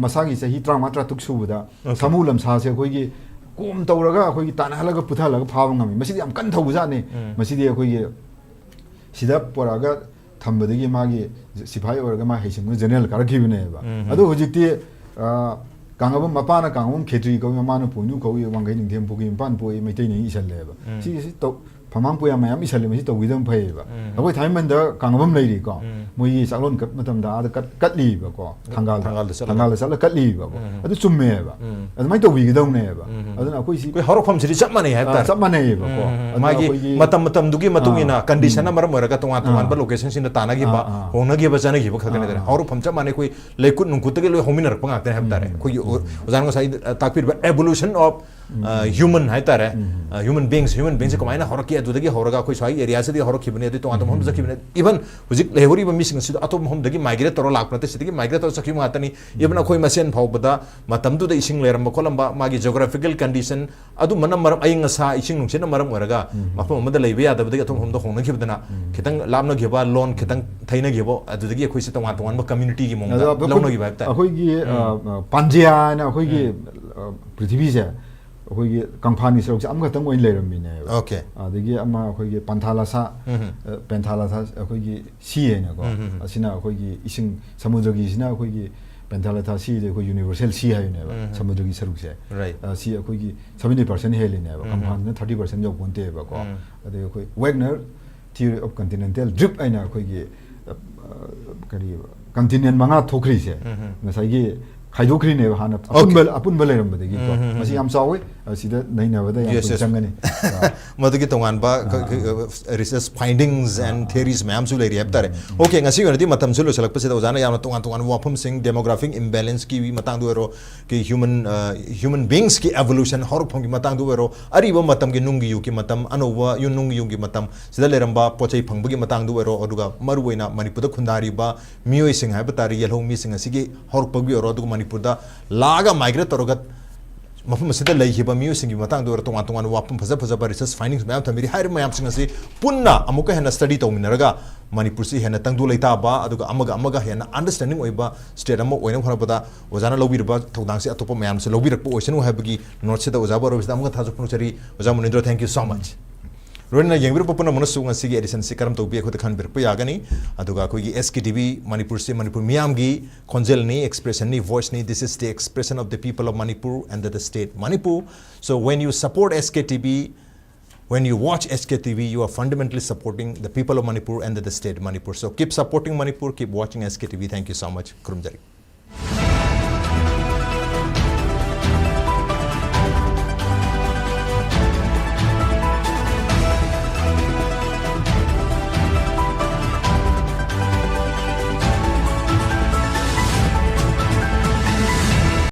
ꯃꯁꯥꯒꯤ ꯆꯍꯤ ꯇꯔꯥꯃꯉꯥ ꯇꯔꯥꯇꯔꯨꯛ ꯁꯨꯕꯗ Okay. ꯁꯥꯃꯨ ꯂꯝꯁꯥꯁꯦ ꯑꯩꯈꯣꯏꯒꯤ ꯀꯣꯝ ꯇꯧꯔꯒ ꯑꯩꯈꯣꯏꯒꯤ ꯇꯥꯟꯅꯍꯜꯂꯒ ꯄꯨꯊꯍꯜꯂꯒ ꯐꯥꯕ ꯉꯝꯃꯤ꯫ ꯃꯁꯤꯗꯤ ꯌꯥꯝ ꯀꯟꯅ ꯊꯧꯕꯖꯥꯠꯅꯤ꯫ ꯎꯝ꯫ ꯃꯁꯤꯗꯤ ꯑꯩꯈꯣꯏꯒꯤ ꯁꯤꯗ ꯄꯨꯔꯛꯑꯒ ꯊꯝꯕꯗꯒꯤ ꯃꯥꯒꯤ ꯁꯤꯐꯥꯏ ꯑꯣꯏꯔꯒ ꯃꯥ ꯍꯩꯁꯤꯡꯕ ꯖꯦꯅꯔꯦꯜ ꯀꯥꯔꯛꯈꯤꯕꯅꯦꯕ꯫ ꯎꯝ꯫ ꯑꯗꯣ ꯍꯧꯖꯤꯛꯇꯤ ꯑ, ꯀꯥꯡꯉꯕꯝ ꯃꯄꯥꯅ ꯀꯥꯡꯉꯕꯝ ꯈꯦꯇ꯭ꯔꯤ ꯀꯧꯏ, ꯃꯃꯥꯅ ꯄꯣꯏꯅꯨ ꯀꯧꯏ, ꯋꯥꯡꯈꯩ ꯅꯤꯡꯊꯦꯝ ꯄꯣꯛꯏ, ꯃꯄꯥꯅ ꯄꯣꯛꯏ, ꯃꯩꯇꯩꯅ ꯏꯁꯜꯂꯦꯕ꯫ ꯎꯝ꯫ ꯁꯤꯒꯤꯁꯤ ꯇꯧ ꯐꯃꯥꯡ ꯄꯣꯌꯥ ꯃꯌꯥꯝ ꯏꯁꯜꯂꯦ, ꯃꯁꯤ ꯇꯧꯕꯤꯗꯕ ꯐꯩꯌꯦꯕ꯫ ꯎꯝ꯫ ꯑꯩꯈꯣꯏ ꯊꯥꯏꯃꯟꯗ ꯀꯥꯡꯉꯕꯝ ꯂꯩꯔꯤꯀꯣ꯫ ꯎꯝ꯫ ꯃꯣꯏꯒꯤ ꯆꯥꯛꯂꯣꯟ ꯀꯠ ꯃꯇꯝꯗ ꯑꯥꯗ ꯀꯠ ꯀꯠꯂꯤꯕꯀꯣ꯫ ꯊꯪꯒꯥꯜꯗ ꯊꯪꯒꯥꯜꯗ ꯆꯠꯂꯒ꯫ ꯊꯪꯒꯥꯜꯗ ꯆꯠꯂꯒ ꯀꯠꯂꯤꯕꯀꯣ꯫ ꯎꯝ꯫ ꯑꯗꯨ ꯆꯨꯝꯃꯦꯕ꯫ ꯎꯝ꯫ ꯑꯗꯨꯃꯥꯏꯅ ꯇꯧꯕꯤꯒꯗꯧꯅꯦꯕ꯫ ꯎꯝ꯫ ꯑꯗꯨꯅ ꯑꯩꯈꯣꯏ ꯁꯤ ꯑꯩꯈꯣꯏ ꯍꯧꯔꯛꯐꯝꯁꯤꯗꯤ ꯆꯞ ꯃꯥꯟꯅꯩ ꯍꯥꯏꯕ ꯑ, ꯇꯥꯔꯦ꯫ ꯆꯞ ꯃꯥꯟꯅꯩꯌꯦꯕꯀꯣ꯫ ꯎꯝ꯫ ꯑꯗꯨꯅ ꯃꯥꯒꯤ ꯑꯩꯈꯣꯏꯒꯤ ꯃꯇꯝ ꯃꯇꯝꯗꯨꯒꯤ ꯃꯇꯨꯡ ꯏꯟꯅ ꯑꯥ꯫ ꯀꯟꯗꯤꯁꯟꯅ ꯎꯝ꯫ ꯃꯔꯝ ꯑꯣꯏꯔꯒ ꯇꯣꯉꯥꯟ ꯇꯣꯉꯥꯟꯕ ꯑꯥ꯫ ꯂꯣꯀꯦꯁꯟꯁꯤꯡꯗ ꯇꯥꯟꯅꯈꯤꯕ, ꯑꯥ, ꯑꯥ꯫ ꯍꯣꯡꯅꯈꯤꯕ, ꯆꯠꯅꯈꯤꯕ ꯈꯛꯇꯅꯦ꯫ ꯑꯥ, ꯑꯥ꯫ ꯍꯧꯔꯛꯐꯝ ꯆꯞ ꯃꯥꯟꯅꯩ, ꯑꯩꯈꯣꯏ ꯂꯩꯀꯨꯠ ꯅꯨꯡꯀꯨꯠꯇꯒꯤ ꯂꯣꯏ ꯍꯧꯃꯤꯟꯅꯔꯛꯄ ꯉꯥꯛꯇꯅꯦ ꯍꯥꯏꯕ ꯇꯥꯔꯦ꯫ ꯎꯝ꯫ ꯑꯩꯈꯣꯏꯒꯤ ꯎꯝ꯫ ꯑꯣꯖꯥꯅ ꯉꯁꯥꯏ ꯇꯥꯛꯄꯤꯔꯤꯕ evolution of, ꯎꯝ꯫ ꯑ, human ꯍꯥꯏ ꯇꯥꯔꯦ꯫ ꯎꯝ꯫ ꯑ, human beings, human beings ꯁꯦ ꯀꯃꯥꯏꯅ ꯍꯧꯔꯛꯀꯦ, ꯑꯗꯨꯗꯒꯤ ꯍꯧꯔꯒ ꯑꯩꯈꯣꯏ ꯁ꯭ꯋꯥꯏꯒꯤ ꯑꯦꯔꯤꯌꯥꯁꯤꯗꯒꯤ ꯍꯧꯔꯛꯈꯤꯕꯅꯦ, ꯑꯗꯨ ꯇꯣꯉꯥꯟ ꯇꯣꯉꯥꯟꯕ ꯃꯐꯝꯗ ꯆꯠꯈꯤꯕꯅꯦ꯫ Even ꯍꯧꯖꯤꯛ ꯂꯩꯍꯧꯔꯤꯕ ꯃꯤꯁꯤꯡ ꯑꯁꯤꯗ ꯑꯇꯣꯞꯄ ꯃꯐꯝꯗꯒꯤ migrate ꯇꯧꯔ ꯂꯥꯛꯄ ꯅꯠꯇꯦ, ꯁꯤꯗꯒꯤ migrate ꯇꯧꯔ ꯆꯠꯈꯤꯕ ꯉꯥꯛꯇꯅꯤ꯫ Even ꯑꯩꯈꯣꯏ ꯃꯁꯦꯟ ꯐꯥꯎꯕꯗ ꯃꯇꯝꯗꯨꯗ ꯏꯁꯤꯡ ꯂꯩꯔꯝꯕ ꯈꯣꯠꯂꯝꯕ, ꯃꯥꯒꯤ geographical condition, ꯑꯗꯨꯝꯕꯅ ꯃꯔꯝ, ꯑꯏꯪ ꯑꯁꯥ, ꯏꯁꯤꯡ ꯅꯨꯡꯁꯤꯠꯅ ꯃꯔꯝ ꯑꯣꯏꯔꯒ ꯎꯝ꯫ ꯃꯐꯝ ꯑꯃꯗ ꯂꯩꯕ ꯌꯥꯗꯕꯗꯒꯤ ꯑꯇꯣꯞꯄ ꯃꯐꯝꯗ ꯍꯣꯡꯅꯈꯤꯕꯗꯅ ꯎꯝ꯫ ꯈꯤꯇꯪ ꯂꯥꯞꯅꯈꯤꯕ, ꯂꯣꯟ ꯈꯤꯇꯪ ꯊꯩꯅꯈꯤꯕ, ꯑꯗꯨꯗꯒꯤ ꯑꯩꯈꯣꯏꯁꯦ ꯇꯣꯉꯥꯟ ꯇꯣꯉꯥꯟꯕ community ꯒꯤ ꯃꯑꯣꯡꯗ ꯑꯗꯣ ꯑꯩꯈꯣꯏ-, ꯂꯧꯅꯈꯤꯕ ꯍꯥꯏꯕ ꯇꯥꯔꯦ꯫ ꯑꯩꯈꯣꯏꯒꯤ, ꯎꯝ꯫ ꯑ, ꯑ, ꯄꯥꯟꯖꯤꯌꯥ ꯍꯥꯏꯅ ꯑꯩꯈꯣꯏꯒꯤ, ꯎꯝ꯫ ꯑ, ꯄ꯭ꯔꯤꯊꯤꯕꯤꯁꯦ ꯑꯩꯈꯣꯏꯒꯤ ꯀꯪꯐꯥꯟꯒꯤ ꯁꯔꯨꯛꯁꯦ ꯑꯃꯈꯛꯇꯪ ꯑꯣꯏꯅ ꯂꯩꯔꯝꯃꯤꯅꯦꯕ꯫ Okay. ꯑꯗꯒꯤ ꯑꯃ ꯑꯩꯈꯣꯏꯒꯤ ꯄꯟꯊꯥꯂꯁꯥ, ꯎꯝ꯫ ꯑ, ꯄꯦꯟꯊꯥꯂꯁꯥ ꯑꯩꯈꯣꯏꯒꯤ sea ꯍꯥꯏꯅꯀꯣ꯫ ꯎꯝ, ꯎꯝ, ꯎꯝ꯫ ꯑꯁꯤꯅ ꯑꯩꯈꯣꯏꯒꯤ ꯏꯁꯤꯡ ꯁꯃꯨꯗ꯭ꯔꯒꯤꯁꯤꯅ ꯑꯩꯈꯣꯏꯒꯤ ꯄꯦꯟꯊꯥꯂꯁꯥ sea ꯗꯤ ꯑꯩꯈꯣꯏ universal sea ꯍꯥꯏꯕꯅꯦꯕ, ꯎꯝ, ꯎꯝ꯫ ꯁꯃꯨꯗ꯭ꯔꯒꯤ ꯁꯔꯨꯛꯁꯦ꯫ Right. ꯑ, ꯁꯤ ꯑꯩꯈꯣꯏꯒꯤ seventy percent ꯍꯦꯜꯂꯤꯅꯦꯕ, ꯎꯝ, ꯎꯝ꯫ ꯀꯪꯐꯥꯟꯁꯤꯅ thirty percent ꯌꯧꯄꯣꯟꯇꯦꯕꯀꯣ꯫ ꯎꯝ꯫ ꯑꯗꯩ ꯑꯩꯈꯣꯏ Wagner theory of continental drift ꯍꯥꯏꯅ ꯑꯩꯈꯣꯏꯒꯤ, ꯑ, ꯑ, ꯀꯔꯤ continent ꯃꯉꯥ ꯊꯣꯛꯈ꯭ꯔꯤꯁꯦ, ꯎꯝ, ꯎꯝ꯫ ꯉꯁꯥꯏꯒꯤ ꯈꯥꯏꯗꯣꯛꯈ꯭ꯔꯤꯅꯦꯕ ꯍꯥꯟꯅ Okay. ꯑꯄꯨꯟꯕ, ꯑꯄꯨꯟꯕ ꯂꯩꯔꯝꯕꯗꯒꯤꯀꯣ꯫ ꯎꯝ, ꯎꯝ, ꯎꯝ꯫ ꯃꯁꯤ ꯌꯥꯝ ꯆꯥꯎꯋꯤ, ꯑꯁꯤꯗ ꯅꯩꯅꯕꯗ ꯌꯥꯝ Yes, ꯀꯨꯏꯅ yes꯫ ꯆꯪꯒꯅꯤ꯫ ꯃꯗꯨꯒꯤ ꯇꯣꯉꯥꯟꯕ ꯑꯥ, ꯑꯥ꯫ research findings and ah, ah. theories ꯃꯌꯥꯝꯁꯨ ꯂꯩꯔꯤ ꯍꯥꯏꯕ ꯇꯥꯔꯦ꯫ ꯎꯝ, ꯎꯝ꯫ Okay, ꯉꯁꯤꯒꯤ ꯑꯣꯏꯅꯗꯤ ꯃꯇꯝꯁꯨ ꯂꯣꯏꯁꯤꯜꯂꯛꯄꯁꯤꯗ ꯑꯣꯖꯥꯅ ꯌꯥꯝꯅ ꯇꯣꯉꯥꯟ ꯇꯣꯉꯥꯟꯕ ꯋꯥꯐꯝꯁꯤꯡ, demographic imbalance ꯀꯤ ꯃꯇꯥꯡꯗ ꯑꯣꯏꯔꯣ, ꯀꯤ human, ꯑ, human beings ꯀꯤ evolution ꯍꯧꯔꯛꯐꯝꯒꯤ ꯃꯇꯥꯡꯗ ꯑꯣꯏꯔꯣ, ꯑꯔꯤꯕ ꯃꯇꯝꯒꯤ ꯅꯨꯡꯒꯤ ꯌꯨꯒꯤ ꯃꯇꯝ, ꯑꯅꯧꯕ ꯌꯨꯝ, ꯅꯨꯡꯒꯤ ꯌꯨꯝꯒꯤ ꯃꯇꯝ, ꯁꯤꯗ ꯂꯩꯔꯝꯕ ꯄꯣꯠ ꯆꯩ ꯐꯪꯕꯒꯤ ꯃꯇꯥꯡꯗ ꯑꯣꯏꯔꯣ, ꯑꯗꯨꯒ ꯃꯔꯨꯑꯣꯏꯅ ꯃꯅꯤꯄꯨꯔꯗ ꯈꯨꯟꯗꯥꯔꯤꯕ ꯃꯤꯑꯣꯏꯁꯤꯡ ꯍꯥꯏꯕ ꯇꯥꯔꯦ, ꯌꯦꯜꯍꯧ ꯃꯤꯁꯤꯡ ꯑꯁꯤꯒꯤ ꯍꯧꯔꯛꯄꯒꯤ ꯑꯣꯏꯔꯣ, ꯑꯗꯨꯒ ꯃꯅꯤꯄꯨꯔꯗ ꯂꯥꯛꯑꯒ migrate ꯇꯧꯔꯒ ꯃꯐꯝ ꯑꯁꯤꯗ ꯂꯩꯈꯤꯕ ꯃꯤꯑꯣꯏꯁꯤꯡꯒꯤ ꯃꯇꯥꯡꯗ ꯑꯣꯏꯔꯣ, ꯇꯣꯉꯥꯟ ꯇꯣꯉꯥꯟꯕ ꯋꯥꯐꯝ ꯐꯖ ꯐꯖꯕ research findings ꯃꯌꯥꯝ ꯊꯝꯕꯤꯔꯤ꯫ ꯍꯥꯏꯔꯤꯕ ꯃꯌꯥꯝꯁꯤꯡ ꯑꯁꯤ ꯄꯨꯟꯅ ꯑꯃꯨꯛꯀ ꯍꯦꯟꯅ study ꯇꯧꯃꯤꯟꯅꯔꯒ ꯃꯅꯤꯄꯨꯔꯁꯤ ꯍꯦꯟꯅ ꯇꯪꯗꯨ ꯂꯩꯇꯥꯕ, ꯑꯗꯨꯒ ꯑꯃꯒ ꯑꯃꯒ ꯍꯦꯟꯅ understanding ꯑꯣꯏꯕ state ꯑꯃ ꯑꯣꯏꯅꯕ ꯍꯣꯠꯅꯕꯗ ꯑꯣꯖꯥꯅ ꯂꯧꯕꯤꯔꯕ ꯊꯧꯗꯥꯡꯁꯤ ꯑꯇꯣꯞꯄ ꯃꯌꯥꯝꯁꯨ ꯂꯧꯕꯤꯔꯛꯄ ꯑꯣꯏꯁꯅꯨ ꯍꯥꯏꯕꯒꯤ noteꯁꯤꯗ ꯑꯣꯖꯥꯕꯨ ꯑꯔꯣꯏꯕꯁꯤꯗ ꯑꯃꯨꯛꯀ ꯊꯥꯖ ꯐꯣꯡꯗꯣꯛꯆꯔꯤ꯫ ꯑꯣꯖꯥ ꯃꯨꯅꯤꯟꯗ꯭ꯔ, thank you so much꯫ ꯂꯣꯏꯅꯅ ꯌꯦꯡꯕꯤꯔꯛꯄ ꯄꯨꯝꯅꯃꯛꯅꯁꯨ ꯉꯁꯤꯒꯤ editionꯁꯤ ꯀꯔꯝ ꯇꯧꯕꯤ ꯑꯩꯈꯣꯏꯗ ꯈꯟꯕꯤꯔꯛꯄ ꯌꯥꯒꯅꯤ꯫ ꯑꯗꯨꯒ ꯑꯩꯈꯣꯏꯒꯤ S K T V ꯃꯅꯤꯄꯨꯔꯁꯤ ꯃꯅꯤꯄꯨꯔ ꯃꯤꯌꯥꯝꯒꯤ ꯈꯣꯟꯖꯦꯜꯅꯤ, expressionꯅꯤ, voiceꯅꯤ. This is the expression of the people of Manipur and the state Manipur. So when you support S K T V, when you watch S K T V, you are fundamentally supporting the people of Manipur and the state Manipur. So keep supporting Manipur, keep watching S K T V. Thank you so much. ꯈꯨꯔꯨꯝꯖꯔꯤ꯫